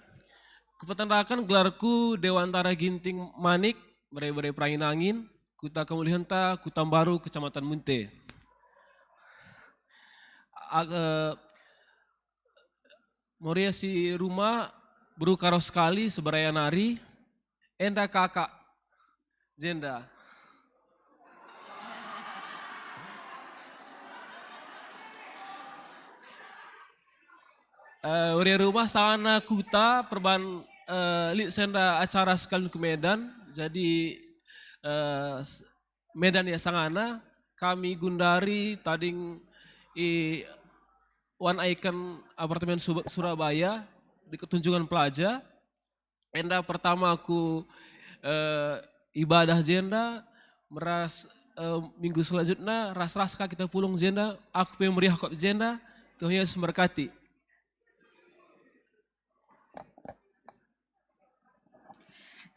Kupetandaken gelarku Dewantara Ginting Manik, bere-bere Perangin-angin, Kuta Kemulihenta, Kuta Mbaru, Kecamatan Munte. Ag-, eh, Moria si rumah, beru karo sekali, seberaya nari, enda kakak, jenda. Eh, Moria rumah sana kuta perban, eh, lit senda acara sekalian ku Medan, jadi, eh, s-, Medan ya sangana, kami gundari tading i One Icon Apartemen Sub-, Surabaya, di Ketunjungan Pelaja. Enda pertama aku, eh, ibadah jenda, meras, eh, minggu selanjutnya ras-ras ka kita pulung jenda, aku pe meriah kop jenda, Tuhan Yesus memberkati.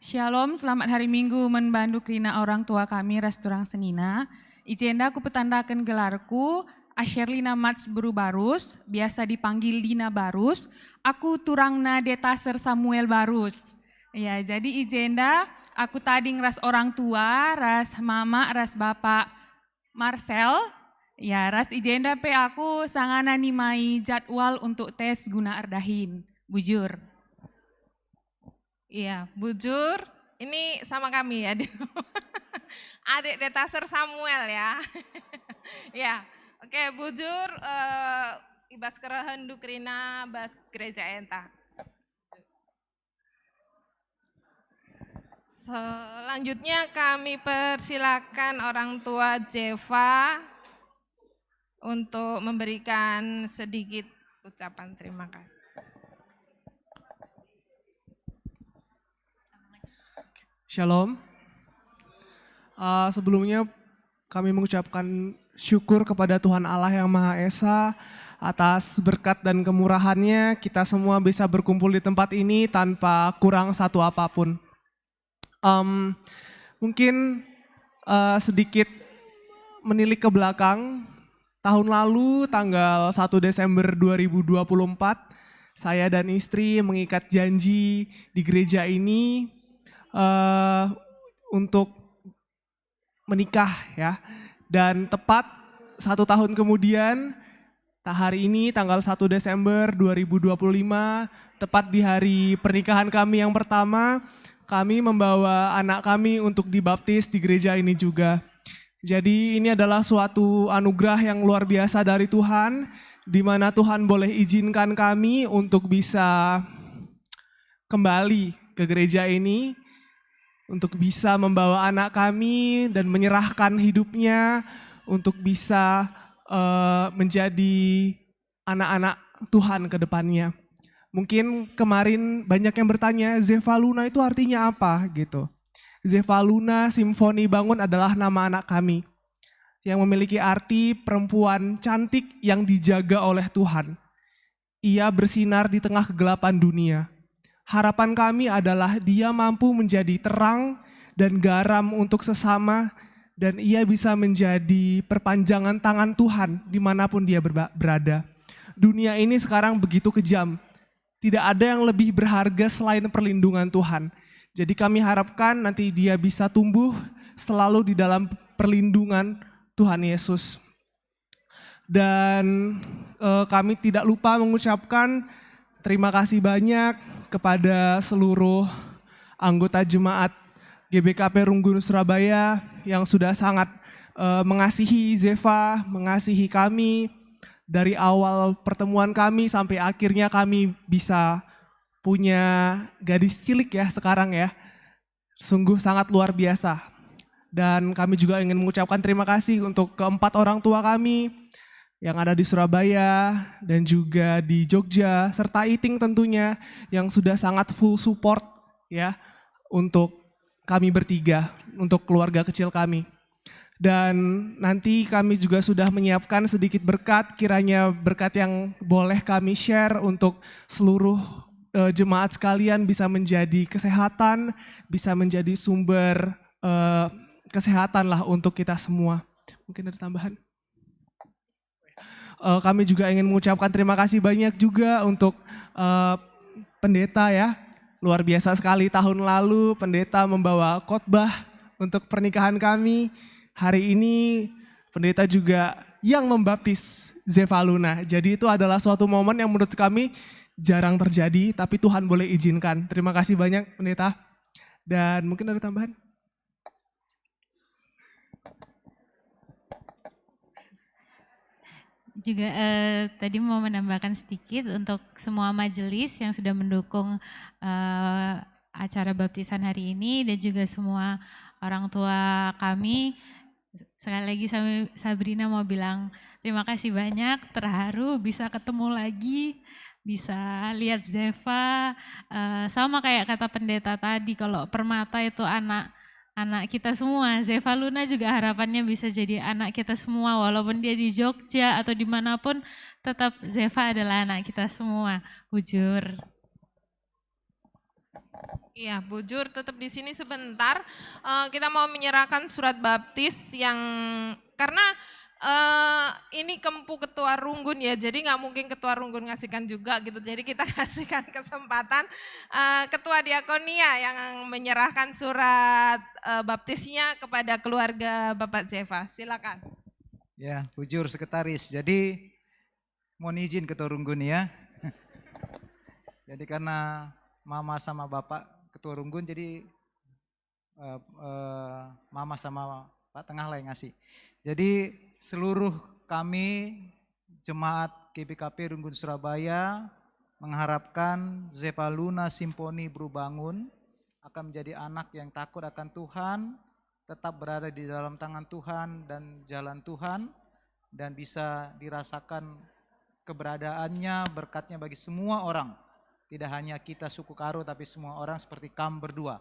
Shalom, selamat hari Minggu man bandu kerina orang tua kami ras turang senina. I jenda kupetandaken gelarku, Asherlina Mats Beru Barus, biasa dipanggil Lina Barus. Aku turangna Detaser Samuel Barus. Ya, jadi i jenda aku tading ras orang tua, ras mama, ras bapa Marcel. Ya, ras i jenda pe aku sangana nimai jadwal untuk tes guna erdahin. Bujur. Iya, bujur. Ini sama kami, adik. Adik Detaser Samuel, ya. Ya, oke, bujur, eh, i bas kerehenndu kerina bas gereja enta. Selanjutnya kami persilakan orang tua Jeva untuk memberikan sedikit ucapan terima kasih. Shalom. Uh, sebelumnya kami mengucapkan syukur kepada Tuhan Allah yang Maha Esa atas berkat dan kemurahannya kita semua bisa berkumpul di tempat ini tanpa kurang satu apapun. Um, mungkin uh, sedikit menilik ke belakang, tahun lalu tanggal satu Desember dua ribu dua puluh empat, saya dan istri mengikat janji di gereja ini uh, untuk menikah, ya. Dan tepat satu tahun kemudian, hari ini tanggal satu Desember dua ribu dua puluh lima, tepat di hari pernikahan kami yang pertama, kami membawa anak kami untuk dibaptis di gereja ini juga. Jadi ini adalah suatu anugerah yang luar biasa dari Tuhan, di mana Tuhan boleh izinkan kami untuk bisa kembali ke gereja ini, untuk bisa membawa anak kami dan menyerahkan hidupnya untuk bisa uh, menjadi anak-anak Tuhan ke depannya. Mungkin kemarin banyak yang bertanya, Zefaluna itu artinya apa gitu. Zefaluna Simfoni Bangun adalah nama anak kami yang memiliki arti perempuan cantik yang dijaga oleh Tuhan. Ia bersinar di tengah kegelapan dunia. Harapan kami adalah dia mampu menjadi terang dan garam untuk sesama, dan ia bisa menjadi perpanjangan tangan Tuhan dimanapun dia berada. Dunia ini sekarang begitu kejam. Tidak ada yang lebih berharga selain perlindungan Tuhan. Jadi kami harapkan nanti dia bisa tumbuh selalu di dalam perlindungan Tuhan Yesus. Dan uh, kami tidak lupa mengucapkan terima kasih banyak kepada seluruh anggota jemaat G B K P Runggun Surabaya yang sudah sangat uh, mengasihi Zeva, mengasihi kami dari awal pertemuan kami sampai akhirnya kami bisa punya gadis cilik ya sekarang ya. Sungguh sangat luar biasa. Dan kami juga ingin mengucapkan terima kasih untuk keempat orang tua kami yang ada di Surabaya dan juga di Jogja, serta Iting tentunya yang sudah sangat full support ya untuk kami bertiga, untuk keluarga kecil kami. Dan nanti kami juga sudah menyiapkan sedikit berkat, kiranya berkat yang boleh kami share untuk seluruh uh, jemaat sekalian bisa menjadi kesehatan, bisa menjadi sumber uh, kesehatan lah untuk kita semua. Mungkin ada tambahan? Uh, kami juga ingin mengucapkan terima kasih banyak juga untuk uh, pendeta ya. Luar biasa sekali tahun lalu pendeta membawa khotbah untuk pernikahan kami. Hari ini pendeta juga yang membaptis Zefaluna. Jadi itu adalah suatu momen yang menurut kami jarang terjadi, tapi Tuhan boleh izinkan. Terima kasih banyak, Pendeta. Dan mungkin ada tambahan? Juga eh, tadi mau menambahkan sedikit untuk semua majelis yang sudah mendukung eh, acara baptisan hari ini dan juga semua orang tua kami. Sekali lagi Sabrina mau bilang terima kasih banyak, terharu bisa ketemu lagi, bisa lihat Zeva. Uh, sama kayak kata pendeta tadi, kalau Permata itu anak anak kita semua. Zeva Luna juga harapannya bisa jadi anak kita semua, walaupun dia di Jogja atau dimanapun, tetap Zeva adalah anak kita semua. Bujur. Iya, bujur tetap di sini sebentar. Uh, kita mau menyerahkan surat baptis yang karena Eh, ini kempu ketua runggun ya, jadi nggak mungkin ketua runggun ngasihkan juga gitu. Jadi kita kasihkan kesempatan, eh, ketua diakonia yang menyerahkan surat, eh, baptisnya kepada keluarga Bapak Zefa. Silakan. Ya, bujur sekretaris. Jadi mohon izin ketua runggun ya. Jadi karena mama sama bapak ketua runggun, jadi eh, eh, mama sama Pak Tengah lah yang ngasih. Jadi seluruh kami jemaat G B K P Runggun Surabaya mengharapkan Zepaluna Simponi Beru Bangun akan menjadi anak yang takut akan Tuhan, tetap berada di dalam tangan Tuhan dan jalan Tuhan, dan bisa dirasakan keberadaannya, berkatnya bagi semua orang. Tidak hanya kita suku Karo, tapi semua orang seperti kam berdua.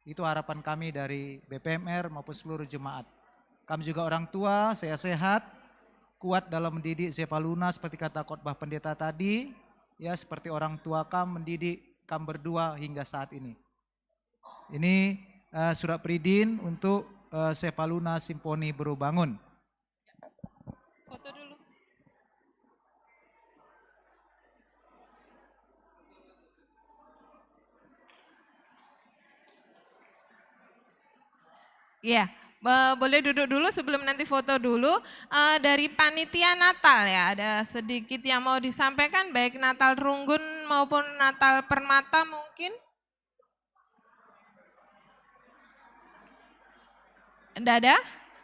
Itu harapan kami dari B P M R maupun seluruh jemaat. Kam juga orang tua, sehat-sehat, kuat dalam mendidik Zepaluna seperti kata khotbah pendeta tadi, ya, seperti orang tua kam mendidik kam berdua hingga saat ini. Ini, eh, surat peridin untuk, eh, Zepaluna Simponi Beru Bangun. Foto dulu. Iya, eh, boleh duduk dulu sebelum nanti foto dulu. Eh, dari panitia Natal ya, ada sedikit yang mau disampaikan, baik Natal Runggun maupun Natal Permata mungkin? Nggak ada?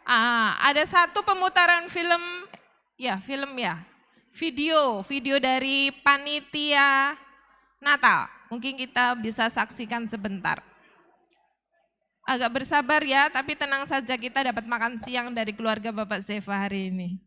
Ah, ada satu pemutaran film, ya film ya, video, video dari panitia Natal. Mungkin kita bisa saksikan sebentar. Agak bersabar ya, tapi tenang saja, kita dapat makan siang dari keluarga Bapak Zefa hari ini.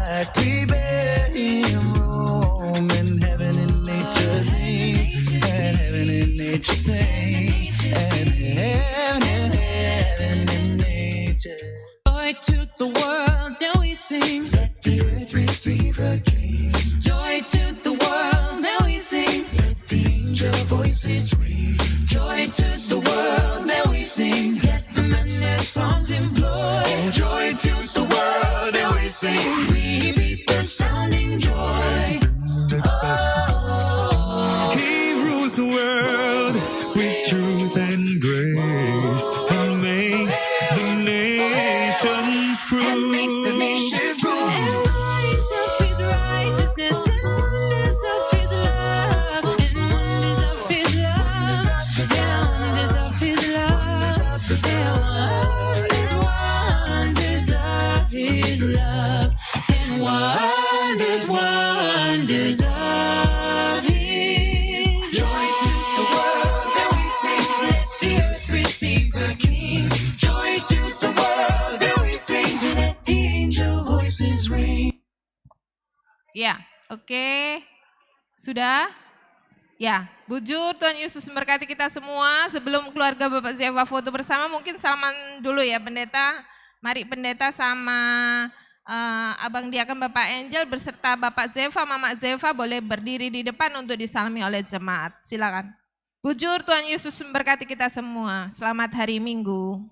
Like we bury in Rome, and heaven and nature sing, and heaven and nature sing, and heaven and heaven and nature. Joy to the world, now we sing. Let the earth receive her King. Joy to the world, now we sing. Let the angel voices ring. Joy to the world, now we sing. Let the men their songs employ. Oh, joy to the world, now we sing. We beat the sounding joy. Oh. He rules the world with truth and grace, and makes the nations prove. And makes the nations prove. And wonders of his righteousness, and wonders of his love, and wonders of his love, and wonders of his love, and wonders of his love, and wonders, wonders of his. Joy to the world, now we sing. Let the earth receive her King. Joy to the world, now we sing. Let the angel voices ring. Ya, oke. Sudah? Ya, bujur, Tuhan Yesus memberkati kita semua. Sebelum keluarga Bapak Zefa foto bersama, mungkin salaman dulu ya, Pendeta. Mari Pendeta sama, eh, Abang Diaken, Bapak Angel, beserta Bapak Zefa, Mama Zefa boleh berdiri di depan untuk disalami oleh jemaat. Silakan. Bujur, Tuhan Yesus memberkati kita semua. Selamat hari Minggu.